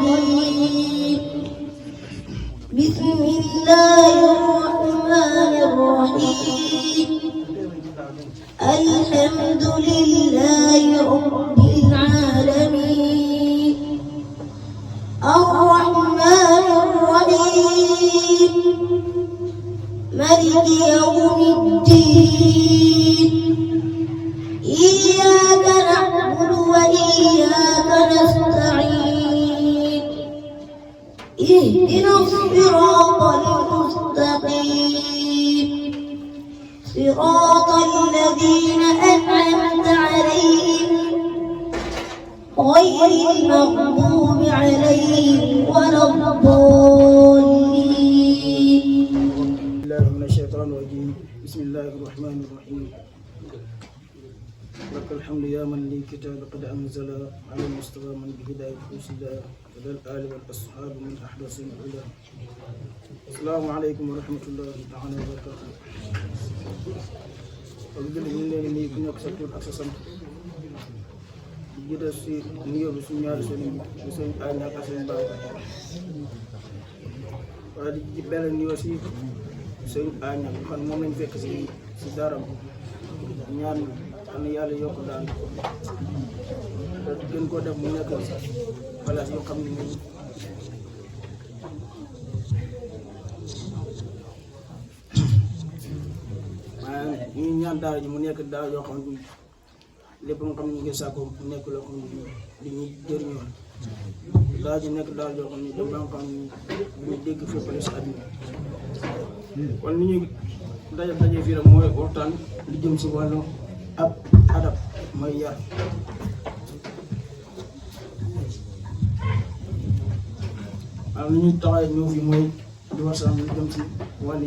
الرجيم بسم الله الرحمن الرحيم الحمد لله رب العالمين الرحمن الرحيم مالك يوم الدين إياك نعبد وإياك نستعين اهدنا الصراط المستقيم صراط الذين أنعمت عليهم غير المغضوب عليهم ولا الضالين. الله من الشيطان الرجيم. بسم الله الرحمن الرحيم. لك الحمد يا من لي كتاب قد أنزل على المصطفى من بهداية رسلا وذا الآل والأصحاب من أحدث العلا. السلام عليكم ورحمة الله تعالى وبركاته. وبدل من لي كنا كسبت أساسا جدا سي نيو بسنيار سنين بسن أنا كسبت بابا. وهذه جبل نيو سي سن أنا كان مؤمن في كسي سدارم ñaan xam ne yàlla yokk daal gën koo def mu nekk place yoo xam ne nii maanaam ñuy ñaan daal ji mu nekk daal yoo xam ne lépp nga xam ne ñu ngi sàkko mu nekk loo xam ne li ñuy jëriñoo daal ji nekk daal yoo xam ne dem ba nga xam ne ñu dégg féppale si àdduna kon ni ñuy daje fii rek mooy waxtaan li jëm si wàllu ab adab mooy yar am li ñuy taxaay ñëw fi mooy di waxtaan li jëm si wàllu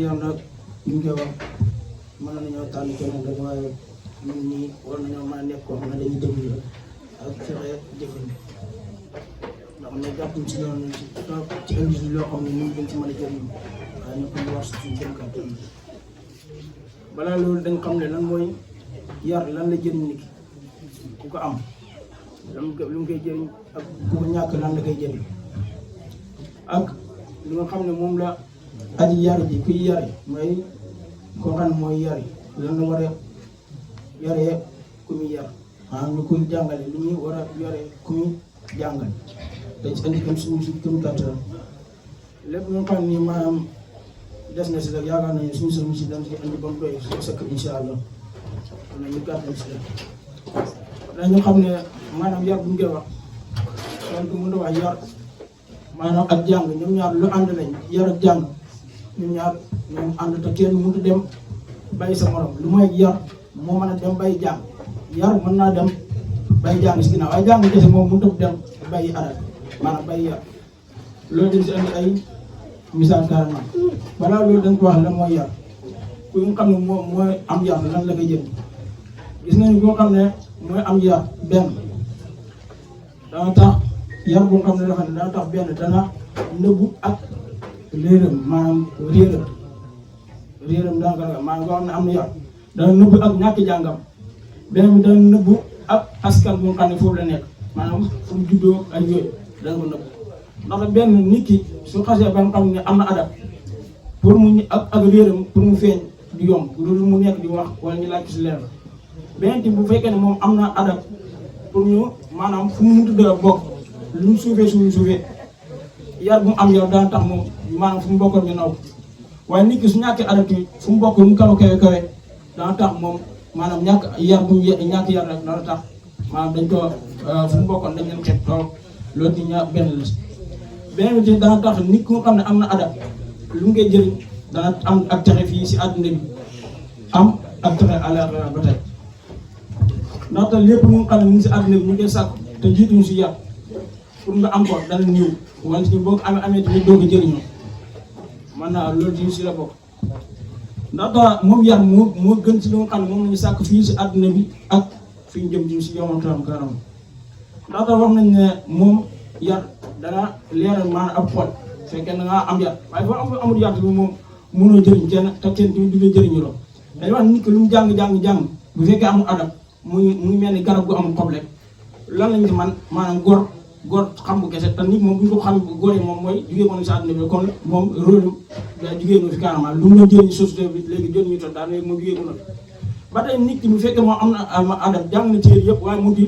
yar nag ñu koy wax mën nañoo tànn keneen rek waaye ñun ñii war nañoo mën a nekk koo xam ne dañuy déglu ak fexe jëfandi ndax ne jàppuñ si yoon nañ ci indi loo xam ne ñun dañ si mën a jëriñu waaye ñu ko wax suñu jëm kàttan balaa loolu dañ xam ne lan mooy yar lan la jëriñ nit ki ku ko am lu mu koy jëriñ ak ku ko ñàkk lan la koy jëriñ ak li nga xam ne moom la aji yar ji kuy yari mooy koo xam ne mooy yari lan la war a yaree ku muy yar maanaam ñu koy jàngale lu ñuy war a yaree ku muy jàngale dañ ci indi kam suñu këm kàttan lépp nga xam ne maanaam des na si rek yaakaar nañu suñu sëriñ si dañ si indi ba mu doy su sëkk incha allah kon nag ñu gàttal si rek dañu xam ne maanaam yar bu ñu koy wax kon du mën a wax yar maanaam ak jàng ñoom ñaar lu ànd lañ yar ak jàng ñoom ñaar ñoom ànd te kenn mënut a dem bàyyi sa morom lu mooy yar moo mën a dem bàyyi jàng yar mën naa dem bàyyi jàng si ginnaaw waaye jàng kese moom mënut a dem bàyyi adab maanaam bàyyi yar loolu dañ si indi ay misaal carrément balaa loolu dañ ko wax lan mooy yar ku nga xam ne mooy am yar lan la koy jël gis nañu boo xam ne mooy am yar benn dana tax yar boo xam ne dafa ne dana tax benn dana nëbbu ak réeram maanaam réeram dana ko maanaam boo xam ne am na yar dana nëbbu ak ñàkk jàngam benn bi dana nëbbu ak askan boo xam ne foofu la nekk maanaam fu mu juddoo ak yooyu dana ko nëbbu ndax benn nit ki su xasee ba nga xam ne am na adab pour mu ak réeram pour mu feeñ du yomb loolu mu nekk di wax wala ñu laaj si leer beneen ti bu fekkee ne moom am na adab pour ñu maanaam fu mu tudd bokk lu mu suufee yar bu mu am yow daan tax moom maanaam fu mu bokkoon ñu naw waaye nit ki su ñàkkee adab ti fu mu bokk lu mu kawe daan tax moom maanaam ñàkk yar bu ñàkk yar rek dana tax maanaam dañ ko fu mu bokkoon dañ leen xeet toog loolu di ñaar benn la beneen bi dana tax nit ku nga xam ne am na adab lu mu koy jëriñ dana am ak texe fii si àdduna bi am ak texe àllaaxira ba tey ndaxte lépp mu nga xam ne mu ngi si àdduna bi ñu koy sàkk te jiituñu si yar pour nga am ko dana ñëw wante ni boo ko amee tamit doo ko jëriñoo man naa loolu di si la bokk ndaxte moom yar moo gën si li nga xam ne moom la ñu sàkk fii si àdduna bi ak fi ñu jëm ji si yomal karam ndaxte wax nañ ne moom yar dana leeral maanaam ab xol fekkee da ngaa am yar waaye boo amul yar bi moom mënoo jëriñ kenn te kenn du la jëriñu lool dañuy wax nit ki lu mu jàng bu fekkee amul adab muy mel ni garab gu amul xob rek lan lañ ci man maanaam góor xam bu kese te nit moom bu ñu ko xam góor yi moom mooy jugee ko si àdduna bi kon moom rôle da jugee no fi carrément lu mu doon jëriñ société bi léegi jëriñu toog daal léegi moom jugee ko noonu ba tey nit ki bu fekkee moom am na adab jàng na téere yëpp waaye munti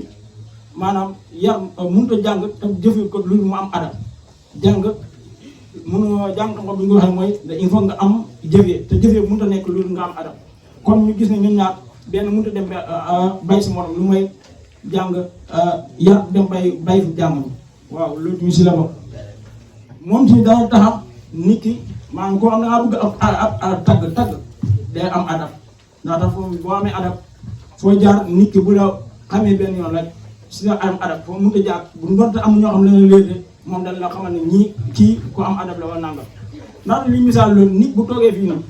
maanaam yar mënut a jàng te jëfee ko lu mu am adab jàng mënoo jàng xam-xam bi nga waxee mooy il faut nga am jëfee te jëfee mënut a nekk loolu nga am adab kon ñu gis ne ñun ñaar benn mënut a dem bay si morom lu may jàng yar dem bay fi jàng waaw loolu tamit si la bokk moom tamit dana taxam nit ki maanaam koo xam ne nga bëgg ab tagg day am adab ndax dafa boo amee adab foo jaar nit ki bu la xamee benn yoon rek si nga am adab foo mënut a jaar bu doonte am ñoo xam ne la léegi moom dañ la xamal ne ñii kii ku am adab la wala nangam ndax li misaal loolu nit bu toogee fii nag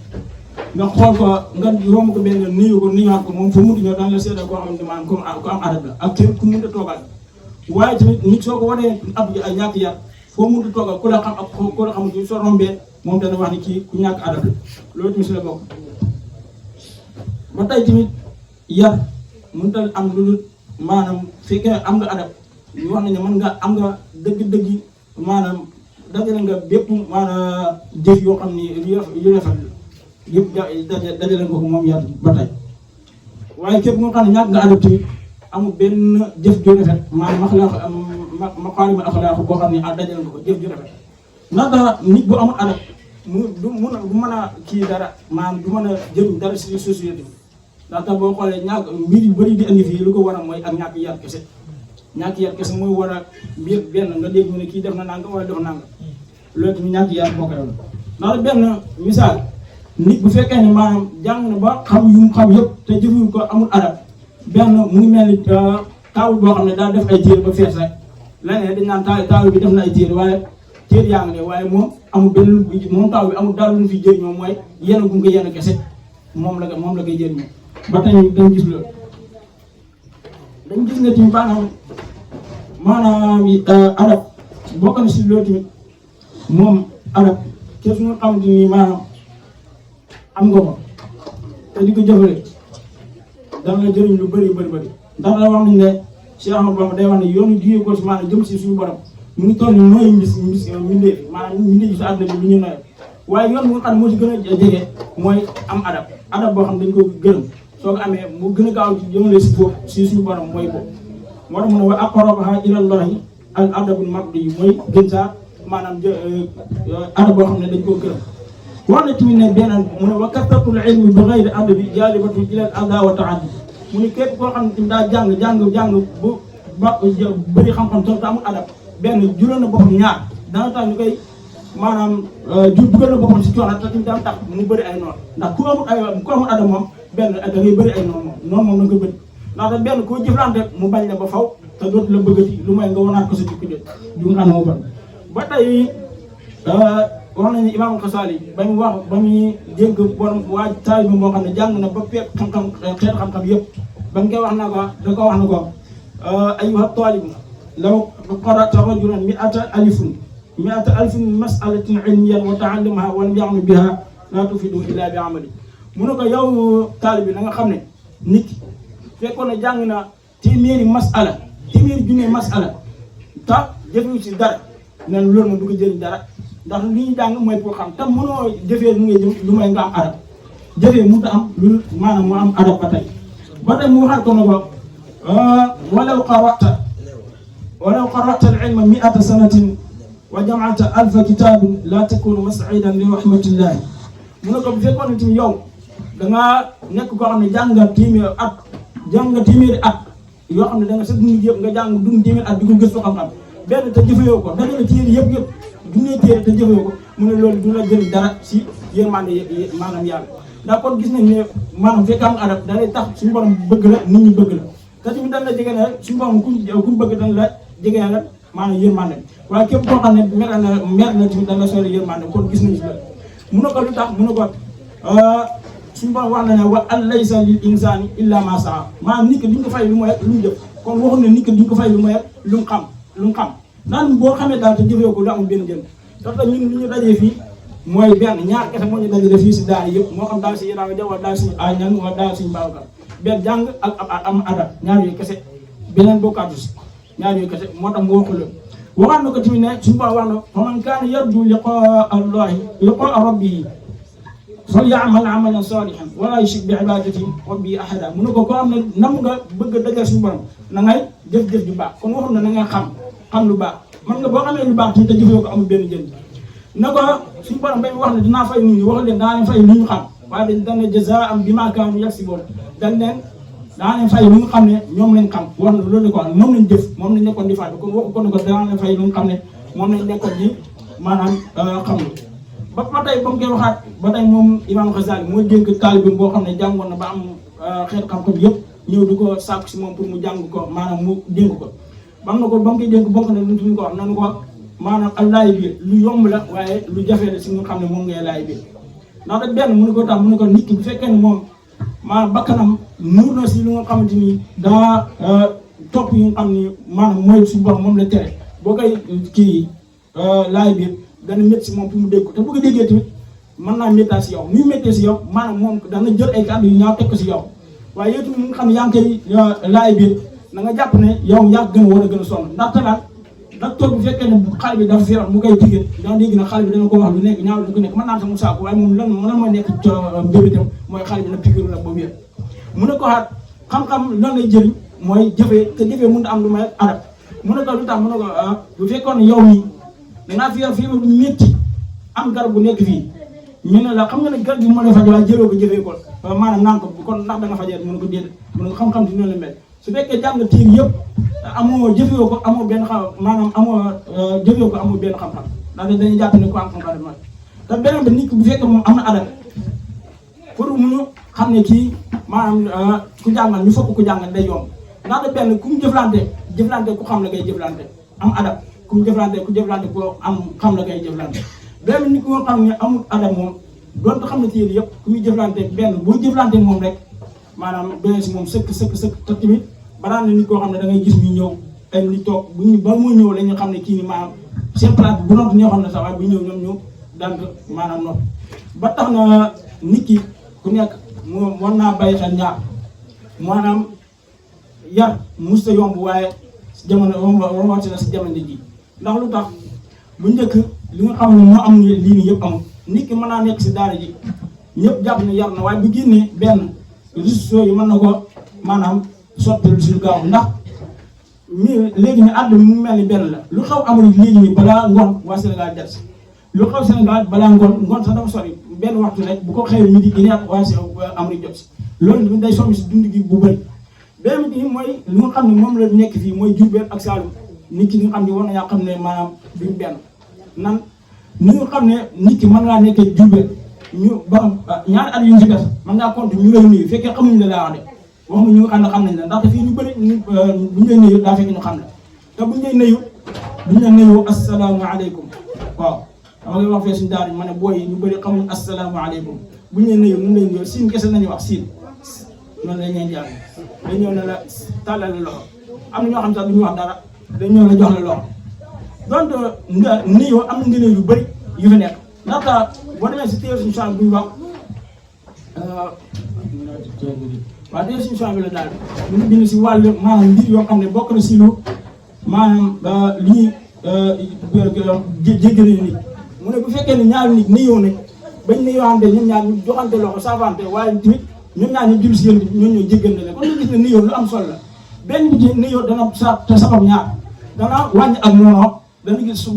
nga xool ko nga romb ko benn nuyu ko nuyuwaat ko moom fu mu ñëw daan la seetal koo xamante maanaam ku am adab la ak kenn ku mënut a toogal waaye tamit nit soo ko wanee ab ñàkk yar foo mënut a toogal ku la xam ak ku la xamante soo rombee moom dana wax ni kii ku ñàkk adab la loolu tamit si la bokk ba tey tamit yar mënut a am lu dul maanaam fekkee am nga adab ñu wax nañu mën nga am nga dëgg-dëgg maanaam dajale nga bépp maanaam jëf yoo xam ni yu rafet yëpp dajale nga ko moom yar ba tey waaye képp nga xam ne ñàkk nga adab tamit amul benn jëf ju rafet maanaam maqaarimal axlaaq boo xam ne dajale nga ko jëf ju rafet ndax nit bu amul adab du mën a kii dara maanaam du mën a jëriñ dara si société ndax tax boo xoolee ñàkk mbir yu bëri di indi fii lu ko war a mooy ak ñàkk yar kese ñàkk yar kese mooy war a mbir benn nga dégg mu ne kii def na nangam wala def nangam loolu tamit ñàkk yar moo koy doon ndax benn misaal nit bu fekkee ne maanaam jàng na ba xam yu mu xam yëpp te jëfewul ko amul adab benn mu ngi mel ni taawul boo xam ne daal def ay téere ba fees rek leneen dañ naan taawul bi def na ay téere waaye téere yaa ngi ne waaye moom amul benn moom taawul bi amul daal lu ñu fi jëriñoo mooy yenn gu nga yenn kese moom la koy jëriñoo ba tey dañ gis loolu dañ gis ne tamit maanaam adab bokk na si loolu tamit moom adab képp nga xamante ni maanaam am nga ko te di ko jëfale dana la jëriñ lu bëri ndax da wax nañ ne Cheikh Ahmadou Bamba day wax ne yoonu jugee ko si maanaam jëm si suñu borom mu ngi toll ni nooy mbindee fi maanaam mbindee fi si àdduna bi lu ñu noyee waaye yoon bu nga xam ne moo si gën a jege mooy am adab boo xam ne dañ ko gërëm soo ko amee mu gën a gaaw ci jëmale si foofu si suñu borom mooy boobu moo tax mu ne wa aqrabaha ilallahi al adabul mardi yi mooy gën saa maanaam adab boo xam ne dañ koo gërëm wax na tamit ne beneen mu ne wa kasratul ilmi bi ghayri adabi jaalibatun ila al ada wa taaddi mu ne képp koo xam ne tamit daa jàng bu ba bëri xam-xam te amul adab benn juróom na boppam ñaar dana tax ñu koy maanaam dugal na boppam si coono te tamit daan tax mu bëri ay noonu ndax ku amul adab moom benn da ngay bëri ay noonu moom da nga ko bëri ndax benn koo jëflante mu bañ la ba faw te dootu la bëggati lu may nga wanaat ko sa jikko jot ju nga xam ne moo bëri ba tey wax nañu Imaam Xasaali ba muy dénk borom waa taalibe bi moo xam ne jàng na ba peeg xeet xam-xam yëpp ba mu koy wax na ko da ko wax na ko ayyuha taalib law qara'ta rajulan mi'ata alfin mas'alatin ilmiyan wa ta'allamaha wa lam ya'mal biha la tufidu illa bi amali mu ne ko yow taalib bi na nga xam ne nit ki fekkoon ne jàng na téeméeri junne mas'ala ta jëfewu ci dara nee na loolu moom du ko jëriñ dara ndax li ñu jàng mooy pour xam te mënoo jëfee lu may nga am adab jëfee mënut a am lu maanaam mu am adab ba tey mu waxaat ko ne ko walaw qara'ta al-ilma mi'ata sanatin wa jama'ta alfa kitabin la takunu mas'idan li rahmatillahi mu ne ko bu fekkoon ne tamit yow da ngaa nekk koo xam ne jàng nga téeméeri at yoo xam ne da nga sa dund yëpp nga jàng dund téeméeri at di ko gëstu xam-xam benn te jëfewoo ko dajale téere yëpp dundee téere te jëfewoo ko mu ne loolu du la jëriñ dara si yërmande maanaam yàlla ndax kon gis nañ ne maanaam fekk am adab da lay tax suñu borom bëgg la nit ñi bëgg la te tamit dañ la jege ne suñu borom kuñ bëgg dañ la jege la maanaam yërmande waaye képp koo xam ne mer na tamit dañ la sori yërmande kon gis nañ si la mu ne ko lu tax mu ne ko suñu borom wax na ne wa an laysa lil insani illa ma saa maanaam nit ki duñ ko fay lu mooy lu mu jëf kon waxuñ ne nit ki duñ ko fay lu mooy lu mu xam naan boo xamee daal te jëfee ko lu amul benn jënd tax te ñun li ñu dajee fii mooy benn ñaar kese moo ñu dajale fii si daal yëpp moo xam daal si Ibrahima Dia wala daal si Agnang wala daal si Babacar benn jàng ak am adab ñaar yooyu kese beneen bokkaatu si ñaar yooyu kese moo tax mu waxu la waxaat na ko tamit ne suñu borom wax na fa man kaana yarju liqaa rabbihi falyamal amalan salihan wala yushrik bi ibadati rabbihi ahada mu ne ko am ne nam nga bëgg a dajal suñu borom na ngay jëf-jëf ju baax kon waxul na nga xam lu baax man nga boo xamee lu baax te jëfee ko amul benn njëriñ na ko suñu borom bay wax ne dinaa fay nit ñi waxul leen daa leen fay lu ñu xam waaye dañ ne jazaa'an bimaa kaanu yaksibuun dañ leen daa leen fay lu nga xam ne ñoom lañ xam wax na loolu ko wax moom lañ jëf moom lañ nekkoon di fay kon waxu ko ne ko daa leen fay lu nga xam ne moom lañ nekkoon di maanaam xam nga ba tey ba mu koy waxaat ba tey moom Imaam Ghazali mooy dénk taalibe boo xam ne jàngoon na ba am xeet xam-xam yëpp ñëw di ko sàkku si moom pour mu jàng ko maanaam mu dénk ko ba mu koy dénk bokk na lu ñu ko wax nanu ko maanaam ak laay biir lu yomb la waaye lu jafe la si nga xam ne moom ngay laay biir ndax rek benn mënu ko tax mënu ko nit ki bu fekkee ne moom maanaam bakkanam nuur na si lu nga xamante ni daa topp yu nga xam ni maanaam mooy suñu borom moom la tere boo koy kii laay biir dana métti si moom pour mu dégg ko te bu ko déggee tamit mën naa métti si yow muy méttee si yow maanaam moom dana jël ay kàddu yu ñaaw teg ko si yow waaye yow tamit mu nga xam ne yaa ngi koy laay biir na nga jàpp ne yow yaa gën a war a gën a sonn ndaxte nag docteur bu fekkee ne xale bi dafa feebar mu koy tigee danga dégg na xale bi dana ko wax lu nekk ñaaw lu ko nekk mën naa am sa mu saako waaye moom lan mooy nekk mbébétam mooy xale bi na piqûre la boobu yëpp mu ne ko xaat xam-xam lan lay jëriñ mooy jëfee te jëfee mënut a am lu may arab mu ne ko lu tax mu ne ko bu fekkoon ne yow mii dangaa feebar bu métti am garab bu nekk fii ñu ne la xam nga ne garab bi moo lay faj waaye jëloo ko jëfee ko maanaam naan ko kon ndax da nga fajee mu ne ko déedéet mu ne ko xam-xam di noonu la mel su fekkee jàng téer yëpp amoo jëfewoo ko amoo benn xam maanaam jëfewoo ko amoo benn xam-xam ndax dañuy jàpp ne ko am xam-xam def te beneen bi nit ki bu fekkee moom am na adat pour mu xam ne kii maanaam ku jàngal ñu fokk ku jàngal day yomb ndax benn ku mu jëflante ku xam la ngay jëflante am adat ku mu jëflante ku am xam la ngay jëflante benn nit ku nga xam ne amul adat moom doonte xam ne téer yëpp ku muy jëflante benn boo jëflante moom rek maanaam doyee si moom sëkk te tamit balaa na nit koo xam ne da ngay gis ñu ñëw ay nit toog bu ñu ba moo ñëw la ñu xam ne kii ni maanaam seen place bu noot ñoo xam ne sax waaye bu ñëw ñoom ñu daan maanaam noot ba tax na nit ki ku nekk moom war naa bàyyi xel ñaar maanaam yar mos a yomb waaye si jamono rawatina si jamono ji ndax lu tax bu njëkk li nga xam ne moo am lii nii yëpp amul nit ki mën naa nekk si daara ji ñëpp jàpp ne yar na waaye bu génnee benn réseaux yi mën na ko maanaam soppi suñu gaaw ndax léegi ne àdduna mu mel ni benn la lu xaw amul léegi nii balaa ngoon waa Sénégal jot si lu xaw Sénégal balaa ngoon sax dafa sori benn waxtu rek bu ko xëyee midi gi nekk waa si Amérique jot si loolu day soppi si dund gi bu bëri. benn bi mooy li nga xam ne moom la nekk fii mooy Diourbel ak Saloum nit ki nga xam ne war na yaa xam ne maanaam duñ benn nan ni nga xam ne nit ki mën ngaa nekkee Diourbel ñu ba ñaari at yu ñu si def mën ngaa compter ñu lay nuyu fekkee xamuñ la laa wax de wax ñu nga xam nañ la ndaxte fii ñu bëri buñ lay nuyu daa fekk ñu xam la te buñ lay nuyu duñ la nuyu asalaamaaleykum waaw dama lay wax fee suñu daara ma ne booy yi ñu bëri xamuñ asalaamaaleykum buñ lay nuyu nu lay nuyu siin kese nañu wax siin noonu la ñuy jàng dañ ñëw ne la tàllal la loxo am na ñoo xam sax duñu wax dara dañ ñëw la jox la loxo donc nga nuyoo am na ngëneel yu bëri yu fi nekk ndaxte boo demee si téere suñu champs bu ñu wax waaw téere suñu champs bi la daal ñu ngi bind si wàllu maanaam mbir yoo xam ne bokk na si lu maanaam li ñuy jéggale nit mu ne bu fekkee ne ñaari nit nuyoo nañ bañ nuyoowante ñoom ñaar ñu joxante loxo saafante waaye tamit ñoom ñaar ñu jul si yéen ñoom ñoo jéggante ne kon ñu gis ne nuyoo lu am solo la benn bi ci nuyoo dana te sabab ñaar dana wàññi ak noonu dana gis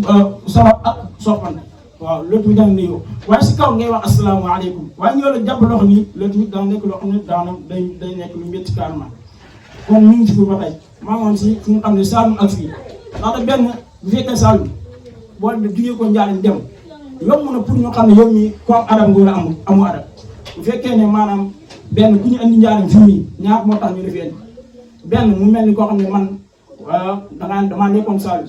sabab ak soppante waaw loolu tamit dana nuyoo waaye si kaw ngay wax asalaamaaleykum waaye ñoo la jàpp loxo nii loolu tamit dana nekk loo xam ne daana day nekk lu métti carrément kon ñu ngi si fi ba tey maa ngoon si fi nga xam ne Saloum ak fii ndaxte benn bu fekkee Saloum boo jugee ko Njaaréem dem yomb na pour ñu xam ne yow mii ko am adam nga wala amu adam bu fekkee ne maanaam benn ku ñu andi Njaaréem fii nii ñaar moo tax ñu def indi benn mu mel ni koo xam ne man damaa nekkoon Saloum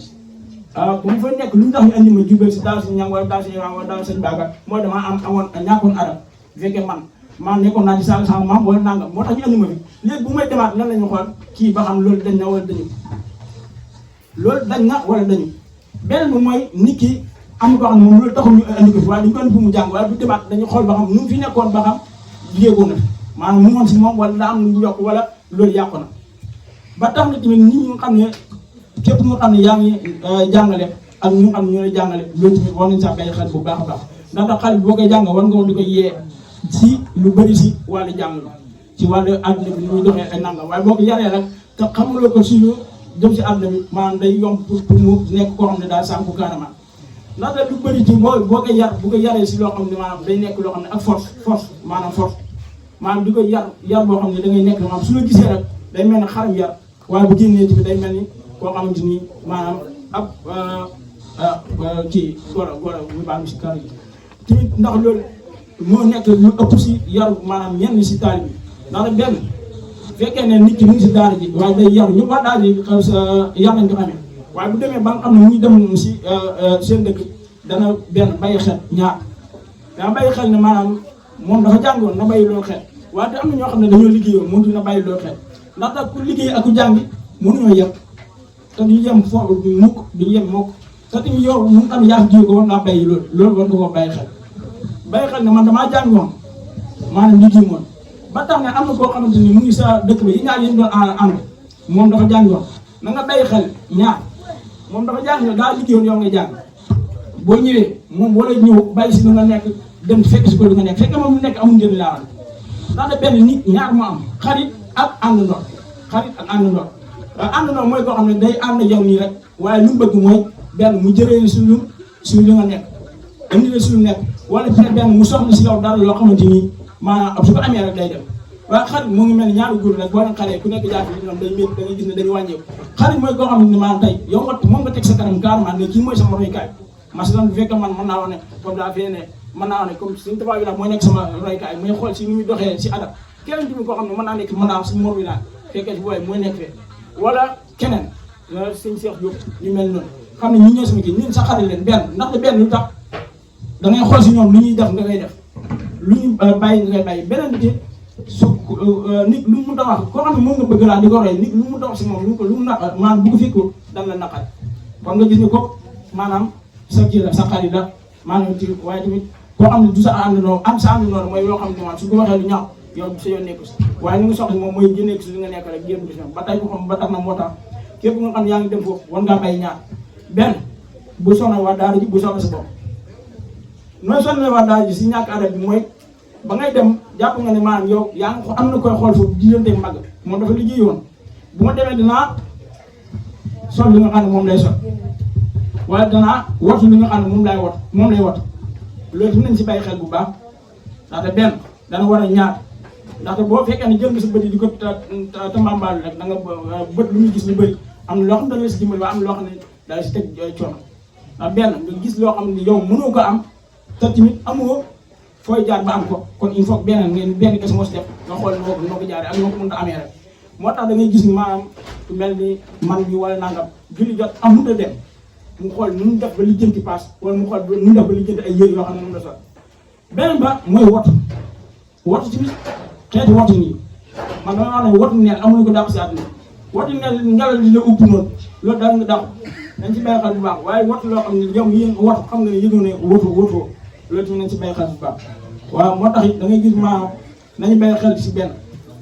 bu mu fa nekk lu ñu tax ñu andi ma jubal si daal si ñam wala daal si ñam wala daal sëñ Baga mooy damaa amoon ñàkkoon adam bu fekkee man nekkoon naa ci Saloum sama maam wala nangam moo tax ñu andi ma fi léegi bu may demaat lan la ñu xool kii ba xam loolu dañ na wala dañu loolu dañ na wala dañu benn bi mooy nit ki am koo xam ne moom loolu taxul ñu andi ko fi waaye dañu ko andi pour mu jàng waaye bu demaat dañu xool ba xam nu mu fi nekkoon ba xam yéegoo na maanaam mu ngoon si moom wala daa am lu ñu yokk wala loolu yàqu na ba tax na tamit nit ñi nga xam ne képp nga xam ne yaa ngi jàngale ak ñu xam ne ñoo lay jàngale loolu tamit war nañ saa bàyyi xel bu baax a baax ndax xale bi boo koy jàng war nga woon di ko yee si lu bëri si wàllu jàng ci wàllu àdduna bi ni muy doxee ay nangam waaye boo ko yaree rek te xamuloo ko si lu jëm si àdduna bi maanaam day yomb pour mu nekk koo xam ne daal sànku carrément ndaxte lu bëri ci boo ko yar bu ko yaree si loo xam ne maanaam day nekk loo xam ne ak force maanaam di ko yar boo xam ne da ngay nekk maanaam su la gisee rek day mel ne xaram yar waaye bu génnee tamit day mel ni koo xamante ni maanaam ab kii golo ñu baal mi si kar yi tamit ndax loolu moo nekk lu ëpp si yaru maanaam ñenn si taali bi ndax benn fekkee ne nit ki mu ngi si daara ji waaye day yaru ñu wax daara ji yar nañ ko xamee waaye bu demee ba nga xam ne mu ngi dem si seen dëkk dana benn bàyyi xel ñaar dana bàyyi xel ne maanaam moom dafa jàngoon na bàyyi loolu xel waaye te am na ñoo xam ne dañoo liggéeyoon mënut na bàyyi loolu xel ndax nag ku liggéey ak ku jàngi mënuñoo yem te duñu yem foofu duñu yem mukk te tamit yow mu xam yaa jiw ko war ngaa bàyyi loolu war nga koo bàyyi xel ne man damaa jàngoon maanaam liggéey moon ba tax ne am na koo xamante ni mu ngi sa dëkk ba yi ñaar yéen doon ànd moom dafa jàngoon na nga bàyyi xel ñaar moom dafa jàng daa liggéeyoon yow nga jàng boo ñëwee moom wala ñëw bàyyi si lu nga nekk dem fekk si ko lu nga nekk fekk moom lu nekk amul njëriñ laa ndaxte benn nit ñaar mu am xarit ak àndandoo àndandoo mooy koo xam ne day ànd yow nii rek waaye lu mu bëgg mooy benn mu jëree suñu li nga nekk indi la suñu nekk wala benn mu soxla si yow dara loo xamante ni maanaam su ko amee rek day dem waaye xarit mu ngi mel ni ñaari góor rek boo leen xalee ku nekk jaar fi ñoom day métti da ngay gis ne dañuy wàññeeku xarit mooy koo xam ne maanaam tey yow moom nga teg sa kanam carrément ne kii mooy sama roykaay masalan bu fekkee man mën naa wax ne comme daa fee ne mën naa wax ne comme suñu tubaab yi la mooy nekk sama roykaay mooy xool si ni muy doxee si adab keneen tamit koo xam ne mën naa nekk mën naa wax si mor wi laa fekkee si booy mooy nekk fee wala keneen sëñ Cheikh Diop ñu mel noonu xam ne ñi ñoo sama kii ñun sa xarit leen benn ndaxte benn lu tax da ngay xool si ñoom lu ñuy def nga koy def lu ñu bàyyi nga koy bàyyi beneen bi su nit lu mu mën a wax koo xam ne moom nga bëgg laa di ko roy nit lu mu mën a wax si moom lu mu naqar maanaam bu ko fekkul dan la naqar kon nga gis ne ko maanaam sa kii la sa xarit la maanaam ci waaye tamit koo xam ne du sa àndandoo sa àndandoo mooy yoo xam ne maanaam su ko waxee lu ñaaw yow sa yoon nekku si waaye li nga soxla moom mooy génneeku si li nga nekk rek génn gis ba tey ko xam ba tax na moo tax képp nga xam yaa ngi dem foofu war ngaa bàyyi ñaar benn bu sonal waa daara ji bu sonal sa bopp nooy sonal waa daara ji si ñàkk adab bi mooy ba ngay dem jàpp nga ne maanaam yow yaa ngi am na koy xool foofu diggante mag moom dafa liggéey woon bu ma demee dinaa sol li nga xam ne moom lay sol waaye danaa watu li nga xam ne moom lay wat loolu tamit nañ si bàyyi xel bu baax ndaxte benn dana war a ñaar ndaxte boo fekkee ne jël nga sa bët yi di ko tamambaalu rek da nga bët lu muy gis lu bëri am na loo xam ne dana si dimbali waaye am na loo xam ne dana si teg coono ndax benn nga gis loo xam ne yow mënoo ko am te tamit amoo fooy jaar ba am ko kon il faut benn kese moo si def nga xool noo ko jaaree ak noo ko mën a amee rek moo tax da ngay gis ni maanaam mel ni man bi wala nangam julli jot amul a dem mu xool nu mu def ba lijjanti paas wala mu xool nu mu def ba lijjanti ay yëre yoo xam ne moom la sol beneen ba mooy wotu tamit xeeti wotu nii man dama wax ne wotu neen amuñu ko dàq si àdduna wotu neen ngelaw li la upp noonu loolu daal nga dàq dañ ci bàyyi xel bu baax waaye wotu loo xam ne yow yéen wotu xam nga ne yëgoo ne wotoo loolu tamit nañ ci bàyyi xel bu baax waaw moo tax it da ngay gis maanaam nañu bàyyi xel si benn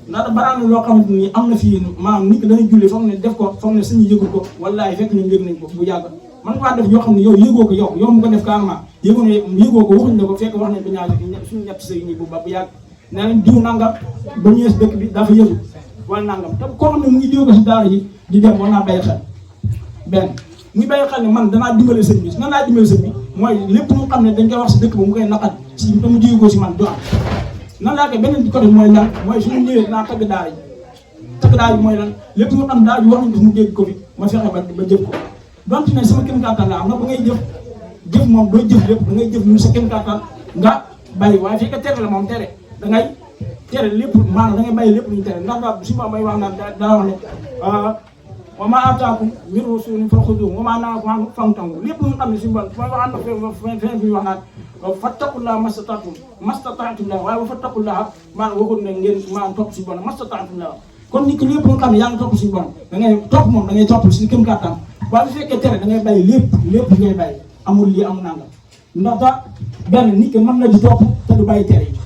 ndax baraan na loo xamante ni am na fii maanaam nit ki dana julli foog ne def ko foog ne suñu yëgul ko wallaay fekk ñun yëg nañ ko bu yàgg man ngaa def yoo xam ne yow yëgoo ko yow mu ko def carrément yëgoo ko waxuñ la ko fekk wax nañ ba ñaar suñu ñett sëy nii bu yàgg ne leen diw nangam ba ñëwee si dëkk bi dafa yëgu wala nangam te koo xam ne mu ngi jóge ko si daara yi di dem war naa bàyyi xel benn muy bàyyi xel ne man danaa dimbale sëñ bi nan laa dimbale sëñ bi mooy lépp mu xam ne dañ koy wax si dëkk ba mu koy naqat si te mu jóge ko si man du am nan laa koy beneen côté mooy lan mooy suñu ñëwee dinaa tagg daara yi mooy lan lépp nga xam daara ji wax nañ ko mu dégg ko fi ma fexe ba jëf ko donte ne sama kéem kattan la am na ba ngay jëf moom doo jëf lépp da ngay jëf ñu sa kéem kattan nga bàyyi waaye fii ka tere la moom tere da ngay tere lépp maanaam da ngay bàyyi lépp lu ñu tere ndax daal su ma may wax naan daa wax ne wa maa aataakum min rasuulin faxuzuuhu wa maa nahaakum anhu fantahuu lépp lu nga xam ne suñu bon mooy wax feneen fi ñu wax naan fattaqullaaha mastata'tum la waaye wa fattaqullaaha maanaam waxul ne ngeen maanaam topp suñu bon mastata'tum la kon nit ki lépp lu nga xam ne yaa ngi topp suñu bon da ngay topp moom da ngay topp suñu kéem kattan waaye bu fekkee tere da ngay bàyyi lépp ngay bàyyi amul lii amul nangam ndax benn nit ki mën na di topp te du bàyyi tere yi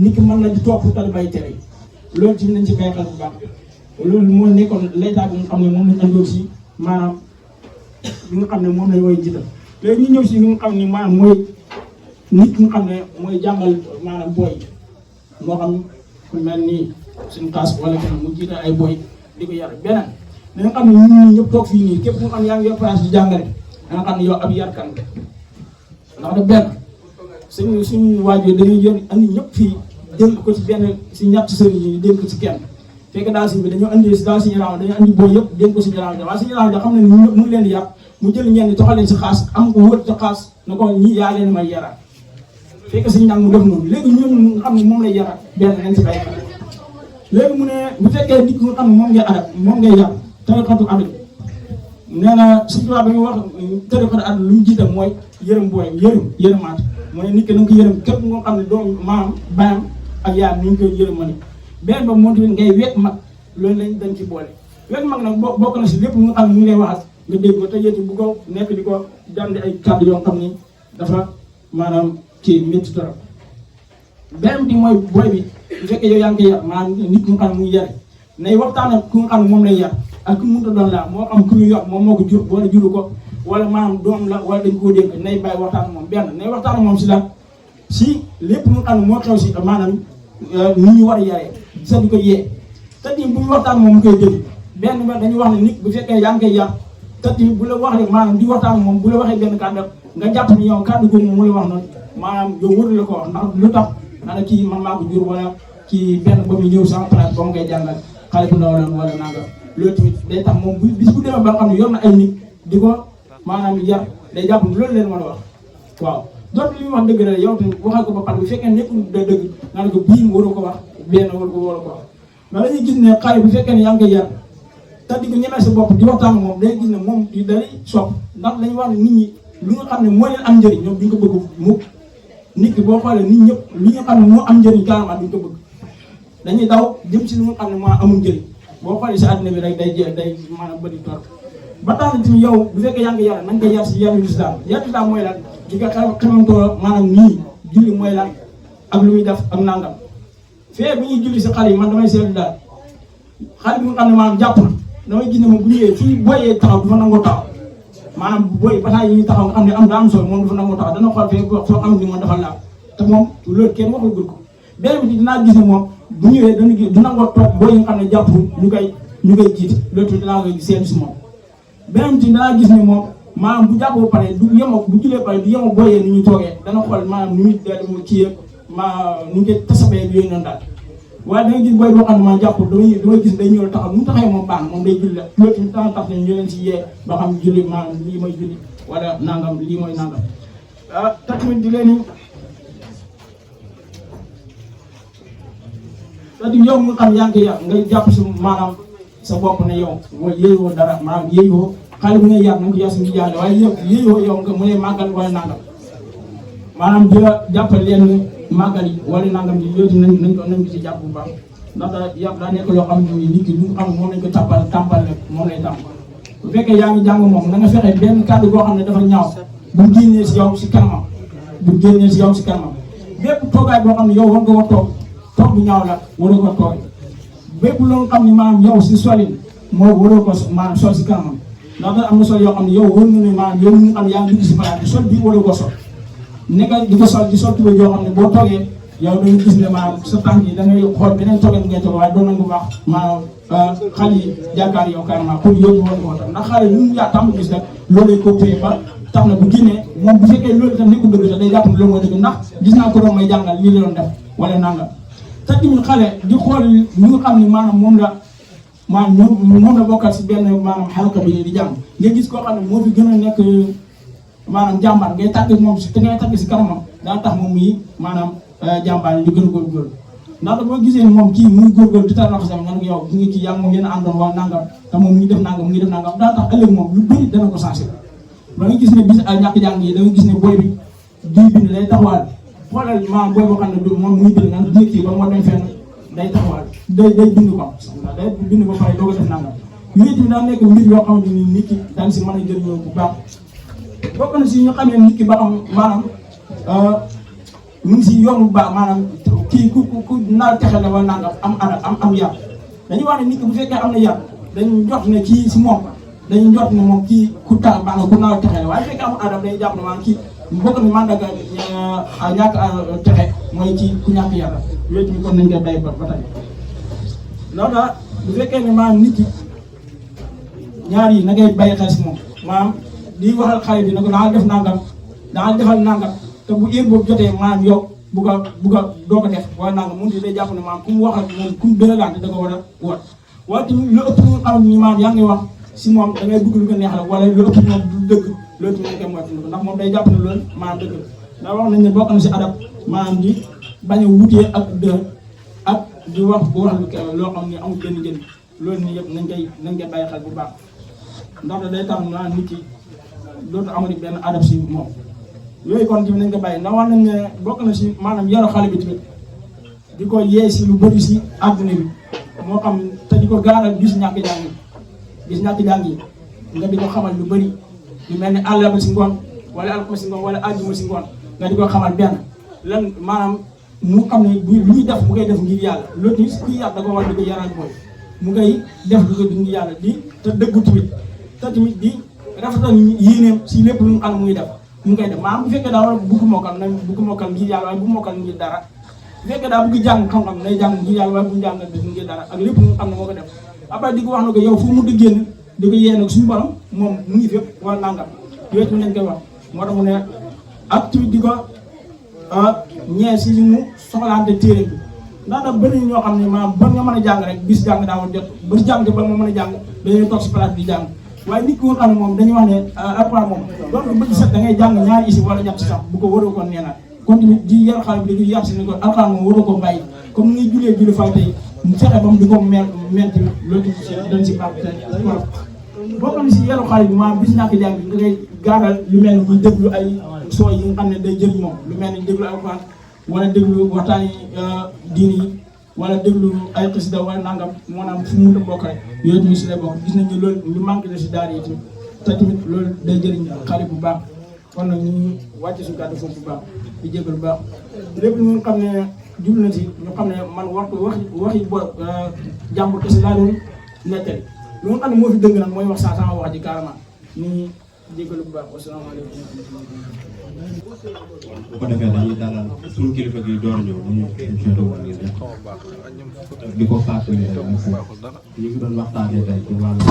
nit ki mën na di topp te du bàyyi tere yi loolu ci nañ ci bàyyi xel bu baax loolu moo nekkoon l'état bi nga xam ne moom lañ andoon si maanaam li nga xam ne moom lañ koy jiital léegi ñu ñëw si li nga xam ne maanaam mooy nit ki nga xam ne mooy jàngal maanaam booy moo xam ku mel ni suñu classe wala kenn mu jiital ay booy di ko yar beneen da nga xam ne ñun ñii ñëpp toog fii nii képp ku nga xam ne yaa ngi yor place di jàngale da nga xam ne yow ab yarkan nga ndax da benn suñu waajur dañuy yor andi ñëpp fii dénk ko ci benn si ñett sëriñ yi dénk ko ci kenn fekk daal si bi dañoo andi si daal suñu raam dañoo andi booy yëpp dénk ko suñu raam waaye suñu raam xam ne ñun ñëpp mu ngi leen di yar mu jël ñenn toxal leen si xaas am ko wër ci xaas na ko ñii yaa leen may yaraat fekk suñu njàng mu def noonu léegi ñun nga xam ne moom lay yaraat benn nañ si bay léegi mu ne bu fekkee nit nga xam ne moom ngay adab moom ngay yar tariqatu adab nee na suñu tubaab bi ñu wax tariqatu adab lu mu jiital mooy yërëm booy yërëmaat mu ne nit ki na nga ko yërëm képp nga xam ne doom maam baayam ak yaayam ni ñu koy yërëma ni benn ba moom tamit ngay wekk mag loolu lañ dañ ci boole wekk mag nag bokk na si lépp nga xam ne mu ngi lay waxat nga dégg ko te yéeti bu ko nekk di ko jàndi ay kàddu yoo xam ni dafa maanaam ci métti torop benn bi mooy booy bi bu fekkee yow yaa ngi koy yar maanaam nit ku nga xam ne muy yare nay waxtaan ak ku nga xam ne moom lay yar ak ku mënta doon laa moo xam ku ñu yor moom moo ko jur wala juru ko wala maanaam doom la wala dañ koo dénk nay bàyyi waxtaan ak moom benn nay waxtaan ak moom si la si lépp nga xam ne moo xew si maanaam ni ñu war a yaree sa di ko yee te bu ñu waxtaan moom mu koy dégg benn ba dañuy wax ne nit bu fekkee yaa ngi koy yar te bu la wax rek maanaam di waxtaan ak moom bu la waxee benn kàddu nga jàpp ni yow kàddu googu mu la wax noonu maanaam yow wëru la ko wax ndax lu tax na kii man maa ko jur wala kii benn ba mu ñëw sama place ba mu koy jàngal xale bu ndaw la wala nangam loolu tamit day tax moom bis bu demee ba nga xam ne yor na ay nit di ko maanaam yar day jàpp ni loolu leen mën a wax waaw donc li muy wax dëgg la yow tamit waxal ko ba pare bu fekkee nekkul da dëgg nga ne ko bii mu waru ko wax benn waru ko wax mais dañuy gis ne xale bu fekkee ne yaa ngi koy yar te di ko ñemee sa bopp di waxtaan moom day gis ne moom day sopp ndax dañuy wax ne nit ñi lu nga xam ne moo leen am njëriñ ñoom duñ ko bëgg mu nit ki boo xoolee nit ñëpp li nga xam ne moo am njëriñ carrément duñ ko bëgg dañuy daw jëm si lu nga xam ne moo amul njëriñ boo xoolee si àddina bi rek day maanaam bëri torop ba tax na tamit yow bu fekkee yaa ngi yar nañ ko yar si yaru lislaam mooy lan di nga xamantoo maanaam nii julli mooy lan ak lu muy def ak nangam fee bu ñuy julli si xale yi man damay seetlu daal xale bi nga xam ne maanaam jàpp na damay gis ne moom bu ñëwee fii booyee taxaw du fa nangoo taxaw maanaam booy bataay yi ñuy taxaw nga xam ne am solo moom dafa nangoo taxaw dana xool fee soo xam ne moom dafa laal te moom loolu kenn waxul gul ko beneen bi dinaa gis ne moom bu ñëwee dana gis du nangoo toog booy yi nga xam ne jàpp ñu koy jiite loolu tamit dinaa koy seetlu si moom beneen bi danaa gis ne moom maanaam bu jàppoo pare du yemoo bu julee pare du yemoo booyee ni ñuy toogee dana xool maanaam ni muy dellu kii yëpp ni ñu koy tasabee yooyu noonu daal waaye da nga gis booy boo xam ne maa jàpp damay gis day ñëw taxaw mu taxawee moom baax moom day julli la loolu tamit dana tax ne ñu leen si yee ba xam julli maanaam lii mooy julli wala nangam lii mooy nangam te tamit di leen c'est-à-dire yow mu xam yaa ngi koy yar ngay jàpp si maanaam sa bopp ne yow mooy yéeyoo dara maanaam yéeyoo xale bu ngay yar na nga ko yar si ngi jàlle waaye yow yéeyoo yow nga mu ne màggal wala nangam maanaam di la jàppal leen màggal yi wala nangam yi yooyu nañ ko ci jàpp bu baax ndax yàpp daa nekk loo xam ne nit ki lu nga xam ne moom lañ ko tàmpal rek moom lay tàmp bu fekkee yaa ngi jàng moom na nga fexe benn kàddu boo xam ne dafa ñaaw bu génnee si yow si kanamam bépp toogaay boo xam ne yow war nga war toog bu ñaaw la waroo ko toog bépp loo xam ne maanaam yow si solin moo waroo ko maanaam sol si kanamam ndax da am na sol yoo xam ne yow wër nga ne maanaam yow ñu xam ne yaa ngi dugg si palaat bi sol bii waroo ko sol nekk di ko sol di sol tuba yoo xam ne boo toogee yow dañu gis ne maanaam sa tànk yi da ngay xool beneen toogeen ngay toog waaye doon nañ ko baax maanaam xale yi jàkkaar yow carrément pour yooyu war ko tax ndax xale lu mu yaa tàmm gis rek loolu lay ko téye ba tax na bu génnee moom bu fekkee loolu itam nekkul dëgg sax day jàpp ne loolu mooy dëgg ndax gis naa ko doon may jàngal lii la doon def wala nangam te tamit xale di xool ñu nga xam ne maanaam moom la bokkal si benn maanaam xalqa bi di jàng nga gis koo xam ne moo fi gën a nekk maanaam jàmbaar ngay tàgg moom te ngay tàgg si kanamam daa tax moom muy maanaam jàmbaar yi di gën a góorgóorlu ndax boo gisee moom kii muy góorgóorlu di tar naxasam nga ne ko yow bu ngi kii yaa ngi moom yéen a àndoon waa nangam te moom mu ngi def nangam daa tax ëllëg moom lu bëri dana ko sensé ba nga gis ne bis ay ñàkk jàng yi da nga gis ne booy bi duy bind day taxawaal xoolal maanaam booy boo xam ne moom muy bind nga ne kii ba moo dem fenn day taxawaal day bind ko day bind ba pare doo ko def nangam yooyu tamit daa nekk mbir yoo xamante ni nit ki daan si mën a jëriñoo bu baax bokk na si ñu xamee nit ki ba xam maanaam mu ngi si yoon bu baax maanaam kii ku naal texe la wala nangam am yar dañuy wax ne nit ki bu fekkee am na yar dañu jox ne kii si moom dañuy njort ne moom kii ku tax maanaam ku naaw texe la waaye fekk amul adab dañuy jàpp ne maanaam kii bokk na mandaga ñàkk texe mooy ci ku ñàkk yàlla yooyu tamit kon nañ koy bàyyi ba tey loolu la bu fekkee ne maanaam nit ki ñaar yi na ngay bàyyi xel si moom maanaam di waxal xale bi ne ko daa def nangam daa defal nangam te bu heure boobu jotee maanaam yow bu ko doo ko def wala nangam moom day jàpp ne maanaam ku mu wax ak moom ku mu dëgalaate da ko war a wot waaye tamit lu ëpp lu xam ni maanaam yaa ngi wax si moom da ngay bëgg lu ko neex la wala lu ëpp moom du dëgg loolu tamit dañ koy moytu ndax moom day jàpp ne loolu maanaam dëgg la ndax wax nañ ne bokk na si adab maanaam di bañ a wutee ak dë ak di wax bu wax loo xam ne amul benn njëriñ loolu nii yëpp nañ koy bàyyi xel bu baax ndax day tax maanaam nit ki dootu amati benn adab si moom yooyu kon tamit nañ ko bàyyi ndax wax nañ ne bokk na si maanaam yaru xale bi tamit di ko yee si lu bëri si àdduna bi moo xam te di ko gaaral gis ñàkk jàng yi nga di ko xamal lu bëri lu mel ni àllarba si ngoon wala alxames si ngoon wala àjjuma si ngoon nga di ko xamal benn lan maanaam mu xam ne lu muy def mu koy def ngir yàlla loolu tamit kuy yàlla da ko war di ko yaral mooy mu koy def lu ko ngir yàlla di te dëggu tamit di rafetal yéeneem si lépp lu mu am muy def mu koy def maanaam bu fekkee daa war a bugg mokkal ngir yàlla waaye bu mokkal ngir dara bu fekkee daa bugg jàng xam-xam nay jàng ngir yàlla waaye bu jàng def ngir dara ak lépp lu mu xam ne moo ko def après di ko wax na ko yow fu mu génn di ko yee nag suñu borom moom mu ngi fépp wala nangam yooyu tamit lañ koy wax moo tax mu ne ak tamit di ko ñee si li mu soxlaante téere bi ndax nag bëri ñoo xam ne maanaam bon nga mën a jàng rek bis jàng daa war jot ba jàng ba nga mën a jàng dañuy toog si place di jàng waaye nit ki nga xam ne moom dañuy wax ne alxuraan moom loolu ba ci set da ngay jàng ñaari isi wala ñett si sax bu ko waroo ko nee na kon tamit di yar xale bi di yar si ne ko alxuraan moom waroo ko bàyyi comme ni ngay julli fay tey mu fexe ba mu di ko mel tamit loolu tamit dañ si baax bokk na si yaru xale bi maanaam bis ñàkk jàng bi nga koy gaaral lu mel ni muy déglu ay soo yi nga xam ne day jëriñ moom lu mel ni déglu alxuraan wala déglu waxtaan yi diini yi wala déglu ay xasida wala nangam maanaam fu mu bokk rek yooyu tamit si lay bokk gis nañ ne loolu lu manqué na si daara yi tamit te tamit loolu day jëriñ xale bu baax kon nag ñu wàcce su kàddu foofu bu baax di jégal bu baax lépp lu nga xam ne jublu na si ñu xam ne man waxi bo jàmbur kese laa doon nettali lu nga xam ne moo fi dëgg nag mooy wax saa sama wax ji carrément ñu jégalu bu baax wasalaamaaleykum. bu ko defee dañuy dalal suñu kilifa gi door ñëw mu ñu di ko fàttali ñu ngi doon waxtaanee tey ci wàllu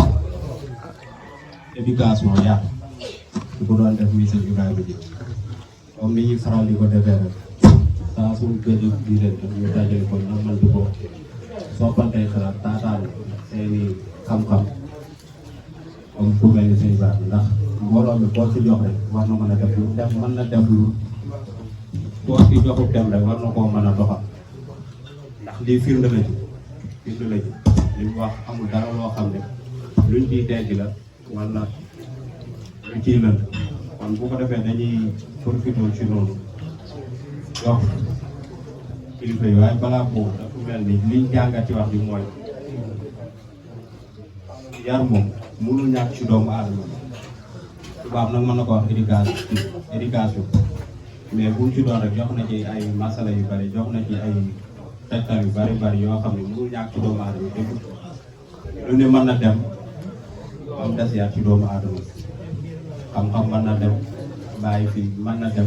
éducation yar di ko doon def monsieur Ibrahima ji comme ni ñuy faral di ko defee rek saa suñu gëj a gisee ñu dajale ko ñu mën di ko soppantey xalaat taataan seeni xam-xam comme ku mel ni seen baax ndax mbooloo mi boo ci jox rek war na mën a def lu def mën na def lu boo ci joxu dem rek war na koo mën a doxal ndax lii firnde la ci li mu wax amul dara loo xam ne luñ ciy teggi la wala lu ciy lënd kon bu ko defee dañuy profité ci noonu jox kilifa yi waaye balaa boobu dafa mel ni liñ jàngat ci wax bi mooy yar moom mënul ñàkk ci doomu aadama tubaab nag mën na ko wax éducation mais bu mu ci doon rek jox na ci ay masala yu bari jox na ci ay tegtal yu bari yoo xam ne mënul ñàkk ci doomu aadama dégg lu ne mën na dem ba mu des yar ci doomu aadama xam-xam mën na dem bàyyi fii mën na dem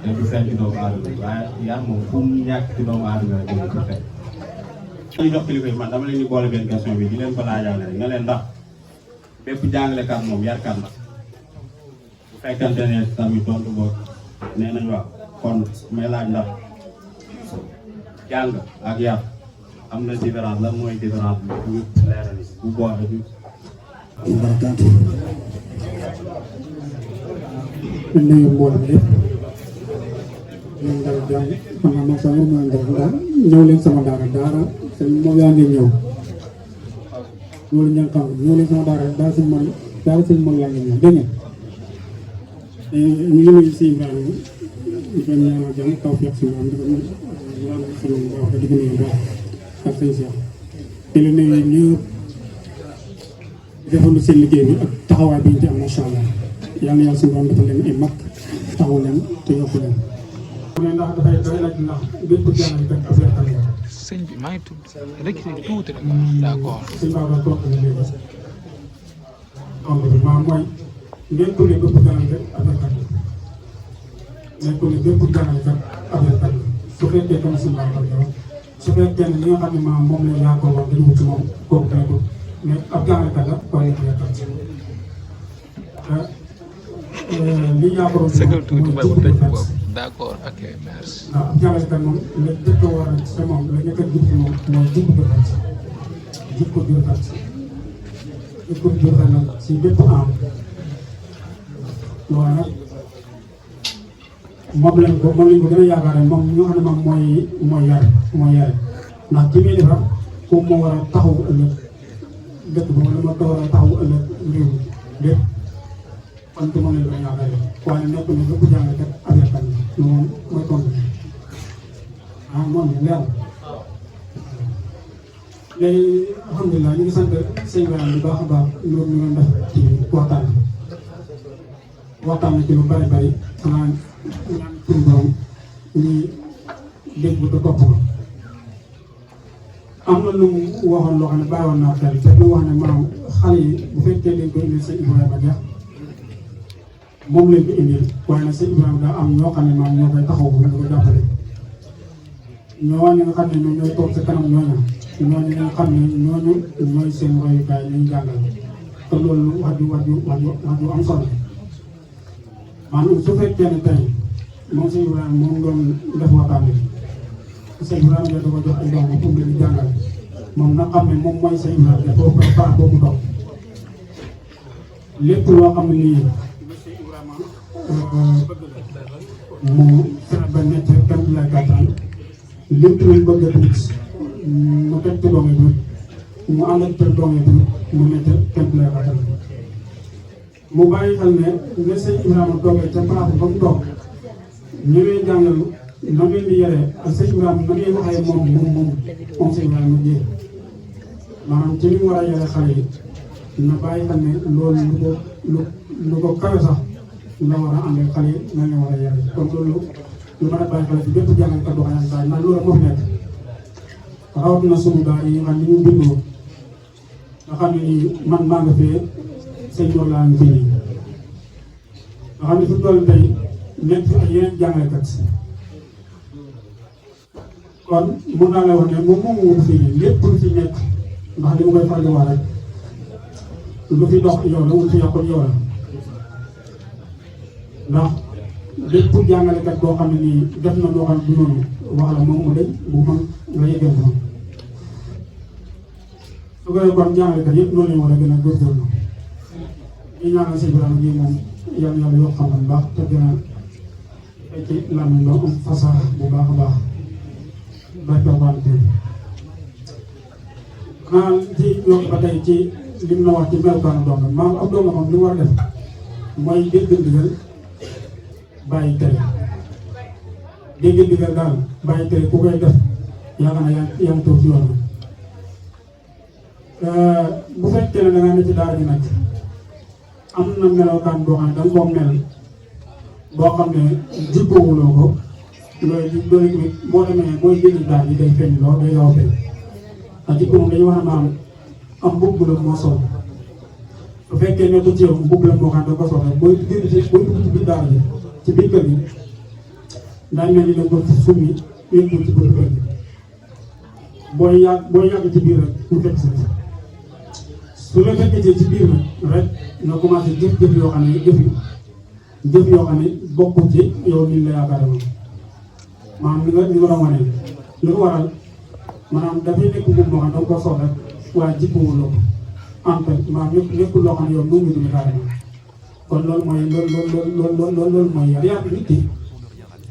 te du feeñ ci doomu aadama waaye yar moom fu mu ñàkk ci doomu aadama rek dégg du feeñ. ñu jox kilifa yi man dama leen di boole benn question bi di leen ko laajaale rek nga leen ndax bépp jàngalekat moom yarkat la bu fekkante ne tamit tontu boobu nee nañ wax kon may laaj ndax jàng ak yar am na différence lan mooy différence bi bu leeral bu boole bi. barakaatu. ñu nuyu mboolem lépp ñoom daal jàng man maa ngi sama mën a daal ñëw leen sama daara moom yaa ngi ñëw loolu ña nga xam ñëw leen sama daara sëñ mën yaa ngi ñëw dégg ngeen ñu ngi nuyu si Ibrahima di ko ñaanal jàmm taw feex si moom di ko ñaanal sunu baax di ko nuyu baax ak sëñ Cheikh te lu nuyu ñëpp defoon seen liggéey bi ak taxawaay bi ñu ci am macha allah yal na yàlla suñu borom defal leen ay mag taxaw leen te yokku leen. ndax dafay doy laaj ndax bépp jàngalekat affaire carrière. sëñ bi maa ngi tudd rek tuuti rek d'accord. sëñ Ba toog na léegi tomb bi maanaam mooy nekkul ne bépp jàngalekat abelkat la nekkul ne bépp jàngalekat abelkat la su fekkee comme si mbaa su fekkee ne li nga xam ne maanaam moom la yaa ko wax dañu wut ci moom kooku nekkul mais ab jàngalekat la waaye nekkul yàkkat li yaa ko wax mooy d'accord ok merci. waaw ab jàngalekat moom la jëkk a war a ci moom la njëkk a jub ci moom mooy jub ko rafet jub ko jur rafet jub ko jur rafet nag si bépp am loolu nag moom lañ ko gën a yaakaare moom ñi nga xam ne moom mooy yare ndax ki muy defar ku moo war a taxawu ëllëg dëkk ba wala moo war a taxawu ëllëg réew mi lépp kon te moom lañ gën a yaakaare waaye nekk na bépp jàngalekat abelkat la moom mooy tontu bi moom leer léegi alhamdulilah ñu ngi sant sëñ Ba bu baax a baax loolu ñu doon def ci waxtaan na ci lu bari bari xanaa ñaan suñu borom ñuy dégg te topp ko am na lu mu waxoon loo xam ne bàyyiwoon naa xel te lu wax ne maanaam xale yi bu fekkee dañ ko indil sëñ Ibrahima Dia moom lañ ko indil waaye nag sëñ Ibrahima daa am ñoo xam ne maanaam ñoo koy taxaw ñu ko jàppale ñooñu nga xam ne ñoom ñooy toog sa kanam ñooñu nga xam ne ñooñu ñooy seen royukaay ñu jàngal te loolu wax ju am solo maanaam su fekkee ne tey moom sëñ Ibrahima moom doon def waxtaan bi sëñ Ibrahima da ko jox ay doom pour leen di jàngal moom na xam ne moom mooy sëñ Ibrahima dafa préparé boobu toog lépp loo xam ne nii sëñ Ibrahima mu fexe ba nekk kenn lay gàttal lépp luñ bëgg a tamit mu teg ci doom yi tamit mu ànd ak teg doom yi tamit mu nekk kenn lay gàttal mu bàyyi xel ne sëñ Ibrahima toogee ca place ba mu toog ñu ngi jàngal na ngeen di yaree ak sëñ Ibrahima na ngeen waxee moom sëñ Ibrahima jéem maanaam ci li mu war a yare xale yi na bàyyi xel ne loolu lu ko kawe sax la war a ànd ak xale yi na ngeen war a yare kon loolu lu mën a bàyyi xel ci bépp jàngalkat boo xam ne ndax loolu moo fi nekk rawatina suñu daa yi nga xam ne ñu bindoo nga xam ne nii man maa nga fee sëñ Mor laa ngi fi nii nga xam ne fi toll tey nekk fi ak yeneen jàngalekat kon mun naa la wax ne moom moomu wut fii lépp lu fi nekk ndax li ma koy faral di wax rek lu fi dox yow la wut fi yàqul yow la ndax lépp jàngalekat boo xam ne nii def na loo xam ne du noonu wax la moom mu deñ bu mën nga yëgal ko su ko defee kon jàngalekat yëpp noonu lañu war a gën a góorgóorlu ñu ñaanal si Ibrahima ji moom yàlla yokk xam-xam bu baax te gën a fekki làmmiñ ba am fasax bu baax a baax barke wante xanaa ci yokk ba tey ci li mu la wax ci melokaanu doom la maanaam ab doom la moom li mu war a def mooy dégg ndigal bàyyi tere dégg ndigal daal bàyyi tere ku koy def yaakaar naa yaa ngi toog ci yoon bu fekkee ne da ngaa ne ci daara ji nag am na melokaan boo xam ne da nga koo mel boo xam ne jikkoowuloo ko loolu tamit boo demee booy génn daal yi day feeñ lool day yaw feeñ ndax jikko moom dañuy wax ne maanaam am mbubb la moo sol bu fekkee ne ko ci yow mbubb la moo xam ne da ko sol rek booy dugg ci biir daara ji ci biir kër gi daañu mel ni da ko summi yëngu ci biir kër gi booy yàgg ci biir rek mu fekk si su la fekkee ci biir nag rek nga commencé jëf yoo xam ne jëf yoo xam ne bokkul ci yow ni la yaakaar moom maanaam ni nga doon wane li ko waral maanaam dafay nekk mbubb moo xam ne da nga ko sol rek waaye jikkoowul la ko en fait maanaam nekkul loo xam ne yow moom la carrément kon loolu mooy loolu mooy yar nit ki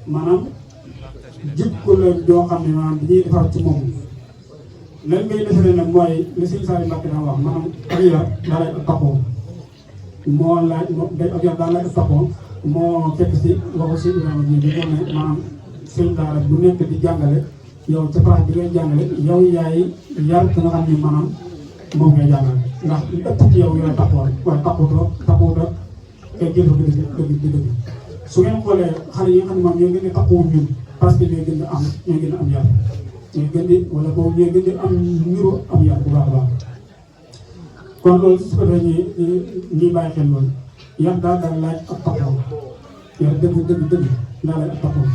maanaam jikko la joo xam ne maanaam dañuy defar ci moom lan ngay defaree nag mooy li Sëñ Saliou Mbacké daan wax maanaam ak yar daa lay ak taxoo moo laaj ak yar daa lay ak taxoo moo fekk si waxu si Ibrahima ji di ko ne maanaam sëñ daara bu nekk di jàngale yow ca place bi ngay jàngale yow yaay yar ki nga xam ne maanaam moom ngay jàngale ndax li ëpp ci yow yaay taxawal waaye taxawut ak ay jëf dëgg su ngeen xoolee xale yi nga xam ne moom ñoo gën a taxawu ñun parce que ñoo gën a am yar ñoo gën di wala boobu ñoo gën di am niro am yar bu baax a baax kon loolu su ko defee ñuy bàyyi xel loolu yar daal laaj ak taxaw yar dëgg daal laaj ak taxaw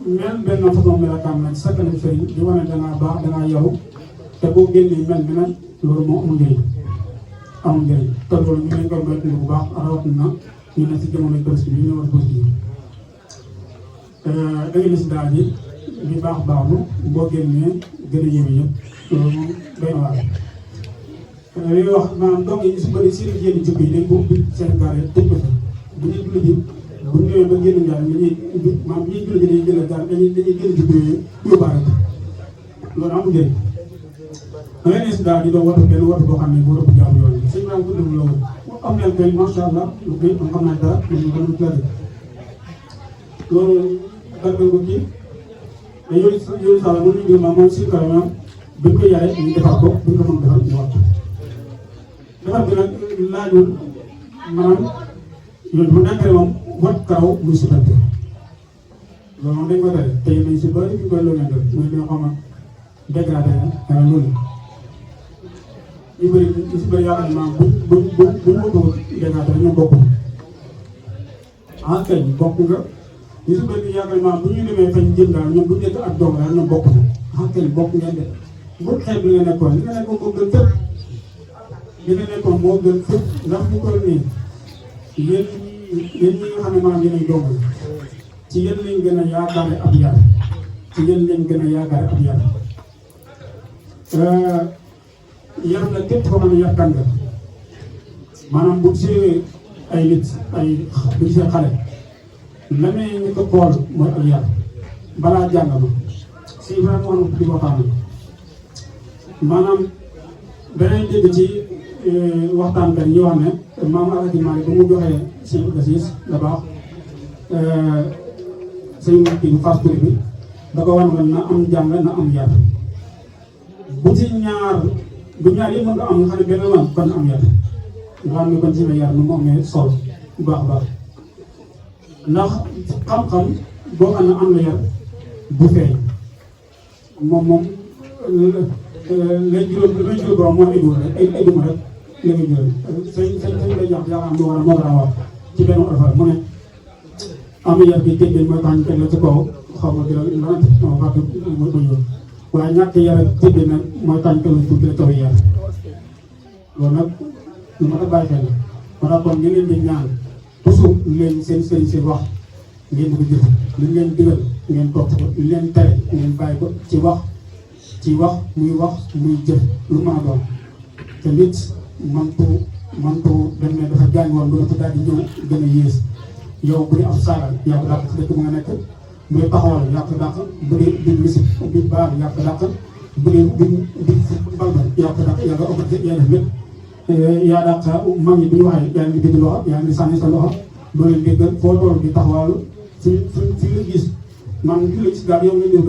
mel benn façon melokaan nag sa kanam sëriñ di wane dangaa baax dangaa yaru te boo génnee mel bi nag loolu moo amul njëriñ te loolu ñu ngi koy moytu bu baax rawatina ñu ne si jamono touriste bi ñu war a continuer da ngay gis daal ji li baaxlu boo génnee gën a yéeme yëpp loolu moom doy na waar li wax maanaam donc yi su bëri si yenn jikko yi dañ ko ubbi seen gaar yi tëj ko fa bu ñuy julli ji bu ñu ñëwee ba génn ngaar dañuy ubbi maanaam bu ñuy julli ji dañuy jël gaar dañuy génn jikko yooyu yóbbaale ko loolu amul njëriñ da ngay gis daal di doon watu benn watu boo xam ne boo rëbb jaamu yoon bi sëñ Ibrahima tudd la woon am na kay macha allah lu koy am xam naa dara ñu gën a tëdd loolu daggal ko kii mais yooyu saa la mën nañu ma moom si kaw bi ñu ko yaree ñu defar ko bu ñu ko mën defar ñu wax defar bi nag laajul maanaam yoon bu nekkee moom wat karaw muy sutante loolu moom dañ ko tere tey nañ si bëri ñu koy loolee def mooy li nga xam ne dégradé na loolu ñu bëri ñu si bëri yaakaar naa buñ motul dégradé ñoo bokk ah kay bokk nga ñu si bëri yaakaar naa bu ñu demee fañ jëm daal ñoom bu nekk ak doom daal ñoom bokk na ah kay bokk ngeen de bu xeeb li nga nekkoon moo gën fépp li nga nekkoon moo gën fépp ndax bu toll nii yéen ñi nga xam ne maanaam yéen ay doom ci yéen lañ gën a yaakaare ab yar ci yéen lañ gën a yaakaare ab yar yar na képp koo xam ne yar kan nga maanaam bu gisee ay nit bu gisee xale la may ñu ko xool mooy ak yar balaa jàng ma si Ibrahima wax na di ko xam maanaam danañ dégg ci waxtaankat yi wax ne maam Alaaji Maalik ba mu joxee sëñ Gasiis da baax sëñ kii bi fas bi da ko wan na am jàng na am yar bu ci ñaar bu ñaar yi mën nga am nga xam ne benn man kon am yar nga xam ne kon si yar nu mu amee sol bu baax a baax ndax xam-xam boo xam ne am na yar bu feeñ moom lay juróom borom moo édu rek ay duma rek la ngay juróom sañ lay jox yaa am moo war a wax ci benn affaire mu ne am yar gi téggéen mooy tax ñu teg la ci kaw xaw ma di la non fàtte ma ñëw waaye ñàkk yar ak téggéen nag mooy tax ñu teg la pour di la taw yar loolu nag lu ma ta bàyyi xel la moo tax kon ñu leen di ñaan toujours leen seen sëriñ si wax ngeen di ko jëf li leen digal ngeen topp ko li leen tere ngeen bàyyi ko ci wax muy jëf lu ma doon te nit mantu dem ne dafa gaañ woon lu dafa daal di ñëw gën a yées yow bu dee am saaga yaa ko dàq ci dëkk bu nga nekk bu dee taxawal yaa ko dàq bu dee di misik di baar yaa ko dàq bu dee di balba yaa ko dàq yaa ko ëpp yaa def lépp yaa dàq mag ñi bu ñu waxee yaa ngi dégg loxo yaa ngi sànni sa loxo doo leen déggal foo toll di taxawaalu fi la gis man fi la gis daal yow nga ñëw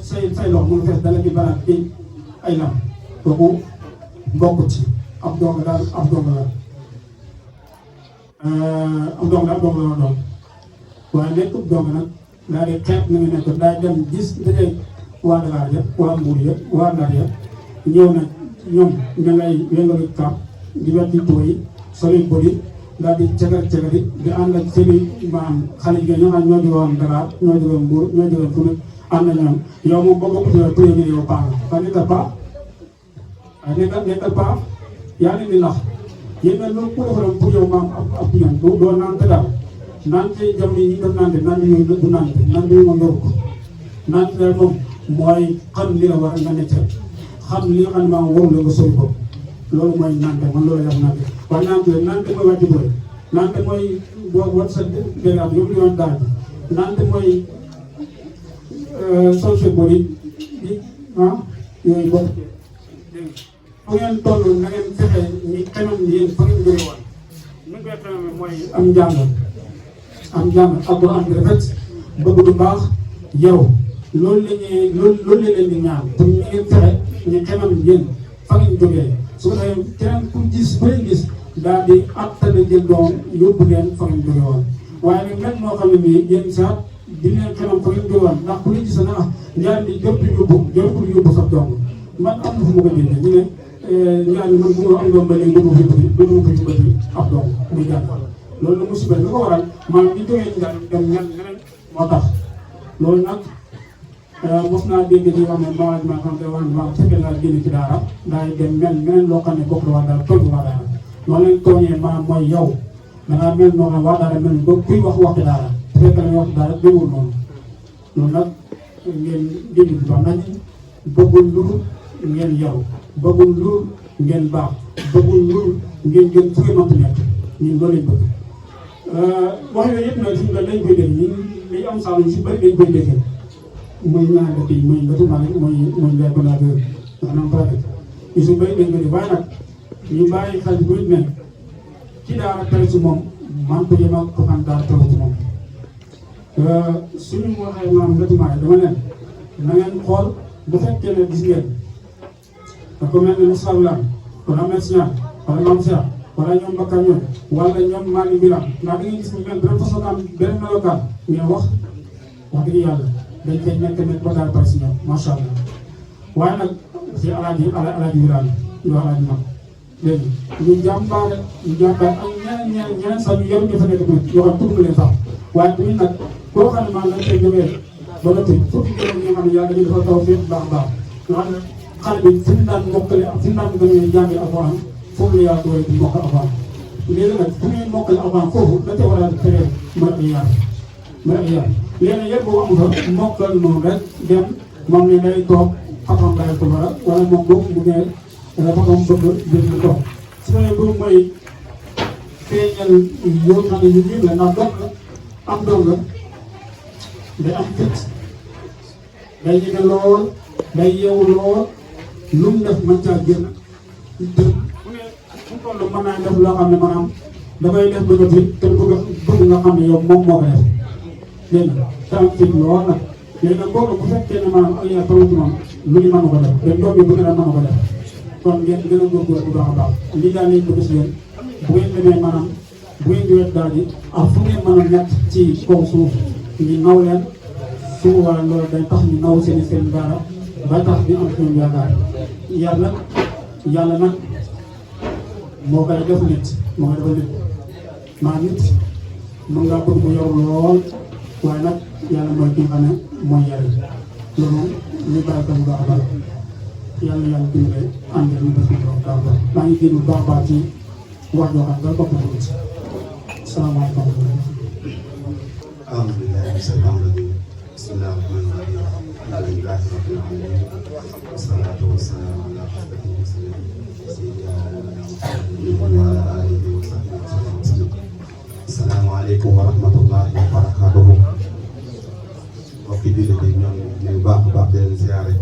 say loxo mu fees dala ci baraat ci ay lam kooku bokk ci ab dong daal ab dong la doon waaye nekk dong nag daal di xeeb na nga nekk daay dem gis dajay waa Dakar ya waa Mbuur ya waa Ndar ya ñëw nag ñoom ña ngay yëngalu kàpp di wetti tooy soli bodi daal di cagar-cagari di ànd ak seeni maam xale jigéen ñoo xam ñoo jógoon Dakar ñoo jógoon Mbuur ñoo jógoon fu ne ànd na ñoom yow moom ba bokk ci pëye ngi yow paa nga nekkal paa nekkal paa yaa leen di nax yéen nag loolu ku defaloon pour yow maam ab ñoom doo naan te daal naan ci jamono yi ñu doon naan naan yooyu du naan naan yooyu moom yoru ko naan te moom mooy xam li la war nga nekk xam li nga xam ne maam warul la nga sori ko loolu mooy naan te man loolu yàq naan te waaye naan te mooy wàcc bëri naan te mooy boo wat sa dégrab yóbbu li woon daal bi naan te mooy sol sa bëri di yooyu bopp fu ngeen toll na ngeen fexe ñi xamam yéen fa ngeen jóge woon ñu koy xamee mooy am njàng ak bu am rafet bëgg du baax yow loolu la leen di ñaan pour ñu ngeen fexe ñu xamam yéen fa ngeen jógee su ko defee keneen ku gis bu leen gis daal di attana jël doom yóbbu leen fa ngeen jóge woon waaye nag nag moo xam ne nii yéen sax di leen xamam fa ngeen jóge woon ndax ku leen gis na ñaar di jot yóbbu sax doom man am na fu ma ko déggee ñu ne ñaar ñi man bu ma am doom ba léegi dama fi bëri ab doom muy jàng loolu la musiba li ko waral maanaam ñu jógee ci jàng dem ñeneen moo tax loolu nag mos naa dégg ci wax ne mawaj ma xam te wax ne waaw fekkee laa génn ci daara daay dem mel meneen loo xam ne bokk la waa daara tooñ waa daara noonu lañ tooñee maanaam mooy yow dangaa mel noo xam waa daara mel ba kuy wax waxi daara su fekkee la wax daara déwul noonu loolu nag ngeen génn bi baax nañ bëggul lu ngeen yaru bëggul lu ngeen baax bëggul lu ngeen gën fu ngeen mënti nekk ñun loolu lañ bëgg wax yooyu yëpp nag suñu la lañ koy dégg ñun li am solo si bëri dañ koy déggee muy ñaar dëkk yi muy Ngati Malick muy Ndiaye Balaguer maanaam pratique yi su bëri dañ ko def waaye nag ñu bàyyi xel bu ne ci daara tey si moom man ko yem ak ko xam daara tey ci moom suñu waxee maam Ngati Malick dama leen na ngeen xool bu fekkee ne gis ngeen da ko mel ne Moussa Wilane wala Ahmed Sian wala Mame Cheikh wala ñoom Bakar ñoom wala ñoom Malick Wilane ndax da ngeen gis ñu mel beneen façon am beneen melokaan ngeen wax dëgg yàlla dañ koy nekk ba daal pare si ñoom macha allah waaye nag si alaaji Wilane yoo alaaji mag dégg nga ñu jàmbaar ak ñeneen sax ñu yaru ñu fa nekk tamit yoo xam tudd leen sax waaye tamit nag koo xam ne maanaam dañ koy jógee ba nga tëj fukki juróom ñi nga xam ne yàlla dañuy dafa taw fépp baax baax nga xam ne xale bi fi mu daan mokkale fi mu daan gën a jàngi alxuraan foofu la yàlla doole di mokkal alxuraan léegi nag fu muy mokkale alxuraan foofu da ca war a tere mën ay yar léegi nag yëpp boo am fa mokkal noonu rek dem moom ne day toog xam-xam day ko war a wala moom boobu mu ne xam-xam bëgg jënd toog su ma nee boobu mooy feeñal yoo xam ne yu ñëw la ndax doom la am doom la day am fit day ñeme lool day yeewu lool lu mu def mën caa génn te mu ne fu mu toll mën naa def loo xam ne maanaam dafay def bëgg fit te bëgg nga xam ne yow moom moo ko def dégg nga te am fit lool nag léegi nag boobu bu fekkee ne maanaam ak yaa taw ci moom lu ñu mën ko def te doom yi bëgg na mën ko def kon ngeen gën a góorgóorlu bu baax a baax lii daal lañ bëgg si yéen bu ngeen demee maanaam bu ngeen di wet daal di ak fu ngeen mën a nekk ci kaw suuf ñu naw leen su boobaa loolu day tax ñu naw seen daara ba tax ñu am suñu yaakaar yàlla nag moo koy def nit moo koy def nit maa nit mën ngaa bëgg mu yor lool waaye nag yàlla mooy ki nga xam ne mooy yare loolu ñu bàyyi ko bu baax a baax yàlla dimbale ànd ñu def ko baax a baax maa ngi génn bu baax a baax ci wax joo xam ne bopp na ko ci salaamaaleykum. alhamdulilah bismillahi rahmani rahim alhamdulilah rabbil alamin wassalatu wassalamu ala ashrafil mursalin sayyidina Muhammadin wa ala alihi wa sahbihi wa sallam. Asalaamaaleykum wa rahmatullahi wa barakatuhu. Mbokki jullit yi ñoom ñu baax a baax di leen ziare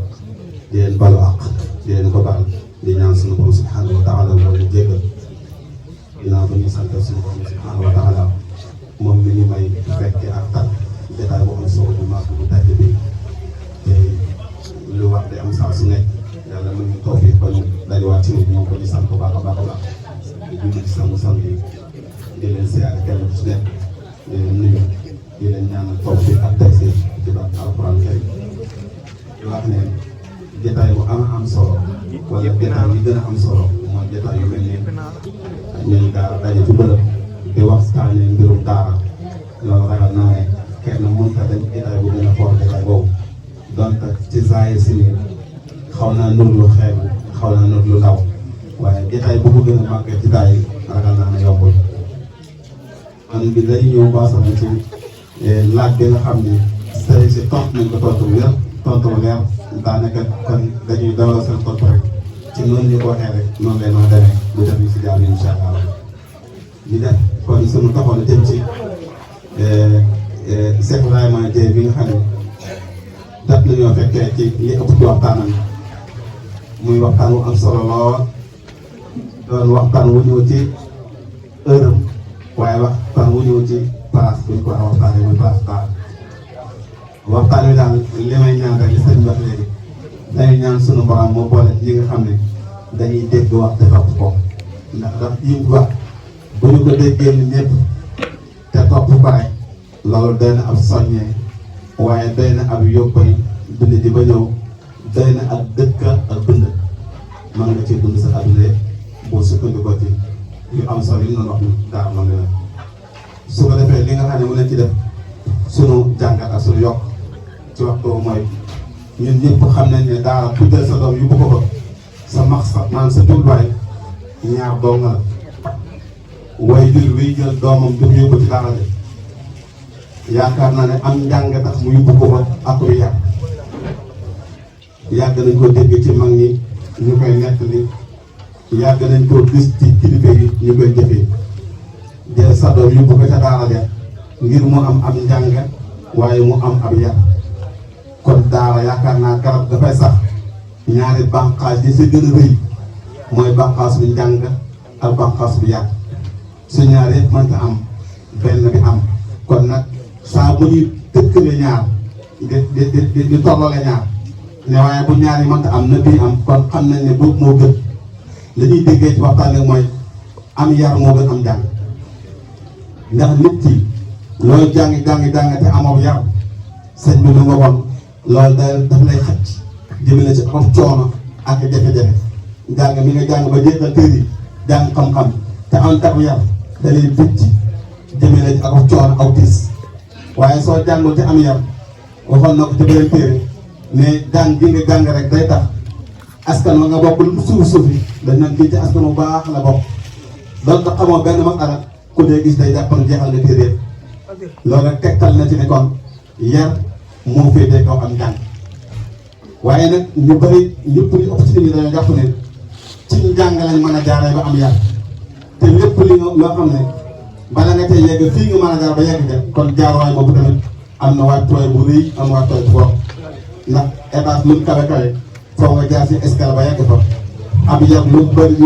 di leen balu àq di leen ko baal di ñaan suñu borom subhanahu wa taala moo ñu jéggal ginnaaw ba ñu sant suñu borom subhanahu wa taala moom mi ñu may fekke ak tal jotaay bu am solo bu mag bu tedd bi te lu wax di am saa su nekk yàlla mën ñu tawfiq ba ñu dajewaat ci nit ñoo ko di sant bu baax a baax a baax di julli ci sangu-sang yi di leen siyaare kenn ku ci nekk di leen nuyu di leen ñaanal tawfiq ak taysiir ci barke alquran karim di wax ne jotaay bu am solo wala jotaay yi gën a am solo mooy jotaay yu mel nii ñun daara daje ci bërëb di waxtaanee mbirum daara loolu ragal naa ne kenn mënut a dem jotaay bu gën a fort jotaay boobu donte ci zaahir si nii xaw naa nur lu xeebu xaw naa nur lu ndaw waaye jotaay bu ko gën a màggee ci daay ragal naa ne yombul. man bi dañuy ñëw baasam ci laaj bi nga xam ni say si tontu nañ ko tontu bu wér tontu bu leer daanaka kon dañuy dawal seen tontu rek ci noonu ñu ko waxee rek noonu lay noo demee lu def ñu si jaar incha allah ñu def kon suñu taxoon a jëm ci Cheikh Ibrahima Dieye bi nga xam ne dat nañoo fekkee ci li ëpp ci waxtaanam muy waxtaan wu am solo lool doon waxtaan wu ñëw ci heure am waaye waxtaan wu ñëw ci place bu ñu ko waxtaanee muy place daal waxtaan wi daal li may ñaan rek li sëñ wax léegi dañuy ñaan sunu borom moo boole ñi nga xam ne dañuy dégg wax te topp ko ndax daf yi wax bu ñu ko déggee ni ñëpp te topp ko rek loolu doy na ab soññee waaye doy na ab yóbbay bind di ba ñëw doy na ak dëkk ak bind mën nga cee dund sa àdduna boo sukkandikoo ci yu am solo yi ñu doon wax ni daa am na su ko defee li nga xam ne mu leen ci def sunu jàngat ak sunu yokk ci waxtu mooy ñun ñëpp xam nañ ne daara ku jël sa doom yóbbu ko fa sa max sa naan sa jubluwaay ñaar doom la way jël wiy jël doomam du ko yóbbu ci daara de yaakaar naa ne am njàng tax mu yóbbu ko fa ak lu yàgg yàgg nañ koo dégg ci mag ñi ñu koy nettali yàgg nañ koo gis ci kilifa yi ñu koy jëfee jël sa doom yóbbu ko ca daara de ngir mu am njàng waaye mu am ab yar kon daara yaakaar naa garab dafay sax ñaari bànqaas yi si gën a rëy mooy bànqaas bu njàng ak bànqaas bu yar su ñaar yëpp mënta am benn bi am kon nag saa bu ñuy tëkkale ñaar di tollale ñaar ne waaye bu ñaar yi mënta am na bii am kon xam nañ ne boobu moo gën li ñuy déggee ci waxtaan rek mooy am yar moo gën am jàng ndax nit ki loolu jàng te amoo yar sëñ bi lu nga won loolu daf lay xëcc jëmale ci am coono ak jafe-jafe jàng mi nga jàng ba jeexal téere yi jàng xam-xam te am tabu yar da lay bëcc jëmale ci ak coono aw tiis waaye soo jàngul te am yar waxoon na ko ci beneen téere mais jàng gi nga jàng rek day tax askan wa nga bokk lu suuf yi dañ naan kii ci askan bu baax la bokk doon tax xamoo benn masala ku dee gis day jàppoon jeexal nga téere loolu rek tegtal na ci ne kon yar moo féetee kaw am njàng waaye nag ñu bëri ñëpp ñu ëpp ci nit ñi dañoo jàpp ne ci njàng lañ mën a jaaree ba am yar te lépp li nga loo xam ne bala nga tey yegg fii nga mën a jaar ba yegg ja kon jaaruwaay boobu tamit am na waajtooy bu rëy am waajtooy bu fort ndax étage lu mu kawe foo nga jaar si escalier ba yegg fa am yar lu bëri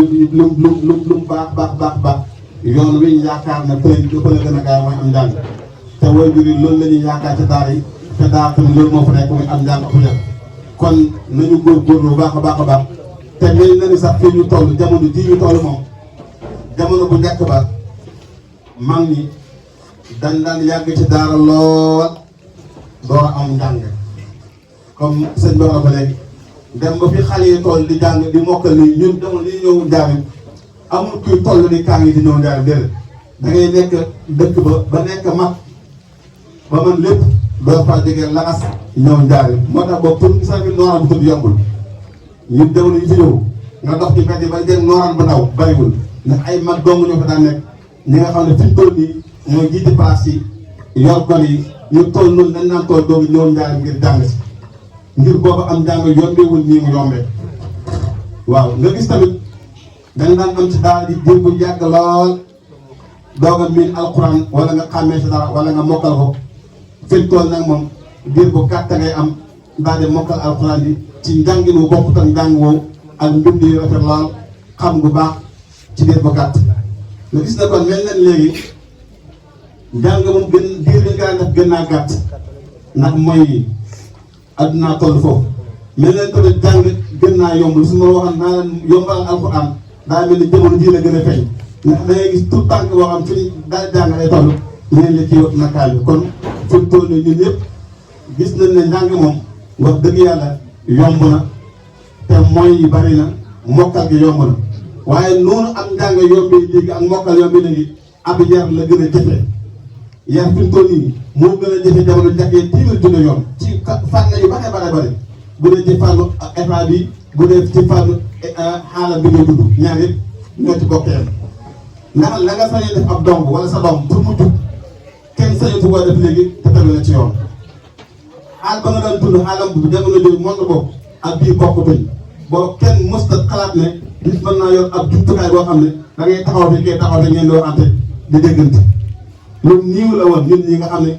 lu baax yoon wi ñu yaakaar ne pëy dafa la gën a gaaw mooy am njàng te waajur yi loolu la ñuy yaakaar ci daara yi te daara tamit loolu moo fa nekk muy am njàng ak yar kon nañu góorgóorlu baax a baax te mel na ni sax fii ñu toll jamono jii ñu toll moom jamono bu njëkk ba mag ñi dañ daan yàgg ci daara lool door a am njàng comme sëñ bi wax na ko léegi dem ba fi xale yi toll di jàng di mokkal ni ñun jamono li ñëw njàng amul kuy toll ni kaa ngi di ñëw njàng déedéet da ngay nekk dëkk ba nekk mag ba man lépp doo fa jógee laxas ñëw njàng moo tax boobu pour sax bi nooraan bu tudd yombul ñun jamono yi fi ñëw nga dox ci mbedd yi ba jël nooraan bu ndaw bariwul ndax ay mag dong ñoo fa daan nekk ñi nga xam ne fi ñu toll nii ñooy jiite place yi yor gone yi ñu toll noonu dañ naan toll doogu ñëw njàng ngir jàng si ngir boobu am njàng yombewul nii mu yombee waaw nga gis tamit dañ daan am ci daal di jéem bu yàgg lool doog a miin alxuraan wala nga xàmmee si dara wala nga mokkal ko fi ñu toll nag moom diir bu gàtt ngay am daal di mokkal alxuraan bi ci njàngin wu bokkut ak njàng woowu ak mbind yu rafet lool xam bu baax ci diir bu gàtt nga gis na kon mel na léegi njàng moom gën diir bi nga def gën naa gàtt ndax mooy addunaa toll foofu mel na tamit jàng gën naa yomb lu su ma waxoon naa leen yombalal alxuraan daa mel ni jamono jii la gën a feeñ ndax da ngay gis tout tànk boo xam fi daal jàng lay toll ñeneen li ci nakaal bi kon fi mu toll nii ñun ñëpp gis nañ ne njàng moom wax dëgg yàlla yomb na te mooy yi bari na mokkal gi yomb na waaye noonu am njàng yombee léegi ak mokkal yombee léegi ab yar la gën a jafe yar fi mu toll nii moo gën a jafe jamono njëkkee téeméer junne yoon ci fànn yu bare bu dee ci fànnu état bi bu dee ci fànnu xaalam bi ngay dund ñaar yëpp ñoo ci bokk yam ndax la nga sañee def ab doom wala sa doom pour mu jub kenn sañatu koo def léegi te tegu na ci yoon xaal ba nga doon dund xaalam bu jamono jooju monde boobu ak bii bokkutuñ boo kenn mësta xalaat ne nit mën naa yor ab jumtukaay boo xam ne da ngay taxaw fi kee taxaw fi ngeen doo ante di déggante lu niiw la woon nit ñi nga xam ne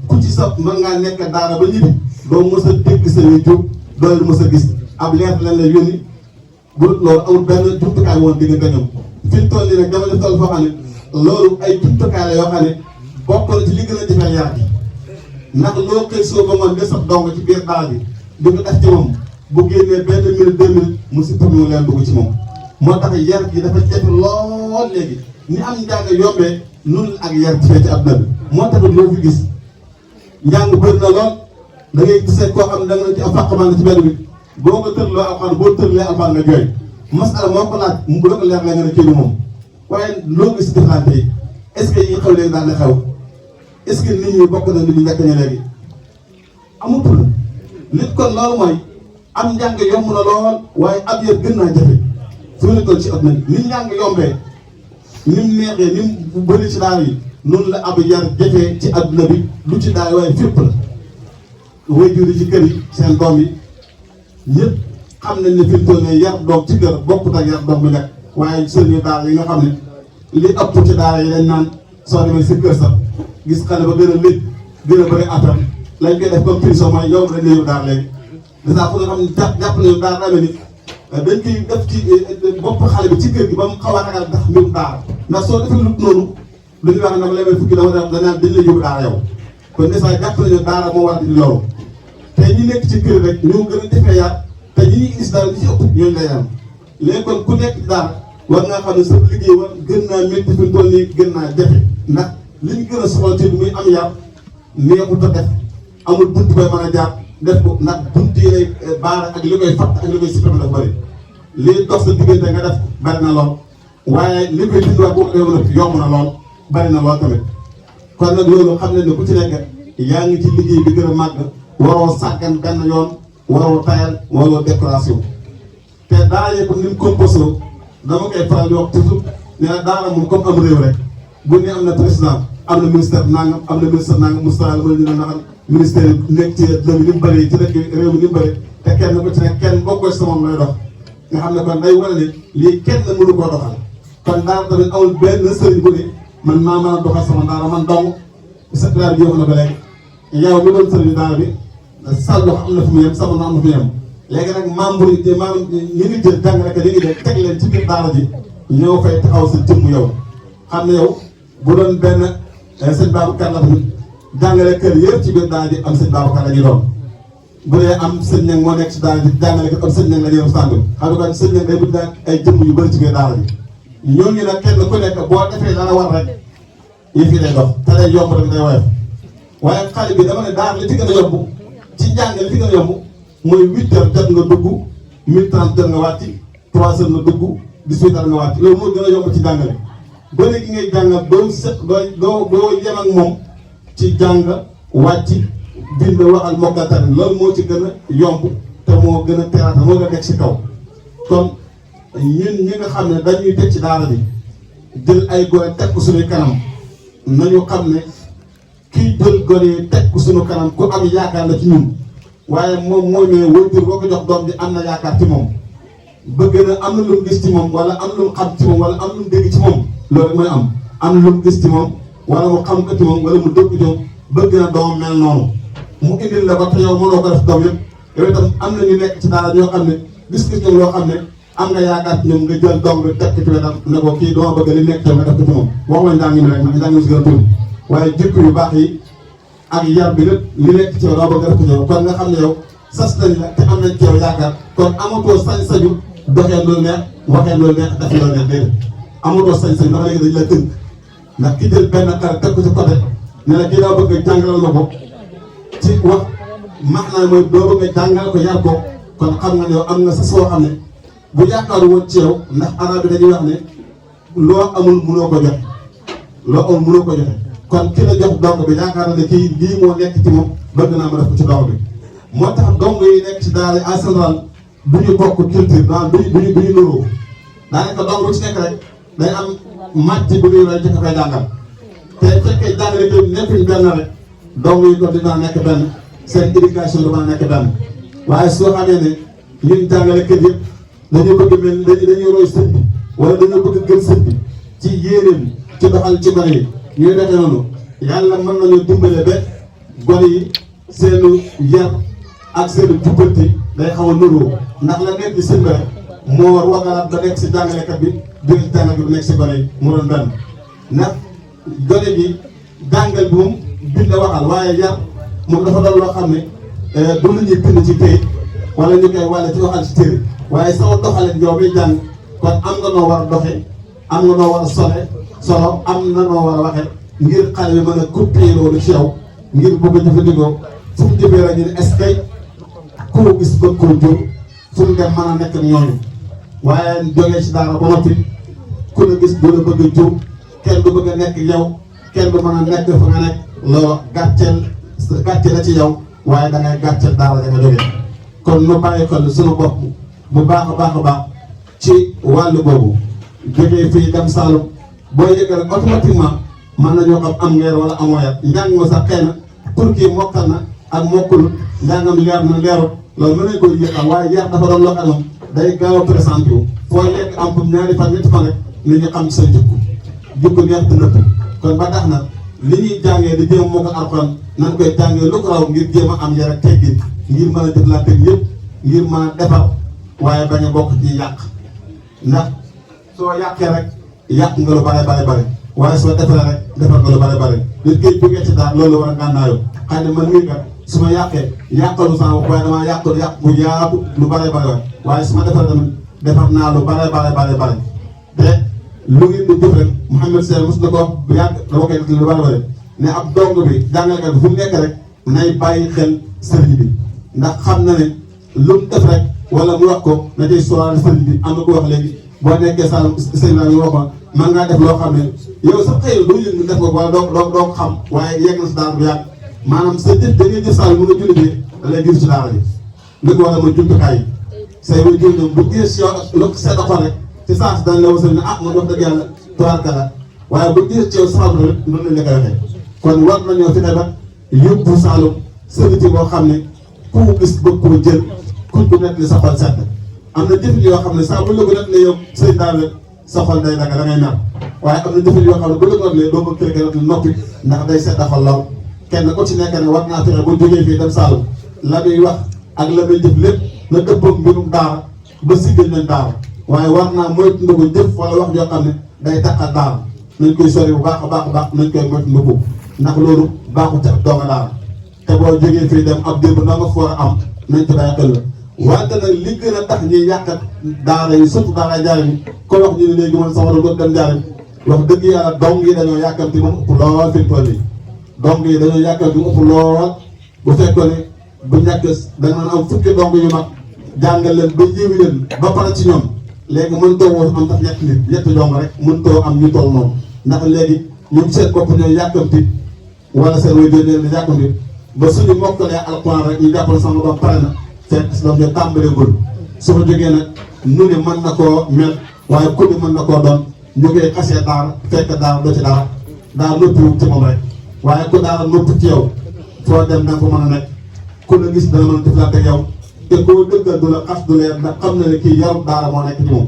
ku ci sa mën ngaa nekk daara ba ñibbi doo mës a dégg sa wéjur doo mës a gis ab leer lañ la yónni bu loolu amul benn jumtukaay woon di nga gañoom fi mu toll nii nag dama def toll foo xam ne loolu ay jumtukaay la yoo xam ne bokk na ci li gën a jëfee yar bi ndax loo xëy soo ba ngoon nga sax dong ci biir daara bi di ko def ci moom bu génnee benn minute 2 minutes mu si pour mu leen dugg ci moom moo tax yar gi dafa jafe lool léegi ni am njàng yombee noonu ak yar fee ci àdduna bi moo tax loo fi gis njàng bëri na lool da ngay gisee koo xam ne da nga ci am fàqman ci benn bi boo ko tërloo alxuraan boo tërlee alxuraan nga jooy masala moo ko laaj bu la ko leer la nga ne kii du moom waaye loo gis deflante yi est-ce que yi xew léegi daal na xew est-ce que nit ñi bokk na nit ñi nekk ñu léegi amutul nit kon loolu mooy am njàng yomb na lool waaye ab yar gën naa jafe fu ñu toll ci at nañ ni njàng yombee ni mu neexee ni mu bëri ci daara yi noonu la ab yar jafee ci adduna bi lu ci daara waaye fépp la waajur yi ci kër yi seen doom yi ñëpp xam nañ ne fi mu toll nii yar doom ci kër bokkut ak yar doom bi nekk waaye sëriñu daara yi nga xam ne li ëpp ci daara yi dañ naan soo demee si kër sax gis xale ba gën a lëj gën a bëri atam lañ koy def comme prison mooy yow dañ lay yóbbu daara léegi dèjà fu nga xam ne jàpp nañu daara daa mel ni dañ koy def ci bopp xale bi ci kër gi ba mu xaw a ragal ndax mbirum daara ndax soo defee lu noonu lu ñuy wax ne dama lay may fukki dama def dañ naan dañ lay yóbbu daara yow kon dèjà jàpp nañu daara moo war di loolu te ñi nekk ci kër rek ñoo gën a defee yar te ñi ñuy gis daal li ci ëpp ñooñu lay am léegi kon ku nekk daara war ngaa xam ne sa liggéey war gën naa métti fi mu toll nii gën naa jafe ndax li ñu gën a soxla ci muy am yar neexut a def amul bunt bay mën a jaar def ko ndax bunt yi lay baara ak li koy fatt ak li koy supplément dafa bëri lii dox sa diggante nga def bari na lool waaye li koy dindiwaat boo ko defee yomb na lool bari na lool tamit kon nag loolu xam ne ne ku ci nekk yaa ngi ci liggéey bi gën a màgg waroo sàggan benn yoon waroo tayal waroo décoration te daara yee comme ni mu composé dama koy faral di wax toujours nee na daara moom comme am réew rek bu ne am na président am na ministère nangam am na ministère nangam Moustapha mën nañu naxal ministère yi nekk ci réew mi ni mu bëree ci dëkk réew mi ni mu bëree te kenn ku ci nekk kenn bokkoo ci sa moom lay dox nga xam ne kon day wane ne lii kenn mënu koo doxal kon daara tamit amul benn sëriñ bu ne man maa mën a doxal sama daara man dong sa daara bi wax na ba léegi yow mi doon sëriñ daara bi sa loxo am na fu mu yem sama na am na fu mu yem léegi nag membre yi maanaam ñi ngi jël jàngalekat yi ngi jël teg leen ci biir daara ji ñoo fay taxaw sa jëmm yow xam ne yow bu doon benn sëñ Babacar la tamit jàngale kër yëpp ci biir daara ji am sëñ Babacar la ñuy doon bu dee am sëñ Ñang moo nekk ci daara ji jàngalekat am sëñ Ñang la ñuy doon sànq xam nga sëñ Ñang day bëgg ay jëmm yu bëri ci biir daara ji ñooñu nag kenn ku nekk boo defee dana war rek yëf yi day dox te day yomb tamit day woyof waaye xale bi dama ne daara li ci gën a yomb ci njàng li ci gën a yomb mooy 8 heures jot nga dugg 10h30 jot nga wàcc 3 heures nga dugg 18 heures nga wàcc loolu moo gën a yomb ci jàngale ba léegi ngay jàngal doo yem ak moom ci jàng wàcc bind waxal mokkal tari loolu moo ci gën a yomb te moo gën a teraata moo gën a teg ci kaw kon ñun ñi nga xam ne dañuy teg ci daara bi jël ay gone teg ko suñuy kanam nañu xam ne kii jël gone yi teg ko suñu kanam ku am yaakaar la ci ñun waaye moom mooy ne waajur boo ko jox doom bi am na yaakaar ci moom bëgg na am na lu mu gis ci moom wala am lu mu xam ci moom wala am lu mu dégg ci moom loolu mooy am lu mu gis ci moom wala mu xam ko ci moom wala mu dégg ci moom bëgg na doom mel noonu mu indil la ba te yow mënoo ko def doom yëpp yow itam am na ñu nekk ci daara ñoo xam ne gis-gis ñoom loo xam ne am nga yaakaar ci ñoom nga jël doom bi teg ko ci wetam ne ko kii dama bëgg li nekk ci nga def ko ci moom waxuma njàng mi rek ndax njàng mi si gën a tuuti waaye jikko yu baax yi ak yar bi lépp li nekk ci yow dama bëgg def ko ci yow kon nga xam ne yow sas nañ la te am nañ ci yow yaakaar kon amatoo sañ-sañu doxee loolu neex waxee loolu neex def loolu neex déedéet amatoo sañ-sañ ndax léegi dañ la tënk ndax ki jël benn xar teg ko ci côté ne la kii daa bëgg a jàngalal ma ko ci wax maanaam mooy doo bëgg a jàngal ko yar ko kon xam nga ne yow am nga sa soo xam ne bu yaakaaru woon ci yow ndax arab bi dañuy wax ne loo amul mënoo ko joxe loo amul mënoo ko joxe kon ki la jox dong bi yaakaar na ne kii lii moo nekk ci moom bëgg naa ma def ko ci dong bi moo tax dong yi nekk ci daara en général du ñu bokk culture daal du ñu nuroo daanaka dong bu ci nekk rek day am màcc bu ñuy roy ci ka koy jàngal te fekkee jàngale kii nekkuñ benn rek dong yi ko dinaa nekk benn seen éducation du mën a nekk benn waaye soo xamee ne ñun jàngale kër yëpp dañoo bëgg mel dañuy roy sëñ bi wala dañoo bëgg gën sëñ bi ci yéeneen ci doxal ci gone yi ñuy defee noonu yàlla mën nañoo dimbale ba gone yi seenu yar ak seenu jubbanti day xaw a nuroo ndax la nekk ci sëñ bi rek moo war wagalaat ba nekk si jàngalekat bi jóge ci jàngal bi bu nekk si gone yi mu doon benn ndax gone gi jàngal bi moom bind waxal waaye yar moom dafa doon loo xam ne du lu ñuy bind ci këyit wala ñu koy wàlle ci waxal ci téere waaye sama doxalin yow bi jàng kon am nga noo war a doxe am nga noo war a solo am na noo war a waxe ngir xale bi mën a copier loolu ci yow ngir bëgg a jëfandikoo fu mu jëfee rek ñu ne est-ce que koo gis bëgg koo jur fu mu dem mën a nekk ak ñooñu waaye jógee ci daara ba noppi ku la gis du la bëgg a jur kenn du bëgg a nekk yow kenn du mën a nekk fa nga nekk loo gàcce la ci yow waaye da ngay gàcceel daara da nga jógee kon nu bàyyi xel sunu bopp bu baax a baax ci wàllu boobu jógee fii dem Saalum boo yëgee rek automatiquement mën nañoo xam am ngeer wala amoo yar njàng ma sax xëy na pour kii mokkal na ak mokkul njàngam leer na leerut loolu mën nañ ko yëkkal waaye yar dafa doon loo xam ne day gaaw a présenté wu foo lekk am pour ñaari fan ñetti fan rek nit ñi xam sa jukku neex di nëpp kon ba tax na li ñuy jàngee di jéem moo ko alxuraan nan koy jàngee lu ko raw ngir jéem a am yar ak teggin ngir mën a jëflante yëpp ngir mën a defar waaye bañ a bokk ci yàq ndax soo yàqee rek yàq nga lu bare waaye soo defaree rek defar nga lu bare nit koy jógee ci daal loolu war a gànnaayoo xëy na man mii kat su ma yàqee yàqalu sama bopp waaye damaa yàq bu yaatu lu bare waaye su ma defaree tamit defar naa lu bare te lu ngeen di jëf rek Mouhamed Sène mos na ko wax bu yàgg dama koy def lu bare ne ab dong bi jàngalekat bi fu mu nekk rek nay bàyyi xel sëriñ bi ndax xam na ne lu mu def rek wala mu wax ko na cay sóoraale sëriñ bi am na ko wax léegi boo nekkee Saalum sëriñ bi waxoon man ngaa def loo xam ne yow sax xëy na doo yëg nga def ko wala doo xam waaye yegg na si daara bu yàgg maanaam sa jëf da ngay jëf Saalum mën a julli bi da lay gis ci daara ji li ko waxee mooy jumtukaay yi say way jur ñoom bu gis si yow lu sedd xol rek ci saa si dañ la wasal ne ah man wax dëgg yàlla tubaarkalla waaye bu gis ci yow sabab rek noonu lañ la koy waxee kon war nañoo fexe ba yóbbu Saalum sëriñ boo xam ne ku mu gis bëgg ko jël kuñ ko nekk li sa xol sedd am na jëfin yoo xam ne saa bu la ko nekk ne yow sëriñ daal rek sa xol day dagg da ngay mer waaye am na jëfin yoo xam ne bu la ko nekk doo bëgg kër rek noppi ndax day sedd xol law kenn ku ci nekk ne war naa fexe boo jógee fii dem Saalum la muy wax ak la muy jëf lépp na dëppoog mbirum daara ba siggal nañ daara waaye war naa moytu ndu ko jëf wala wax yoo xam ne day taxal daara nañ koy sori bu baax a baax nañ koy moytu ndu ko ndax loolu baaxul ca doonga daara te boo jógee fii dem ab démb na nga foor a am nañ ci bàyyi xel la wante nag li gën a tax ñuy yàqat daara yi surtout daara jaare yi ko wax ñu ne léegi man sama doon dem jaare wax dëgg yàlla dong yi dañoo yàkkamti moom ëpp lool fi mu toll yi dong yi dañoo yàkkamti mu ëpp lool bu fekkoon ne bu ñàkk da nga am fukki dong yu mag jàngal leen ba yéwi leen ba pare ci ñoom léegi mën too woo am tax ñetti dong rek mën too am ñu toll noonu ndax léegi ñun seen bopp ñooy yàkkamti wala seen way jël leen yàkkamti ba suñu mokkalee alxuraan rek ñu jàppal sama doom pare na fekk si doom ñu tàmbaleegul su ma jógee nag nu ne mën na koo mel waaye ku ne mën na koo doon ñu koy xasee daara fekk daara doo ci dara daara noppiwu ci moom rek waaye ku daara noppi ci yow foo dem da nga fa mën a nekk ku la gis dana mën a jëflante yow te koo dëggal du la xas du leer ndax xam na ne kii yarum daara moo nekk ci moom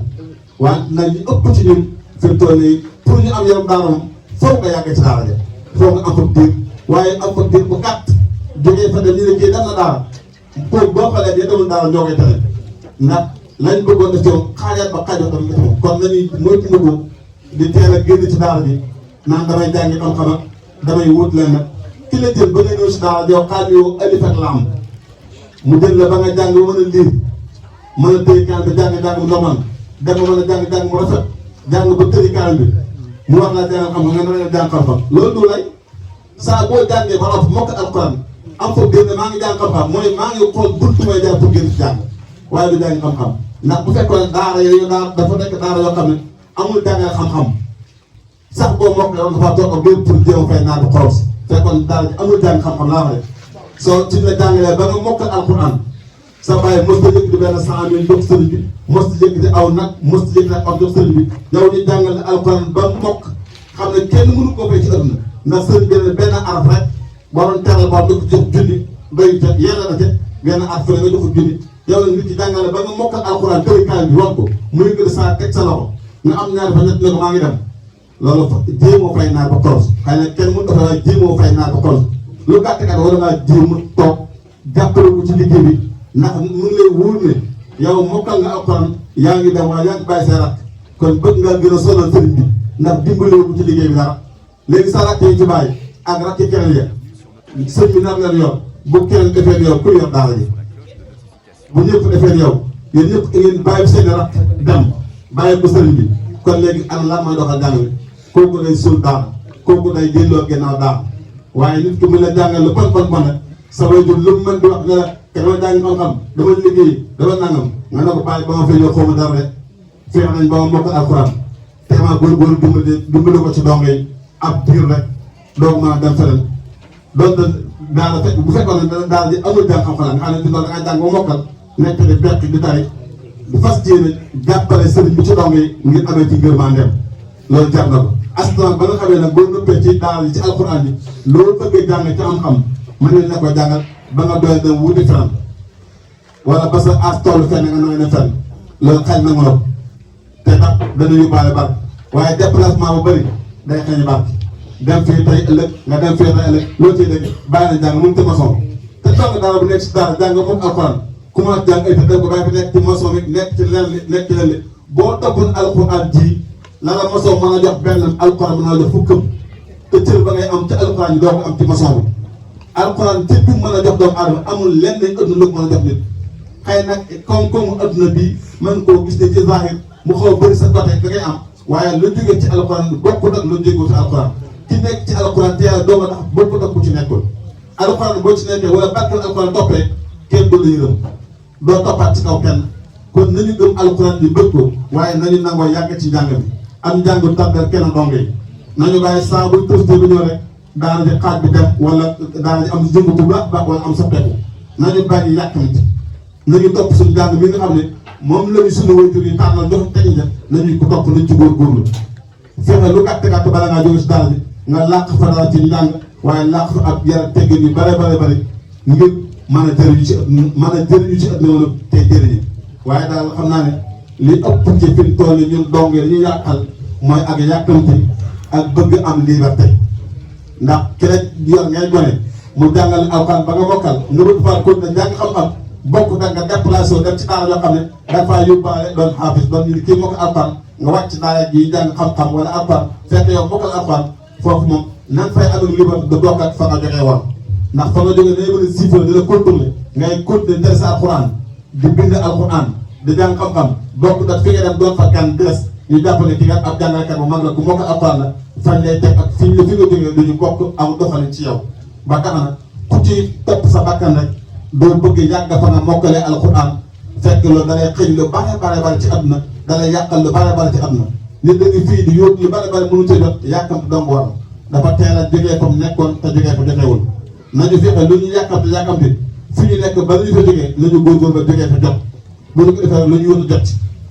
waaye nag ñu ëpp ci ñun fi mu toll nii pour ñu am yarum daara moom foo nga yàggee ci daara ja foo nga am fa diir waaye am fa diir bu gàtt jógee fa dem ñu ne kii dem na daara pour boo xoolee ñu demul daara ñoo koy tere ndax lañ bëggoon def ci moom xaajaat ba xaajoo tamit ci moom kon nañuy moytu ndugu di teel a génn ci daara bi naan damay jàngi xam-xam ak damay wut leen nag ki la jël ba nga ñëw si daara yow xaaj yow alif ak laam mu jël la ba nga jàng ba mën a liir mën a tëri kaan bi jàng mu normal dem ba mën a jàng mu rafet jàng ba tëri kaan bi mu war laa jàngal xam-xam nga ne la jàng xam-xam loolu du lay saa boo jàngee ba rafet mokk alxuraan am fa génn maa ngi jàng xam-xam mooy maa ngi xool buntu may jaar pour génn ci jàng waaye du jàng xam-xam ndax bu fekkoon daara yooyu dafa nekk daara yoo xam ne amul jàngale xam-xam sax boo mokk yoon dafa toog ak lépp pour jéem a fay naan bu xoros fekkoon daara ji amul jàng xam-xam laa wax soo ci la jàngalee ba nga mokkal alxuraan sa bàyyi mos ta yëkkati benn 100 000 jox sëriñ bi mos ta yëkkati aw nag mos ta yëkkati aw jox sëriñ bi yow ñu jàngale alxuraan ba mokk xam ne kenn mënu koo fay ci àdduna ndax sëriñ bi benn araf rek boo doon teral boo doon jox junni doy jot yéen a jot benn araf fële nga jox ko junni yow nag nit ci jàngale ba nga mokkal alxuraan tërikaay bi wax ko mu yëkkati saa teg sa loxo nga am ñaari fa ñett ne ko maa ngi dem loolu fa jéemoo fay naar ba koros xëy na kenn mënu dafa waaye jéemoo fay naar ba koros lu gàtt kat war ngaa jéem a toog jàppale ko ci liggéey bi ndax mu ngi lay wóor ne yow mokkal nga alxuraan yaa ngi dem waaye yaa ngi bàyyi say rakk kon bëgg ngaa gën a sonal sëriñ bi ndax dimbale ko ci liggéey bi dara léegi sa rakk yi ci bàyyi ak rakk yi keneen ya sëñ bi nar leen yor bu keneen defee yow ku yor daara ji bu ñëpp defee yow yéen ñëpp ngeen bàyyi seen rakk dem bàyyi ko sëriñ bi kon léegi ana lan mooy doxal jàng bi kooku day suul daara kooku day delloo gannaaw daara waaye nit ki mën la jàngal lu bon rek sa waajur lu mu mën di wax ne la te dama jàng xam-xam dama liggéey dama nangam nga ne ko bàyyi ba ma fay ñëw xaw ma dara rek feex nañ ba ma mokk alxuraan te maa góorgóorlu dimbali ko ci dong yi ab diir rek doog maa dem feneen donte daara fekk bu fekkoon ne daara ji amul jàng xam-xam nga xam ne di doon da ngay jàng ba mokkal nekk di bekk di tari di fas yéene jàppale sëriñ bi ci dong yi ngir amee ci ngërmandeem loolu jar na ko askan ba nga xamee nag boo nëppee ci daara ji ci alxuraan ji loolu bëggee jàng ci am-xam mën nañ la ko jàngal ba nga doy dem wuti fenn wala ba sa as toolu fenn nga nooy ne fenn loolu xañ na nga te tax dana yóbbaale barke waaye déplacement bu bëri day xañ barke dem fii tey ëllëg nga dem fii tey ëllëg loolu ciy dégg bàyyi na jàng mënu te maçon te toog daara bu nekk ci daara jàng moom alxuraan commencé jàng ay tëdd ko bàyyi fi nekk ci maçon bi nekk ci lenn nekk ci lenn boo toppoon alxuraan ji la la maçon mën a jox benn alxuraan mën a jox fukkam te cër ba ngay am ci alxuraan yi doo ko am ci maçon bi alxuraan cër bi mën a jox doomu aadama amul lenn ëdduna lu mën a jox nit xëy nag koom-koomu adduna bii mën koo gis ne ci zahir mu xaw a bëri sa côté da ngay am waaye lu jógee ci alxuraan bokkut ak lu jógee ci alxuraan ki nekk ci alxuraan te yàlla doo nga tax bokkut ak ku ci nekkul alxuraan boo ci nekkee wala barkeel alxuraan toppee kenn du la yërëm doo toppaat ci kaw kenn kon nañu gëm alxuraan bi bëgg ko waaye nañu nangoo yàgg ci njàng bi am njàng tàggal kenn dong yi nañu bàyyi saa buñ posté bu ñëw rek daara ji xaaj bi dem wala daara ji am jëngu bu baax baax wala am soppeeku nañu bàyyi yàkkamti nañu topp suñu njàng mi nga xam ne moom lañu suñu waajur yi tànnal jox teñ ja nañu ko topp nañ ci góorgóorlu fexe lu gàtt gàtt bala ngaa jóge si daara ji nga làq fa dara ci njàng waaye làq fa ab yar teggin yu bare ngir mën a jëriñu ci àdduna wala tey jëriñu waaye daal xam naa ne li ëpp ci fi mu toll ñun dong yi dañuy yàqal mooy ak yàkkamti ak bëgg am liberté ndax ki rek yor ngay gone mu jàngal alxuraan ba nga mokkal nga bëgg faa kon na njàng xam-xam bokk nag nga déplacé wu dem ci daara yoo xam ne dafaa yóbbaale doon xaafis doon ñu ni kii mokkal alxuraan nga wàcc daara ji jàng xam-xam wala alxuraan fekk yow mokkal alxuraan foofu moom nan fay amee liberté de bokk ak fa nga jógee woon ndax fa nga jógee dañuy mën a siifal di la contrôler ngay continuer tere sa alxuraan di bind alxuraan di jàng xam-xam bokk nag fi nga dem doon fa gan des ñu jàpp ne ki nga ab jàngalekat bu mag la ku mokkal alxuraan la fañ lay teg ak fi nga jógee duñu bokk am doxalin ci yow ba tax na ku ci topp sa bakkan rek doo bëgg yàgg fa nga mokkalee alxuraan fekk loolu da lay xëñ lu bare ci àdduna da lay yàqal lu bare ci àdduna nit da nga fii di yóot lu bare mënu ci jot yàkkamti dong war dafa teel a jógee comme nekkoon te jógee ko jotewul nañu fexe lu ñu yàkkamti fi ñu nekk ba lu ñu fa jógee nañu góorgóor ba jógee fa jot bu ñu ko defee lu ñu yóotu jot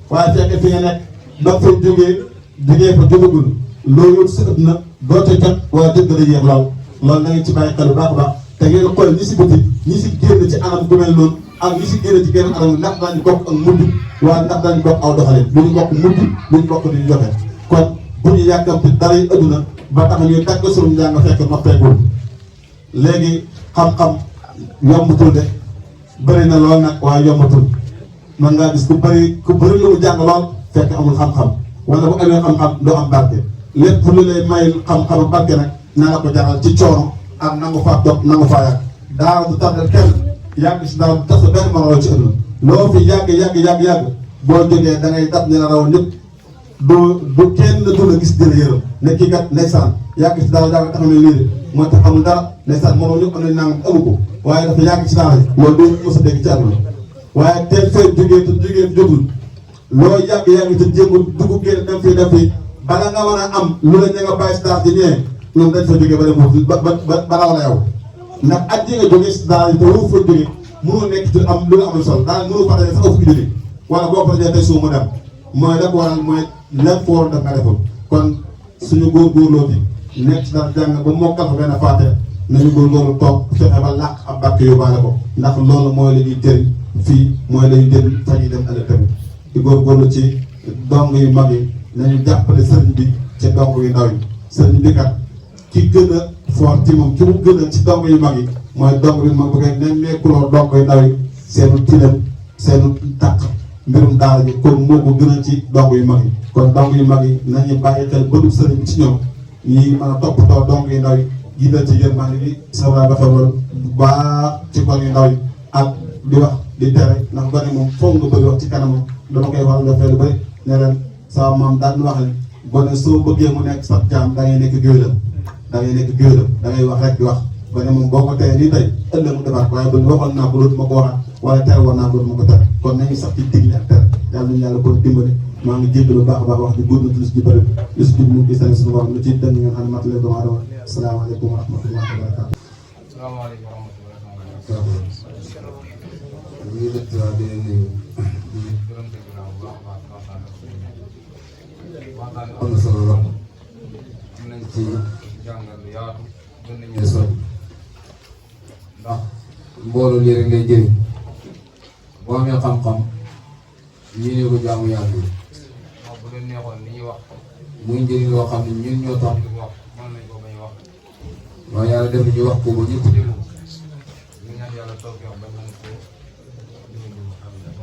waaye fekkee fi nga nekk ba fa jógee fa jógagul loolu yóotu sa àdduna doo ca jot wala dëgg la yéex lool loolu na ngeen ci bàyyi xel bu baax a baax te ngeen xool ñi si bëti ñi si génn ci anam gu mel noonu ak ñi si génn ci geneen anam ndax dañu bokk ak mujj waaye ndax dañu bokk aw doxalin bu ñu bokk mujj bu ñu bokk di ñu joxe kon bu ñu yàkkamti dara yi adduna ba tax ñuy dagg suñu njàng fekk noppeegul léegi xam-xam yombatul de bëri na lool nag waaye yombatul man ngaa gis ku bëri lu mu jàng lool fekk amul xam-xam wala bu amee xam-xam doo am barke lépp lu lay may xam-xam barke nag na la ko jaral ci coono ak nangu faa toog nangu faa yàgg daara du tardel kenn yàgg si daara du tax sa benn moroom ci ëllëg loo fi yàgg boo jógee da ngay dab ñu la raw ñëpp du kenn du la gis dina yërëm ne kii kat ndeysaan yàgg si daara jàng tax na lii de moo tax amul dara ndeysaan moroom ñëpp am nañ nangam amu ko waaye dafa yàgg ci daara loolu doo mos a dégg ci àdduna waaye teel fee jógee jógul loo yàgg te jéemul dugub génn dem fii def fii bala nga mën a am lu la ña nga bàyyi si daara ji ñëwee ñoom dañ fa jógee ba dem foofu ba raw la yow ndax at yi nga jógee si daara yi te woo fa jógee mënoo nekk ci am lu la amul solo daal mënoo fa daje sax ëpp jógee wala boo ko dajee tey suuf mu dem mooy rek waral mooy lépp foo war def nga deful kon suñu góorgóorloo bi nekk ci dara jàng ba mokkal fa benn faate nañu góorgóorlu toog fexe ba làq ab bàkk yóbbaale ko ndax loolu mooy la ñuy jëriñ fii mooy la ñuy jëriñ fa ñuy dem ëllëg tamit di góorgóorlu ci dong yu mag yi nañu jàppale sëriñ bi ci dong yu ndaw yi sëriñ bi kat ki gën a fort ci moom ki mu gën a ci dong yu mag yi mooy dong yu mag bu koy nemmeekuloo dong yu ndaw yi seenu tilam seenu tàq mbirum daara ji kon moo ko gën a ci dong yu mag yi kon dong yu mag yi nañu bàyyi xel bëdu sëriñ bi ci ñoom ñi mën a toppatoo dong yu ndaw yi jiital ci yërmande bi sawra dafa lool bu baax ci kon yu ndaw yi ak di wax di tere ndax gone moom foog nga bëgg wax ci kanamam dama koy waral dafay lu bëri ne leen sama maam daan wax ne gone soo bëggee mu nekk sab jaam da ngay nekk géwélam da ngay wax rek di wax gone moom boo ko teye nii tey ëllëg mu defaat waaye bu waxoon naa ko dootuma ko waxaat waaye tere woon naa ko dootuma ko tere kon nañu sax ci digle ak tere yàlla nañu yàlla kon dimbali maa ngi jéggalu baax a baax wax di gudd na tulis di bëri li si jublu gis tamit suñu borom lu ci dem ngeen xam ne matale doomu aadama asalaamaaleykum wa rahmatullahi wa barakatuh. Asalaamaaleykum wa rahmatullahi wa barakatuh. ñu ngi def di leen nuyu di gërëm dëgg naa bu baax a baax waxtaan am na solo lool am nañ ci jàngal lu yaatu gën nañu sori ndax mbooloo lii rek ngay jëriñ boo amee xam-xam ñii ne ko jaamu yàlla yi wax bu leen neexoon li ñuy wax muy njëriñ loo xam ne ñun ñoo tax di wax mën nañ ko bañ wax waaye yàlla def ñu wax ko ba ñëpp déglu ñu ñaan yàlla toog yow ba mën ko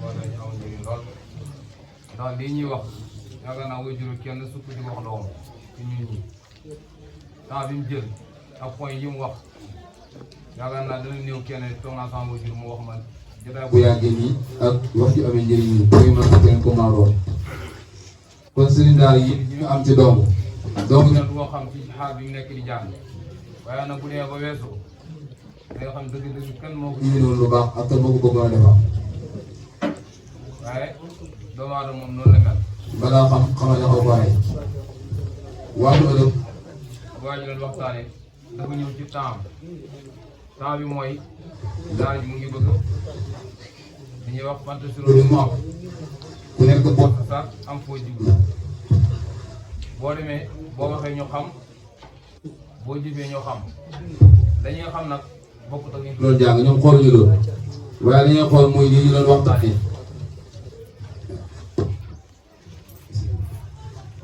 wala ñu am njëriñ lool ndax lii ñuy wax yaakaar naa way juru kenn sukk di wax doom ci ñun ñi temps bi mu jël ak point yi mu wax yaakaar naa dana néew kenn toog naa sama way juru mu wax man jotaay bu yàggee nii ak wax ju amee njëriñ nii koy mën ko kenn ko maa doon kon sëriñ daal yi ñu am ci doom donc nag du ko xam ci xaal bi mu nekk di jàng waaye nag bu dee ba weesu day xam dëgg-dëgg kan moo ko yéenoon lu baax ak kan moo ko bëggoon a defar waaye doomu aadama moom noonu la mel balaa xam xamal ne xaw baaxee waatu ëllëg waa ji doon waxtaane dafa ñëw ci temps bi mooy daara ji mu ngi bëgg li ñuy wax bant suro li mu am ku nekk bopp sax am foo jublu boo demee boo waxee ñu xam boo jëfee ñoo xam dañuy xam nag bokkut ak ñu doon jàng ñoom xooluñu loolu waaye li ñuy xool mooy lii ñu doon waxtaanee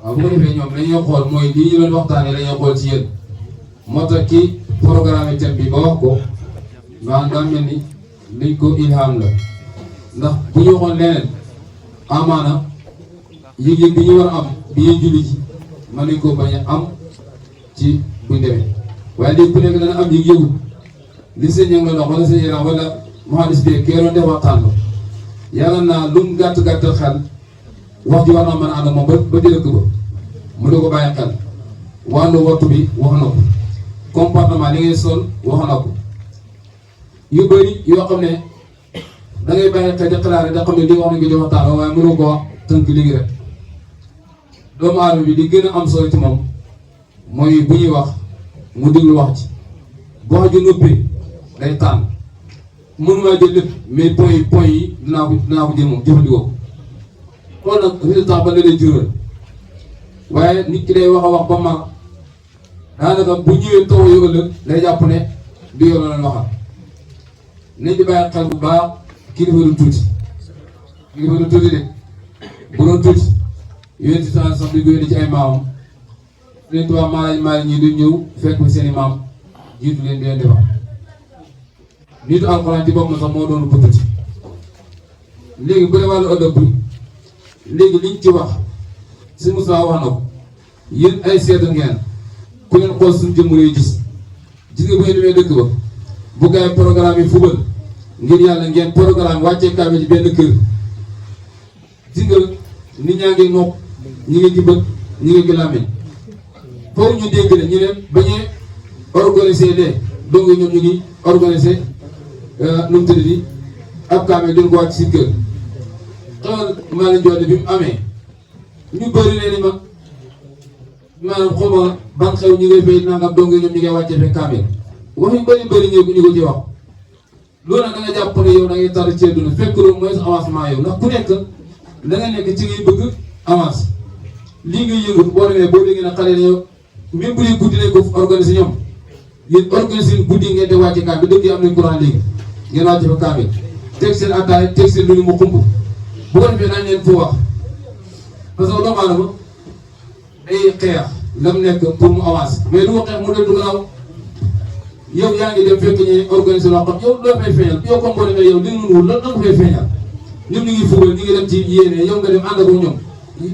waaw bu ko defee ñoom li ñuy xool mooy lii ñu doon waxtaanee la ñuy xool ci yéen moo tax ki programme thème bi ba wax ko maanaam daa mel ni liñ ko ilham la ndax bu ñu waxoon leneen amaana yëg-yëg bi ñu war a am bi ñuy julli ji mën nañ ko bañ a am ci buñ demee waaye léegi ku nekk dana am yëg-yëgu li sëñ ña nga dox wala sëñ yaram wala muhaddis bi kee doon def waxtaan ba yàlla naa lu mu gàtt-gàttal xel wax ji war na mën a ànd moom ba dëkk ba mu di ko bàyyi xel wàllu wattu bi wax na ko comportement li ngay sol wax na ko yu bëri yoo xam ne da ngay bàyyi xel di xalaat rek da xam ne li wax nañ ko ci waxtaan waaye mënu ko wax tënk léegi rek doomu aadama bi di gën a am solo ci moom mooy bu ñuy wax mu déglu wax ci bu wax ji noppi day tànn mënumaa jël lépp mais point yi dinaa ko jël moom jëfandikoo ko xool nag résultat ba nga lay jural waaye nit ki day wax a wax ba mag daanaka bu ñëwee taw yu ëllëg day jàpp ne du yow la leen waxal nañ di bàyyi xel bu baax kilifa du tuuti de bu doon tuuti yéen si saa sax di góor ci ay maamam leen tubaab maalaaj ñii du ñëw fekk fi seen i maam jiitu leen di leen defar nitu alxuraan ci boppam sax moo doon bëgg ci léegi bu dee wàllu ëllëg bi léegi liñ ci wax si Moussa wax na ko yéen ay seetu ngeen ku leen xool suñu jëmm lay gis nga bu ngeen demee dëkk ba bu gaay programme yi fubal ngir yàlla ngeen programme wàccee kaame ci benn kër gis nga nit ñaa ngi nopp ñi ngi ci bët ñi ngi ci làmmiñ foofu ñu dégg ne ñu ne ba ñu organiser de donc ñoom ñu ngi organiser nu mu tëdd di ab kaame doon ko wàcc si kër xamal maa leen joxe bi mu amee ñu bëri ne ni ma maanaam xawma ban xew ñi ngay fay nangam dong ñoom ñi ngay wàccee fekk kaamel wax yu bëri ñu ko ci wax loolu nag da nga jàpp ne yow da ngay tar ci àdduna fekk loolu mooy sa avancement yow ndax ku nekk da nga nekk ci ngay bëgg avance lii ngay yëngu boo demee boo déggee ne xale ne yow même bu dee guddi nañ ko organiser ñoom yéen organiser guddi ngeen di wàcce kaamel dëkk yi am nañ courant léegi ngeen wàcce fa kaamel teg seen attaay teg seen lu ñu mu xumb bu ko defee nañ leen fu wax parce que doomu aadama day xeex lam nekk pour mu avance mais du ko xeex mu del du gannaaw yow yaa ngi dem fekk ñuy organiser loo xam yow loo fay feeñal yow comme boo demee yow li mu wul lan nga fay feeñal ñoom ñu ngi fubal ñu ngi dem ci yéene yow nga dem ànd ak ñoom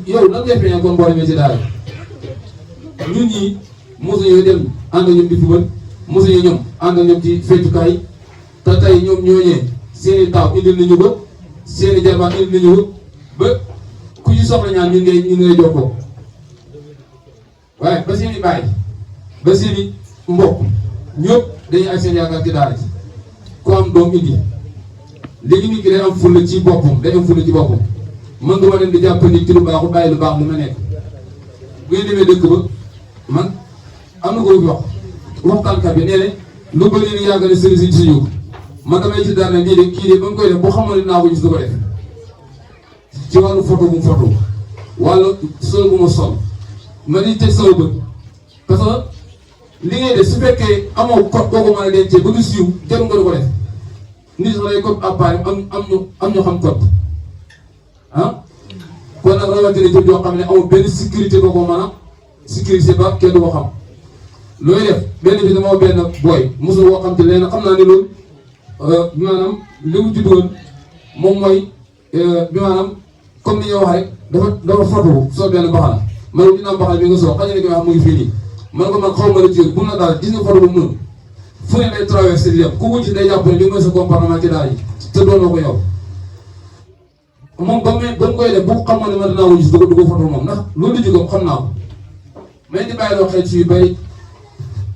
yow lan ngay feeñal kon boo demee ci daara ñun ñii mosuñu dem ànd ak ñoom di fubal mosuñu ñoom ànd ak ñoom ci feccukaay te tey ñoom ñooñee seeni taaw indil nañu ba seeni jarbaat indil nañu ba ku ci soxla ñaan ñu ngay jokkoo waaye ba seeni baay ba seeni mbokk ñëpp dañuy ak seen yaakaar ci daara ci ku am doom indi léegi nit ki day am fulla ci boppam day am fulla ci boppam man nga ma dem di jàpp nit ci lu baaxul bàyyi lu baax li ma nekk bu ngeen demee dëkk ba man am na ko fi wax waxtaankat bi nee ne lu bëri ni yàgg na sëriñ si suñu man damay ci dara ne nii de kii de ba mu koy def bu xamoon ne naa ko gis du ko def ci wàllu photo bu mu photo wàllu sol bu ma sol ma di teg sama bët parce que li ngay def su fekkee amoo code boo ko mën a dencee ba du siiw jarul nga du ko def nit sax lay code appareil am ñu xam code ah kon nag rawatina jëm yoo xam ne amul benn sécurité boo ko mën a sécurité ba kenn du ko xam looy def benn bi dama benn booy mosul woo xam te leen xam naa ne loolu maanaam li mu juddoon moom mooy bi maanaam comme ni ñuy wax rek dafa foto soo benn baxana man dinaa baxana bi nga soo xëy na ki wax mu ngi fii nii man ko man xaw ma la ci bu na daal gis nga foto bu mu noonu fu ne lay traversé di dem ku wuti day jàpp ne li mooy sa comportement ci daal yi te doonoo ko yow moom ba mu koy def bu xamoon ne man dinaa ko gis du ko foto moom ndax loolu jógam xam naa ko mais di bàyyi loo xel ci yu bay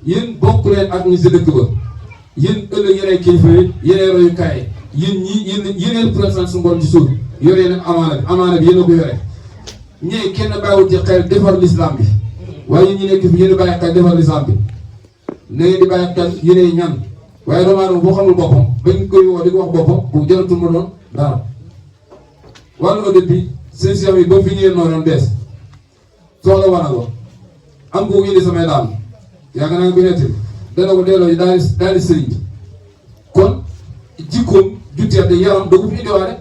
yéen bokk leen ak ñi si dëkk ba yéen ëllëg yeneen kilifa yi yeneen royukaay yéen ñii yéen représentant suñu borom ci suuf yore leen amaana bi yéen a ko yore ñee kenn bàyyiwul ci xel defar l'islam bi waaye yéen ñi nekk fi yéen a bàyyi xel defar l'islam bi na ngeen di bàyyi xel yéenay ñan waaye doomu aadama boo xamul boppam bañ koy woo di ko wax boppam bu jaratul ma doon dara wàllu audit bi seen système yi ba fi ñëwee noonu bees soxla wana ko am ko indi samay daal yaakaar naa ko nettali dana ko delloo daal di sëriñ bi kon jikkoom ju tedd yaram da ko fi indiwaale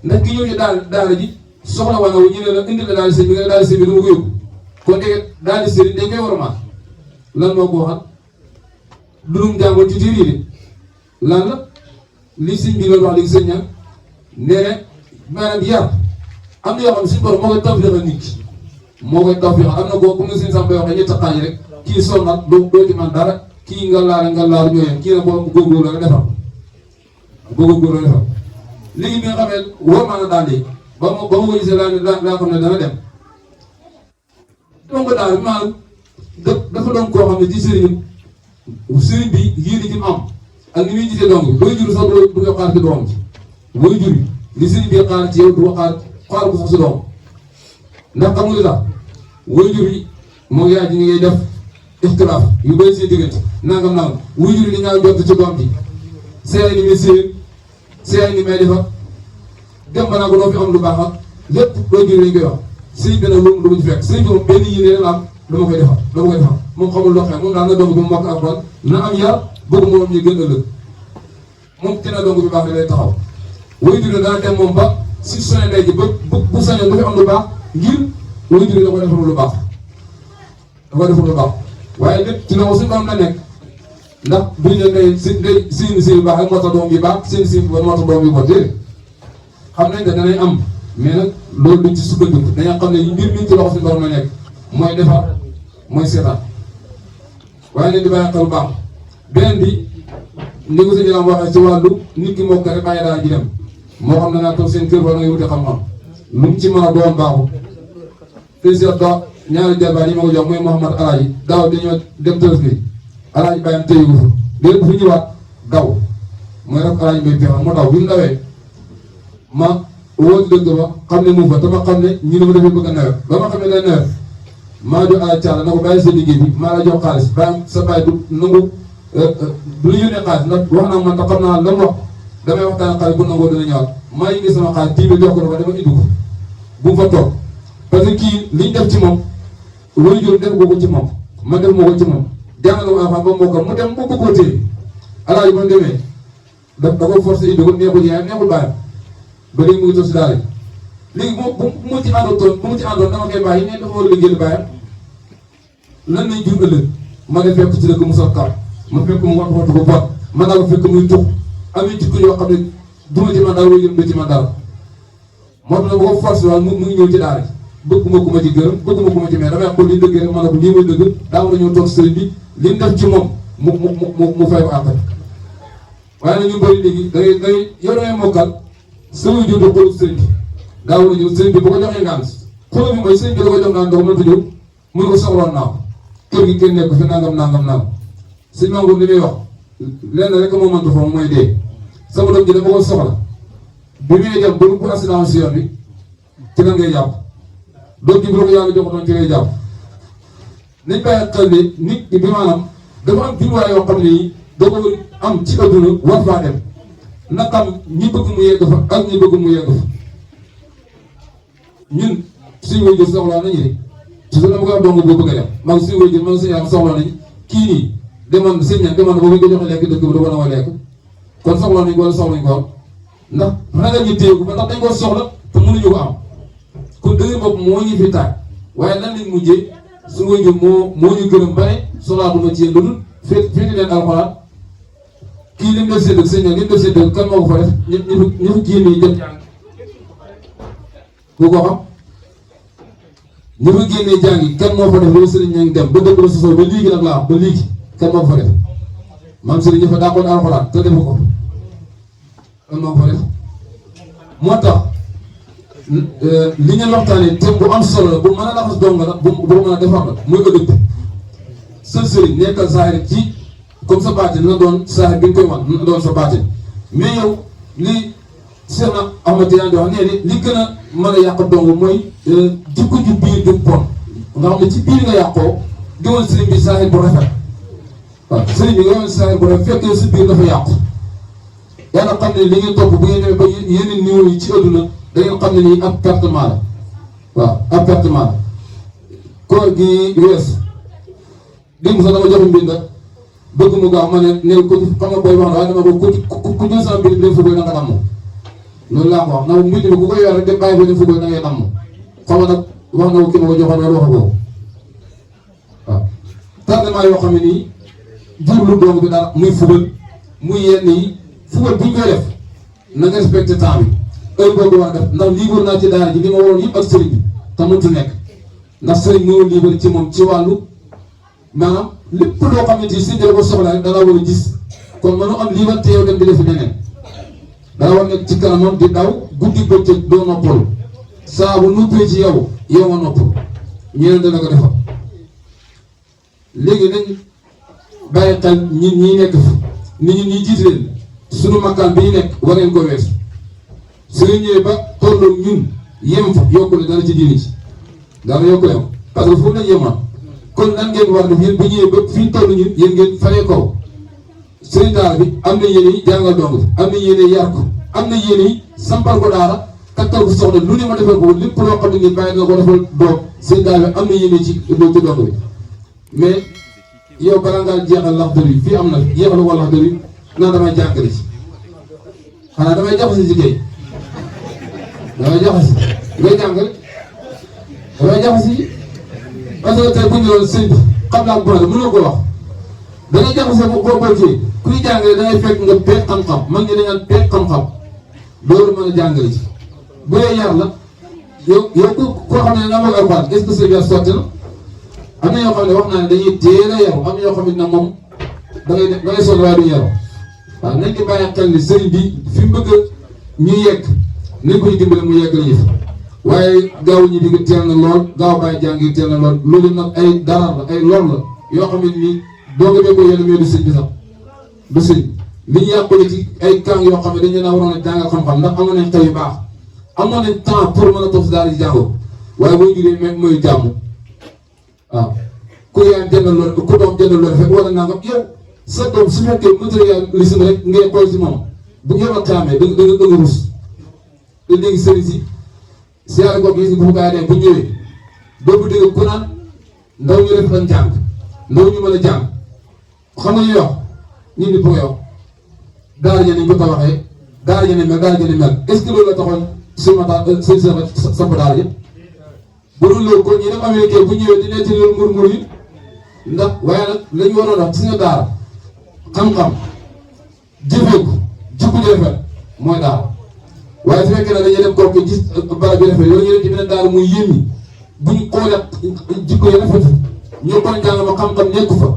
ndax ki ñëw ci daara ji soxla wana wu ñu ne la indi la daal di sëriñ bi nga daal di sëriñ bi du ma ko yóbbu kon dégg daal di sëriñ dañ koy war a maat lan moo ko waxal dunum jàngoon ci tiir yi de lan la li sëriñ bi loolu wax léegi sëriñ ñaan nee ne maanaam yar am na yoo xam ne suñu borom moo koy tawfeexal nit ki moo koy tawfeexal am na koo comme ne sëriñ Samba waxee ñetti xaaj rek kii sonal doo ci man dara kii nga laal ñoo yem kii nag boo góorgóorlu la defar góorgóorlu la defar léegi bi nga xam ne woo maa na daal di ba ma ko gisee laa xam ne dana dem donc daal maanaam dafa doon koo xam ne ci sëriñ bi yéen ci mu am ak ni muy gisee doom bi booy jur sax du ko xaar ci doom ji booy jur li sëriñ bi xaar ci yow du ko xaar ko sax si doom ndax xam nga li tax booy jur yi moom yaay ji ñu ngay def ixtilaaf yu bëri seen diggante nangam wuy jur yi dañaa jot ci doom ji seey ni muy seey ni may defa dem ba naa ko doo fi am lu baax ak lépp doo jur lañ koy wax sëriñ bi nag loolu du ko ci fekk sëriñ bi moom benn yéene la am dama koy defar moom xamul loo xam moom daal na dong bi mu mokk alxuraan na am yar bëgg moom ñu gën ëllëg moom ci na dong bi baax lay taxaw wuy jur dana dem moom ba si sone ndey ji ba bu sañoon du fi am lu baax ngir wuy jur da ko defar lu baax waaye lépp ci loxo suñu borom la nekk ndax duñ ne ndey si baax ak moo tax doom bi baax seen ba moo tax doom bi ko déedéet xam nañ ne danañ am mais nag loolu duñ ci sukkandiku dañoo xam ne mbir mi ci loxo suñu borom la nekk mooy defar mooy seetaan waaye nag di bàyyi xel bu baax beneen bi ni ko si jëlaat waxee ci wàllu nit ki moo ko rek bàyyi daal ji dem moo xam ne naa toog seen kër wala ngay wuti xam-xam lu mu ci mën a doon baaxul te si ñaari jarbaat yi ma ko jox mooy Mouhamad Alaaji daaw dañoo dem Tabaski Alaaji bàyyam téye wu fa léegi bu fi ñëwaat daw mooy rek Alaaji bay pexe moo daw bi mu dawee ma woo ci dëgg ba xam ne mu fa te ma xam ne ñu ne ma dafay bëgg a nawet ba ma xam ne day nawet maa jox Alaaji Thiala na ko bàyyi sa liggéey bi maa la jox xaalis bàyyam sa bàyyi du nangu du la yónnee xaalis ndax wax naa man te xam naa lan wax damay waxtaan xaalis bu nangoo dina ñëwaat maa ngi gis sama xaalis tiime jox ko dafa dama indi ko bu mu fa toog parce que kii liñ def ci moom loolu jur def ko ci moom man def moo ko ci moom jàngal ma enfant ba moo ko mu dem ba ko téye Alaaji ba mu demee da ko forcé indi ko neexul yaayam neexul baayam ba léegi mu ngi toog si daara léegi bu mu ci àndoon dama koy bàyyi ne dafa war a liggéeyal baayam lan lañ jur ëllëg ma ne fekk ci dëkk mu sax kaw ma fekk mu waxtu ko boot ma naa ko fekk muy tux amee jikko yoo xam ne duma ci man dara wala yëngu ci man dara moo tax nag bu ko forcé waat mu ngi ñëw ci daara bëgguma ku ma ci gërëm bëgguma ku ma ci mais damay wax ko li dëgg rek ma ne ko lii mooy dëgg daa war a ñëw toog sëriñ bi li mu def ci moom mu fay ko àppale waaye nag ñu bëri léegi dangay yow dangay mokkal sama jur do xoolu sëriñ bi daa war a ñëw sëriñ bi bu ko joxee ngant xoolu bi mooy sëriñ bi da koy jox naan ndox mënta ñëw mënu ko soxloon naa ko kër gi kenn nekk fi nangam sëñ Maodo li muy wax lenn rek moo mënta foofu mooy dee sama doom ji dafa ko soxla bi muy dem ba bu accident si yoon bi ci lan ngay jàpp doom ji bu la ko yàlla joxoon ci ngay jàpp nañ bàyyi xel ne nit bi maanaam dafa am jumtuwaay yoo xam ne nii da ko am ci adduna war faa dem na xam ñi bëgg mu yegg fa ak ñi bëgg mu yegg fa ñun suñu wajur soxlaa nañu de ci su dama ko dong boo bëgg a dem maa ngi suñu wajur maa ngi suñu am soxlaa nañ kii nii demoon sëñ ña demoon ba bu ko joxe lekk dëkk bi da ko na lekk kon soxla nañ ko wala soxlañ ko am ndax ragal ñu téye ko ba ndax dañ ko soxla te mënuñu ko am kon dëgg bopp moo ñu fi taaj waaye lan lañ mujjee su wajur moo ñu gërëm ba ne soxlaatuma ci yéen lu dul féeti leen alxuraan kii li mu def séddal sëñ ña li mu def séddal kan moo ko fa def ñu fi kii nii jëm jàng ku ko xam ñu fa génnee jàngi kan moo fa def loolu sëriñ ña ngi dem ba dëkk ba sosoo ba léegi nag laa wax ba léegi kan moo fa def maam sëriñ ñu fa daakoon alxuraan te defu ko kan moo fa def moo tax li ngeen waxtaanee thème bu am solo la bu mën a laxas dong la bu mën a defar la muy ëllëg sa sëriñ nekkal saahir ci comme sa baatin na doon saahir bi nga koy wan na doon sa baatin mais yow li Cheikh Ahmad Tidiane di wax nee li gën a mën a yàq dong mooy jikko ju biir ju bon nga xam ne ci biir nga yàqoo di woon sëriñ bi saahir bu rafet waaw sëriñ bi nga woon saahir bu rafet fekkee si biir dafa yàqu yàlla xam ne li ngeen topp bu ngeen demee ba yeneen niveau yi ci adduna da ngeen xam ne nii ab pertement la waaw ab pertement la koor gi wees démb sax dama joxe mbind bëgg mu gaaw ma ne neel ko xam nga booy wax na waaye dama ko ku jël sama mbind dem football da nga damm loolu laa ko wax na mbind bi ku koy yor rek dem bàyyi ba dem football da ngay damm xam nga nag wax na ko ki ma ko joxoon wala wax ko waaw tardement yoo xam ne nii jurlu doom bi dara muy football muy yenn yi football bu ñu koy def na nga respecté temps bi heure boobu war a def ndax libre naa ci daara ji li ma waroon yëpp ak sëriñ bi te mëntu nekk ndax sëriñ moo libre ci moom ci wàllu maanaam lépp loo xamante ni sëriñ la ko soxla rek dana war a gis kon mënu am liberté yow dem di def leneen dana war nekk ci kanamam di daw guddi bëccëg doo noppalu saa bu nuppee ci yow nga noppalu ñeneen dana ko defal léegi nañ bàyyi xel ñun ñi nekk fi nit ñi ñuy jiite leen suñu makkaan bi ñu nekk war ngeen ko weesu su ñu ñëwee ba tolloog ñun yem fa yokku ne dana ci diini ci dana yokku leen parce que foofu lañ yemoon kon nan ngeen war def yéen bu ñëwee ba fi ñu toll ñun yéen ngeen faree kaw sëriñ daara bi am na yéene yi jàngal dong bi am na yéene yar ko am na yéene yi sampal ko daara takkal ko soxna lu ne ma defal ko lépp loo xam ne ngeen bàyyi nga ko defal doom sëriñ daara bi am na yéene ci loolu ci dong bi mais yow balaa ngaa jeexal laxdar yi fii am na jeexal ko laxdar yi naa damay jàngale ci xanaa damay jaxase ci kay damay jaxase ngay jàngale damay jaxase parce que tey bu ñu doon sëñ bi xam naa ko mënoo ko wax dangay jaxase boo kii kuy jàngale dangay fekk nga peeg xam-xam man ngi dañaan peeg xam-xam loolu mën a jàngale ci bu dee yar la yow koo xam ne nga mag alxuraan est-ce que sa biir sotti na am na ñoo xam ne wax naa ne dañuy teel a yaru am na ñoo xam ne nag moom dangay sonn waaye du yaru waaw nañ ko bàyyi xel ni sëriñ bi fi mu bëgg ñu yegg nañ ko ñu dimbale mu yegg la ñu fa waaye gaaw ñi di teel na lool gaaw bàyyi jàng teel na lool loolu nag ay darar la ay lor la yoo xam ne nii doo nga béy ko yenn mais du sëñ bi sax du sëñ li ñu yàqule ci ay kàng yoo xam ne dañu leen a waroon a jàngal xam-xam ndax amoon nañ xew yu baax amoon nañ temps pour mën a toog si daal di jàngoo waaye boo juree même mooy jàmm waaw ku yaay jëndal loolu ku doom jëndal loolu fekk wala nangam yow sa doom su fekkee matérialisme rek ngay xool si moom bu ngeen wax taamee da nga rus te léegi sëriñ si yàlla ko gis bu gaa dem bu ñëwee doo bu dégg ku naan ndaw ñu def fan jàng ndaw ñu mën a jàng xam nga ñuy wax ñun di bëgg a wax daara ja nañ ko tabaxee daara ja ne mel daara ja ne mel est-ce que loolu la taxoon sumata sëñ samp daara ja bu dul loolu kon ñi dem américain bu ñëwee di nekk ci loolu mur-mur yi ndax waaye nag la ñu waroon wax gis nga daara xam-xam jëfee ko jikko ji rafet mooy daara waaye su fekkee ne dañuy dem kooku gis barab bi rafet yooyu ñu dem ci beneen daara muy yéen ñi bu ñu xoolee jikko yi rafet ñu kon jàng ma xam-xam nekku fa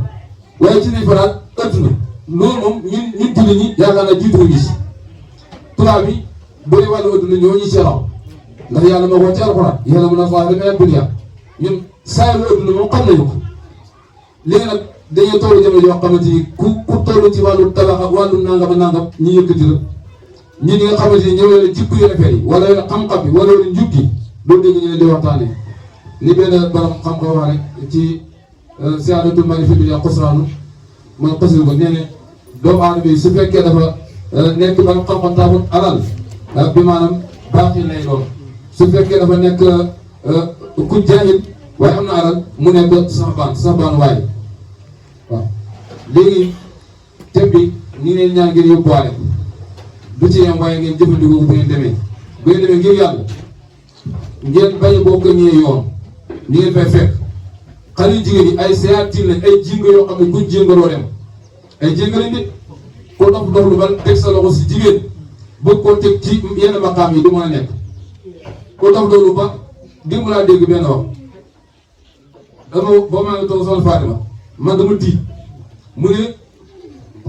waaye ci liñ fa daal ëtt na loolu moom ñun jullit ñi yaakaar naa jiitu gis tubaab bi bu dee wàllu adduna ñoo ñu ci raw ndax yàlla moo ko ci alxuraan yàlla mën a faa demee dunya ñun saa yu adduna moom xam nañu ko léegi nag dañuy toll jamono yoo xamante ni ku toll ci wàllu tabax ak wàllu nangam ak nangam ñi yëkkati la ñi nga xamante ni ñoo yore jikko yu rafet yi wala yore xam-xam bi wala yore njub gi doo dégg ñu ne di waxtaane li benn borom xam-xam wax rek ci siyaadatul mari fi dunya xusraanu mooy xasir ko nee ne doomu aadama bi su fekkee dafa nekk borom xam-xam taamul alal bi maanaam baaxi lay doon su fekkee dafa nekk ku jaahil waaye am na alal mu nekk saxbaan waaye waaw léegi thème bi ñu ngi leen ñaan ngeen yóbbuwaale du ci yam waaye ngeen jëfandikoo bu ngeen demee ngir yàlla ngeen bañ a bokk ñee yoon ñu ngeen fay fekk xale yu jigéen yi ay séyatin lañ ay jénga yoo xam ne ku jéngaloo dem ay jénga lañ nit ko dox lu bal teg sa loxo si jigéen bëgg koo teg ci yenn maqaam yi du mën a nekk ko dox loolu ba démb laa dégg benn wax dama ba maa ngi toog soxna Fatima man dama tiit mu ne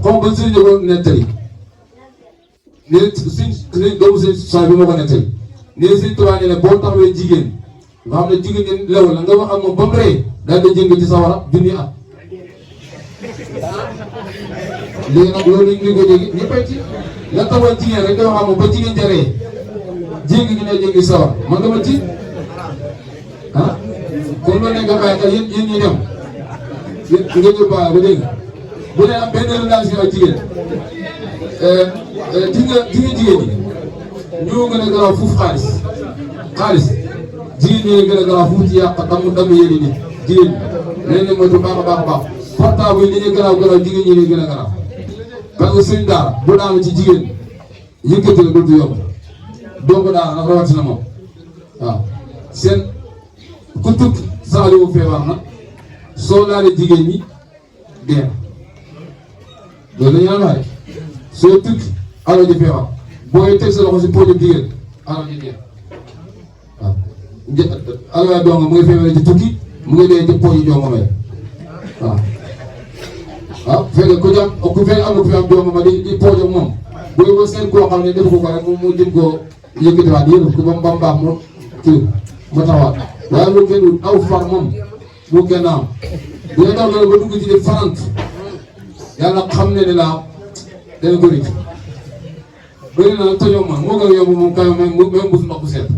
xaw ba sëriñ ko nettali ne suñ doomu sëñ saa bi moo ko nettali ne sëñ Tuubaa ne boo taxawee jigéen nga xam ne jigéen ñi lew la nga wax ak moom ba mu ree daal di jëng ci sawara junni at léegi nag loolu ñu ko dégg ñëppay ci la taxawal jigéen rek nga wax ak moom ba jigéen ja ree jéng gi ne jëngi sawar man dama ci ah kon loolu ne nga bàyyi xel yéen ñi dem nga ñu baax ba dégg bu ne am benn relation ak jigéen di nga jigéen ñi ñoo gën a garaaw fuuf xaalis jigéen ñi gën a garaaw fuuf ci yàq damm yéeni nit jigéen ñi nañ ne moytu baax a baax portable yi li ñuy garaaw jigéen ñi gën a garaaw parce que suñ daara bu daanu ci jigéen yëkkati la dootu yomb doomu daara nag rawatina moom waaw seen ku tukki sax li mu feebar na soo laalee jigéen ñi dee loolu la ñu naan waaye soo tukki alal ji feebar booy teg sa loxo si poojam jigéen alal ji dee waaw alal doonga mu ngi feebaree ci tukki mu ngi dee ci pooji jonga may waaw fekk ku jam ku fekk am na ku fi am jonga ma di poojam moom booy ba seen koo xam ne def ko rek mu jëm koo yëkkatiwaat yëpp ko ba mu baax mu kii mu taxawaat waaye lu kenn aw far moom mu kenn am bu nga tax loolu ba dugg ci di farant yàlla xam ne laa dana ko rëcc bëri na tojoo man moo gën a yomb moom kayo may mbuus ndox bu set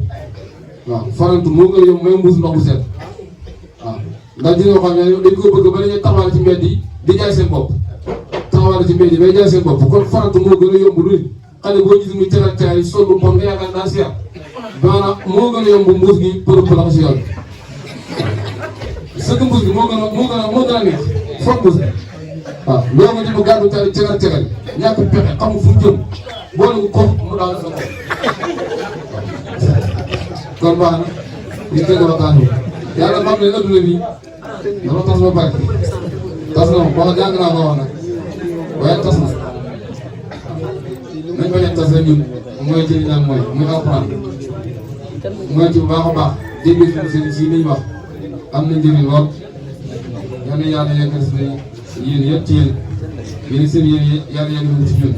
waaw farant moo gën a yomb may mbuus ndox bu set waaw ndax dina xam ne dañ ko bëgg ba dañuy taxawal ci mbedd yi di jaay seen bopp taxawal ci mbedd yi bay jaay seen bopp kon farant moo gën a yomb lu xale boo gis muy tracteur yi sol lu bon nga yaakaar daa seer maanaam moo gën a yomb mbuus gi pour la si yoon sëgg mbuus gi moo gën a neex foog mbuus gi waaw loo ko jëm gàddu tari tegal ñàkk pexe xamul fu mu jëm boole ko mu daal sa ko kon baax na ñu teg waxtaan bi yàlla xam ne adduna bi dafa tas ba pare tas na moom wax jàng naa ko wax nag waaye tas na nañ bañ a tas rek ñun mooy ci li naan mooy muy alxuraan mooy ci bu baax a baax dégg suñu sëriñ si liñ wax am na njëriñ lool yal na yàlla yeggal si yéen yëpp ci yéen seen yéen yàlla yeggal ci ñun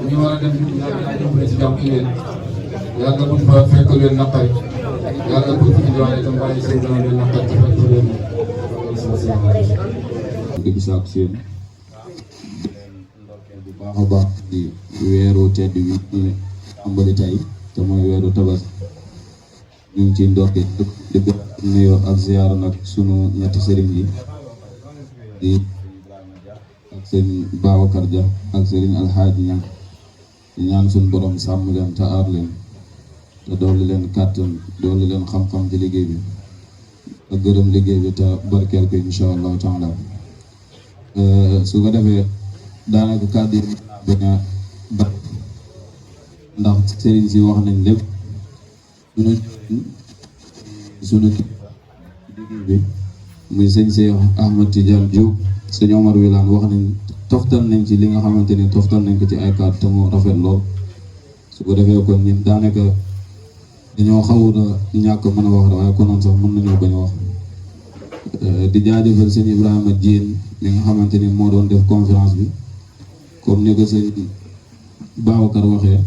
ñu war a dem yàlla ci jàmm leen yàlla buñ fa fekk leen naqari yàlla buñ fi indiwaale itam bàyyi seen dana leen naqari te fekk leen dëgg saak seen bu baax a baax di weeru tedd wi ñu ambali tey te mooy weeru Tabaski ñu ngi ciy ndokkee di gën nuyoo ak ziyaara nag sunu ñetti sëriñ yi di ak sëriñ Babacar Dia ak sëriñ Alxaaji Ñang di ñaan suñu borom sàmm leen te aar leen te dolli leen kàttan dolli leen xam-xam ci liggéey bi ak gërëm liggéey bi te barkeel ko insha allahu taala su ko defee daanaka kàddu yi bañ a bari ndax sëriñ si wax nañ lépp sunu liggéey bi muy sëñ Cheikh Ahmad Tidiane Diop sëñ Omar Wilane wax nañ toftal nañ ci li nga xamante ne toftal nañ ko ci ay kàddu te mu rafet lool su ko defee kon ñun daanaka dañoo xawut a ñàkk mën a wax waaye konoon sax mën nañoo bañ a wax di jaajëfal sëñ Ibrahima Diène mi nga xamante ni moo doon def conférence bi comme ni ko sëñ Babacar waxee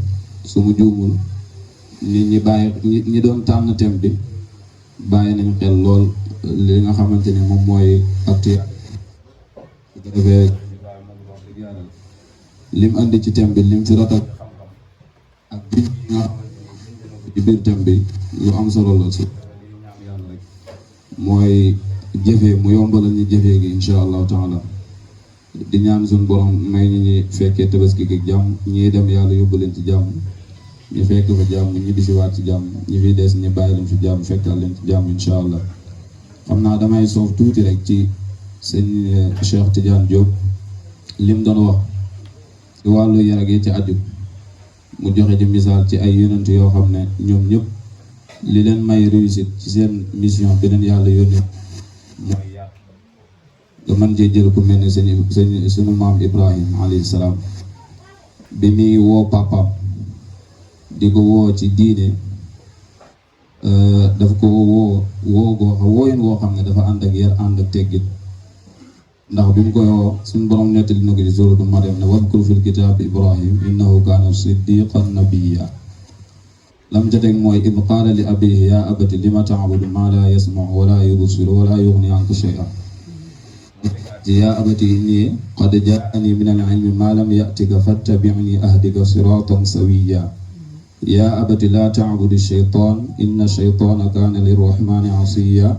su mu juumul nit ñi ñi doon tànn thème bi bàyyi nañ xel lool li nga xamante ni moom mooy actuel su ko defee lim andi ci thème bi lim fi rotal ak bi nga ci biir thème bi lu am solo la si yàlla rek mooy jëfee mu yombalal ñu jëfee gi incha allahu taala di ñaan suñu borom may ñu fekkee tabaski gi jàmm ñii dem yàlla yóbbu leen ci jàmm ñu fekk fa jàmm ñu bisi waat ci jàmm ñi fi des ñu bàyyi leen fi jàmm fekkal leen ci jàmm incha allah xam naa damay soof tuuti rek ci sëñ Cheikh Tidiane Diop lim doon wax ci wàllu yar ak yi ci aju mu joxe ci misaal ci ay yonent yoo xam ne ñoom ñëpp li leen may réussite ci seen mission bi leen yàlla yónni mooy yar nga mën cee jël ku mel ne suñu maam Ibrahim alayhi salaam bi muy woo papaam di ko woo ci diine daf ko wooyin woo xam ne dafa ànd ak yar ànd ak teggin ndax bi mu koy woo suñu borom nettali na ko ci suuratu Maryam ne wadkur fil kitaabi Ibrahim innahu kaana siddiqan nabiyya lam ca teg mooy id qaala li abiihi yaa abati lima ta'budu maa laa yasma'u wa laa yubsiru wa laa yughni anka shay'an yaa abati innii qad jaa'anii mina al-'ilmi maa lam ya'tika fattabi'nii ahdika siraatan sawiyyaa yaa abati laa ta'budi ash-shaytaan inna ash-shaytaana kaana lir-rahmaani 'asiyyaa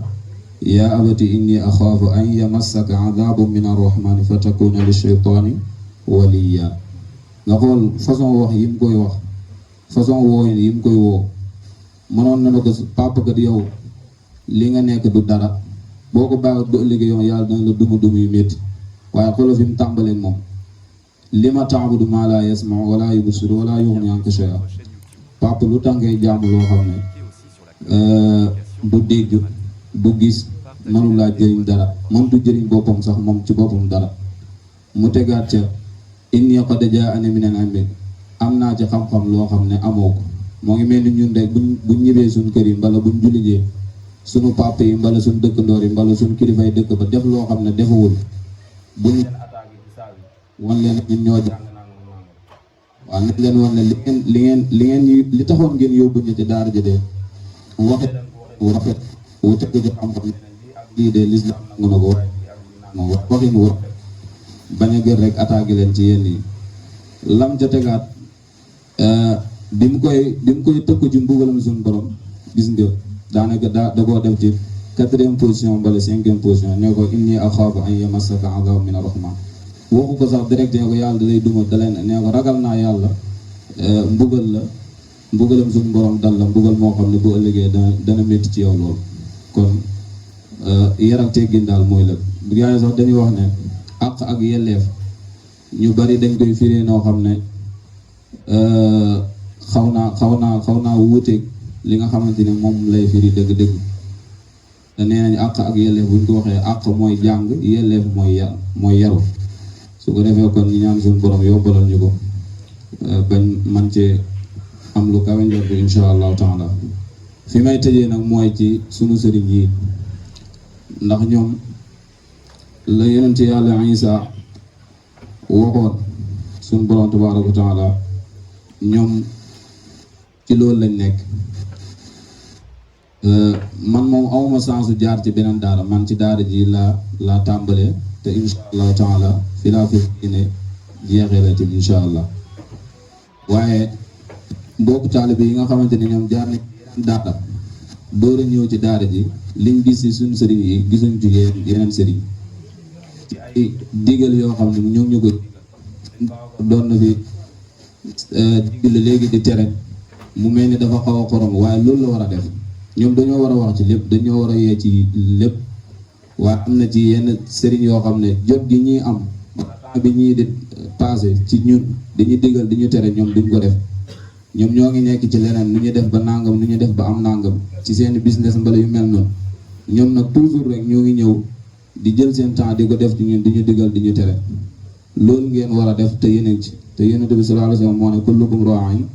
yaa abati innii axaafu an yamassaka 'adaabun mina ar-rahmaani fatakuuna lish-shaytaani waliyyaa nga xool façon wax yi mu koy wax façon woo yi mu koy woo mënoon na ko papa kat yow li nga nekk du dara boo ko bàyyi ba ëllëgee yow yàlla dana la dumu yu métti waaye xoolal fi mu tàmbalee moom lima ta'budu maa laa yasma'u wa laa yubsiru wa laa yughni anka shay'an papa lu tax ngay jaamu loo xam ne du dégg du gis mënu laa jëriñ dara moom du jëriñ boppam sax moom ci boppam dara mu tegaat ca inni qad jaa'anii mina al-'ilmi am naa ci xam-xam loo xam ne amoo ko moo ngi mel ni ñun rek buñ ñibbee suñ kër yi mbala buñ jullijee suñu papa yi mbala suñ dëkkandoor yi mbala suñ kilifay dëkk ba def loo xam ne defawul buñ leen attaqué ci saa yi wan leen ñun ñoo jàng waaw nañ leen wan ne li ngeen li taxoon ngeen yóbbu ñu ci daara ji de waxe wu rafet wu tegu ci xam-xam lii de l'islam nangu na ko moom waxin wu bañ a gër rek attaqué leen ci yenn yi lam ca tegaat bi mu koy tëkku ci mbugalam suñu borom gis nga daanaka da koo def ci 4e position wala 5e position ne ko inni axaafu an yamassaka adaabun mina rahmaan waxu ko sax direct ne ko yàlla da lay duma da leen ne ko ragal naa yàlla mbugalam suñu borom dal la mbugal moo xam ne bu ëllëgee dana métti ci yow loolu kon yar ak teggin daal mooy lépp gaa yi sax dañuy wax ne àq ak yelleef ñu bari dañ koy firee noo xam ne xaw naa wuuteeg li nga xamante ne moom lay firi dëgg-dëgg te nee nañ àq ak yelleef buñ ko waxee àq mooy jàng yelleef mooy yaru su ko defee kon ñu ñaan suñu borom yombalal ñu ko bañ man cee am lu kawe njort insha allahu taala fi may tëjee nag mooy ci sunu sëriñ yi ndax ñoom la yonent yàlla Isa waxoon suñu borom tabaaraka wa taala ñoom ci loolu lañ nekk man moom awma sansu jaar ci beneen daara man ci daara ji laa tàmbalee te insha allahu taala fi laa fi ne jeexee la tim insha allah waaye mbokku taalibe yi nga xamante ne ñoom jaar nañ daara door a ñëw ci daara ji liñ gis ci suñu sëriñ yi gisuñ ci yeneen sëriñ ci ay digal yoo xam ne ñoom ñu ko doon na fi digal léegi di tere mu mel ni dafa xaw a xorom waaye loolu la war a def ñoom dañoo war a wax ci lépp dañoo war a yee ci lépp waaye am na ci yenn sëriñ yoo xam ne jot gi ñuy am temps bi ñuy di passé ci ñun dañuy digal di ñu tere ñoom duñ ko def ñoom ñoo ngi nekk ci leneen nu ñu def ba nangam nu ñu def ba am nangam ci seen business mbala yu mel noonu ñoom nag toujours rek ñoo ngi ñëw di jël seen temps di ko def ci ñun di ñu digal di ñu tere loolu ngeen war a def te yéen ci te Yonent bi sallallahu alayhi wa sallam moo ne kullukum raa'in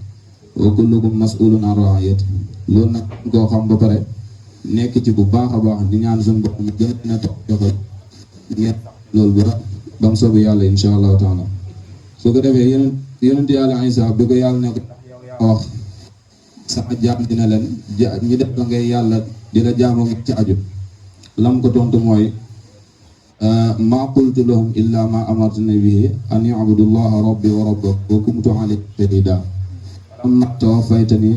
wa kullukum mas'ulun an ra'iyyati loolu nag koo xam ba pare nekk ci bu baax a baax di ñaan suñu bopp mu gën a toog joxe ngeen loolu bu rafet ba mu soobee yàlla insha allahu taala su ko defee yonent yàlla Isa bi ko yàlla ne ko wax sama jaam dina leen ñi def la ngay yàlla di la jaamu ci aju lam ko tontu mooy ma qultu lahum illa ma amartani bihi an ya'budu llaha rabbi wa rabbakum wa kuntu alayhim shahida amma tawaffaytani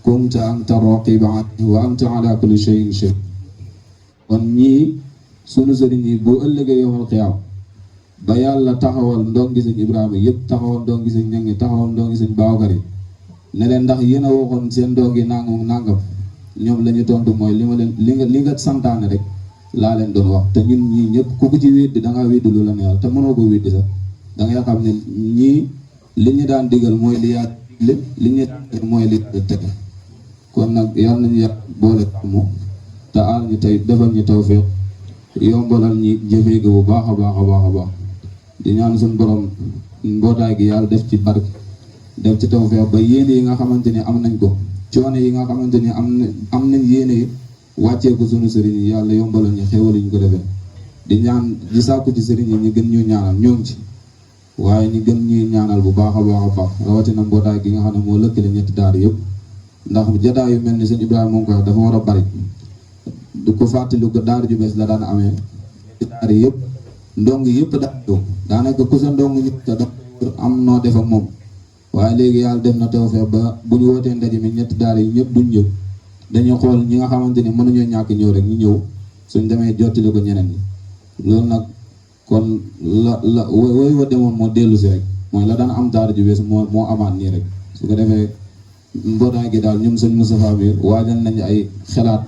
kunta anta raqiba anhu wa anta ala kulli shay'in shahid. kon ñii sunu sëriñ yi bu ëllëgee yowmal qiyaam ba yàlla taxawal ndongi sëñ Ibrahima yëpp taxawal ndongi sëñ Ñangi taxawal ndongi sëñ Babacar yi ne leen ndax yéen a waxoon seen ndongi nangam ñoom la ñu tontu mooy li ma leen li nga santaane rek laa leen doon wax. te ñun ñii ñëpp ku ko ci weddi da ngaa weddi lu la neex te mënoo ko weddi sax da ngay xam ne ñii li ñu daan digal mooy li yaa lépp li ñu daan digal mooy li tege. kon nag yal nañu yàlla boole xamu te aar ñu tey defal ñu tawfiq yombalal ñi jëfee ko bu baax a baax a baax a baax di ñaan suñu borom mbootaay gi yàlla def ci barke def ci tawfiq ba yéene yi nga xamante ni am nañ ko coono yi nga xamante ni am nañ yéene yi wàccee ko sunu sëriñ yi yàlla yombalal ñu xéwal ñu ko defee di ñaan di sàkku ci sëriñ yi ñu gën ñu ñaanal ñoo ngi ci waaye ñu gën ñuy ñaanal bu baax a baax a baax rawatina mbootaay gi nga xam ne moo lëkkale ñetti daara yëpp ndax jotaay yu mel ni sëñ Ibrahima moom ko wax dafa war a bari du ko fàttali ko daara ju bees la daan amee ci daara yëpp ndong yëpp daan ñëw daanaka ku sa ndong ñu te da am noo def ak moom waaye léegi yàlla def na tawfeex ba bu ñu wootee ndaje mi ñetti daara yi ñëpp duñ ñëw dañuy xool ñi nga xamante ni mënuñoo ñàkk ñëw rek ñu ñëw suñ demee jottali ko ñeneen ñi loolu nag kon la woy wa demoon moo dellu si rek mooy la daan am daara ju bees moo amaat nii rek su ko defee mbootaay gi daal ñoom sëñ Moustapha bi waajal nañu ay xalaat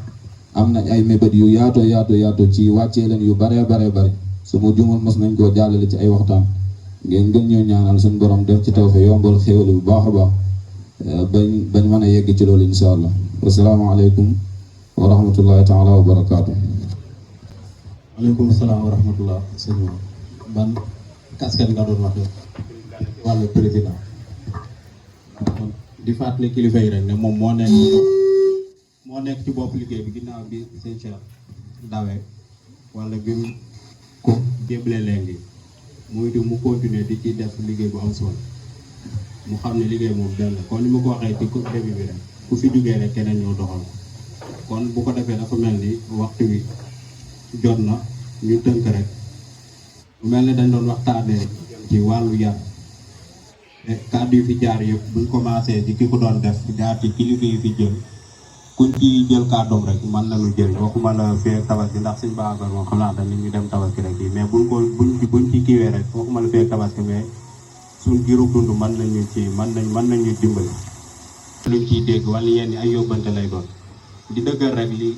am nañ ay mébét yu yaatoo ci wàccee leen yu bare su ma juumal mos nañ koo jàllale ci ay waxtaan ngeen gën ñoo ñaanal suñu borom def ci tawfeex yombal xéwal bu baax a baax bañ mën a yegg ci loolu insha allah wasalaamaaleykum wa rahmatullahi taala wa barakaatu. waaleykum salaam wa rahmatullah. sëñ ban casquette nga doon wax wàllu président di fàttali kilifa yi rek ne moom moo nekk ci bopp liggéey bi ginnaaw bi sëñ Cheikh dawee wala bi mu ko jéblee léegi muy di mu continuer di ci def liggéey bu am solo mu xam ne liggéey moom benn kon ni ma ko waxee ci début bi rek ku fi jógee rek keneen ñoo doxal kon bu ko defee dafa mel ni waxtu wi jot na ñu tënk rek mel ni dañ doon waxtaanee ci wàllu yar kàddu yu fi jaar yëpp buñ commencé ci ki ko doon def jaar ci kilifa yi fi jël kuñ ci jël kàddoom rek mën nañu jël waxuma la fee tabaski ndax suñ baagal moom xam naa dañ ñu dem tabaski rek yi mais buñ ci kiiwee rek waxuma la fee tabaski mais suñ giirug dund mën nañu dimbali luñ ciy dégg wala yenn ay yóbbante lay doon di dëggal rek li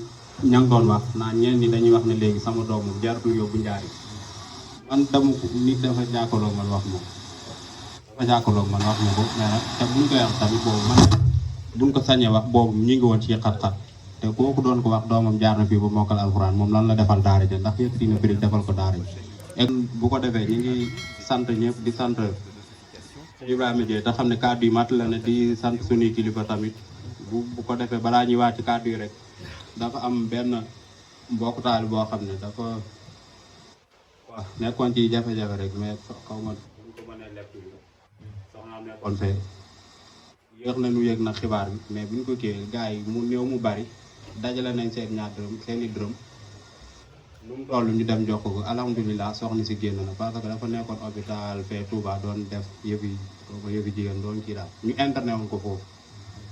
ña ngi doon wax naan ñenn ñi dañuy wax ne léegi sama doom moom jaratul yóbbu njaari man dama ko nit dafa jàkkaarloog man wax ma ko mais nag te buñ koy wax tamit boobu man buñ ko sañee wax boobu ñu ngi woon ci xat-xat te kooku doon ko wax doomam jaar na fii ba mokkal alxuraan moom lan la defal daara ja ndax yëpp fii na biri defal ko daara ji et bu ko defee ñu ngi sant ñëpp di sant Ibrahima Dieye te xam ne kàddu yi mat la ne di sant suñuy kilifa tamit bu ko defee balaa ñuy wàcc kàddu yi rek dafa am benn mbokk taal boo xam ne dafa waaw nekkoon ci jafe-jafe rek mais xaw ma buñ ko mënee lepp soxnaam nekkoon fee yéex nañu yëg nag xibaar bi mais buñ ko kiiyee gars yi mu néew mu bari dajale nañ seen ñaar dërëm seeni dërëm lu mu toll ñu dem jox ko alhamdulilah soxna si génn na parce que dafa nekkoon hôpital fee Touba doon def yëfi jigéen doon kii daal ñu interné woon ko foofu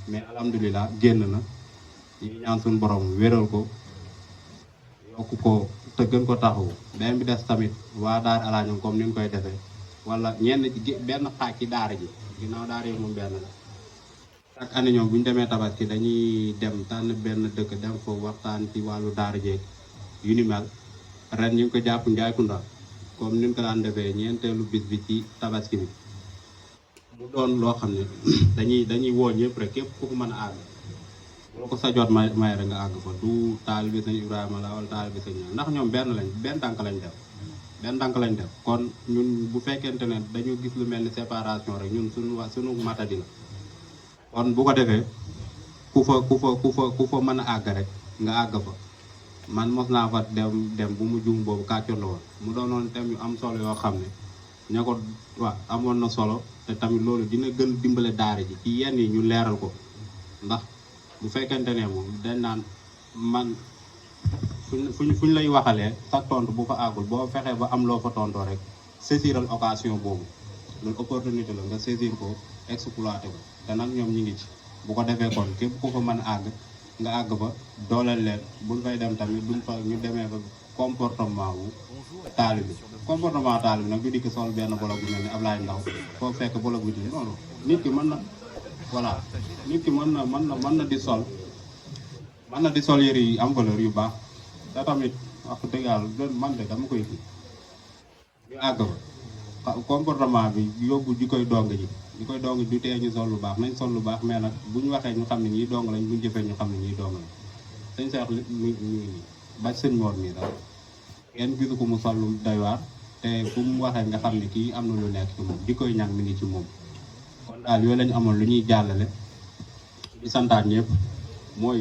mais alhamdulilah génn na ñu ñaan suñu borom wéral ko yokk ko te gën ko taxawu benn bi des tamit waa daara alaañam comme ni ñu koy defee wala ñenn benn xaaj ci daara ji ginnaaw daara yi moom benn la chaque année ñoom bu ñu demee tabaski dañuy dem tànn benn dëkk dem foofu waxtaan ci wàllu daara jeeg yu ni mel ren ñu ngi ko jàpp Njaay Kunda comme ni ñu ko daan defee ñeenteelu bis bi ci tabaski bi mu doon loo xam ne dañuy woo ñëpp rek képp ku ko mën a àgg boo ko sa jot may rek nga àgg fa du taalibe sëñ Ibrahima la wala taalibe sëñ ndax ñoom benn tànk lañ def kon ñun bu fekkente ne dañu gis lu mel ni séparation rek ñun suñu matadi la kon bu ko defee ku fa mën a àgg rek nga àgg fa man mos naa fa dem bu mu juum boobu kàccoor la woon mu doonoon thème yu am solo yoo xam ne ña ko waaw amoon na solo te tamit loolu dina gën dimbale daara ji ci yenn yi ñu leeral ko ndax bu fekkente ne moom dañ naan man fuñ lay waxalee sa tontu bu fa àggul boo fexee ba am loo fa tontoo rek saisiral occasion boobu loolu opportunité la nga saisir ko exploité ko te nag ñoom ñi ngi ci bu ko defee kon képp ku fa mën a àgg nga àgg fa dooleel leen buñ fay dem tamit duñ fa ñu demee fa comportement wu taalibe nag du dikk sol benn bolog bu mel ni Ablaye Ndaw foo fekk bolog bi di noonu nit ki mën na voilà nit ki mën na di sol yëre yi am valeur yu baax te tamit wax dëgg yàlla man de dama koy kii ñu àgg fa comportement bi yóbbu ji koy dong ji du tee ñu sol lu baax nañ sol lu baax mais nag bu ñu waxee ñu xam ne ñii dong lañ bu ñu jëfee ñu xam ne ñii dong lañ sëñ Seex mi ba sëñ Mor mi daal kenn gisu ko mu sol lu doy waar te fu mu waxee nga xam ne kii am na lu nekk ci moom di koy ñàng mi ngi ci moom kon daal yooyu lañu amoon lu ñuy jàllale di santaat ñëpp mooy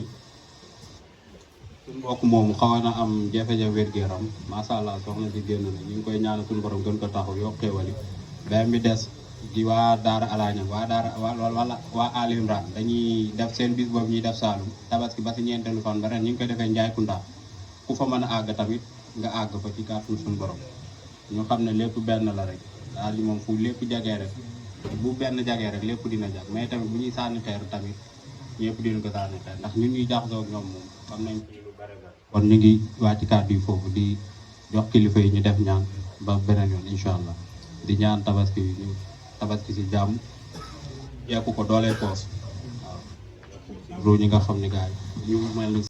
suñu mbokk moomu xaw na am jafe-jafe wér-gu-yaram macha allah soxna si génn na ñu ngi koy ñaanal suñu borom gën ko taxaw yoo xéewali benn bi des di waa Daara Alaañam waa Ali Imran dañuy def seen bis boobu ñuy def Saalum tabaski ba si ñeenteelu fan ba ren ñu ngi koy defee Njaay Kunda ku fa mën a àgg tamit nga àgg fa ci kàttan suñu borom ñu xam ne lépp benn la rek daal di moom fu lépp jagee rek bu benn jagee rek lépp dina jag mais tamit bu ñuy sànni xeer tamit ñëpp dina ko sànni xeer ndax ñun ñuy jaxasoo ak ñoom moom xam nañ ci lu bare bare kon ñu ngi wàcc kàddu yi foofu di jox kilifa yi ñu def ñaan ba beneen yoon incha allah di ñaan tabaski yi ñu tabaski si jàmm yeeku ko doolee poos waaw ñi nga xam ne gars yi ñu mel ni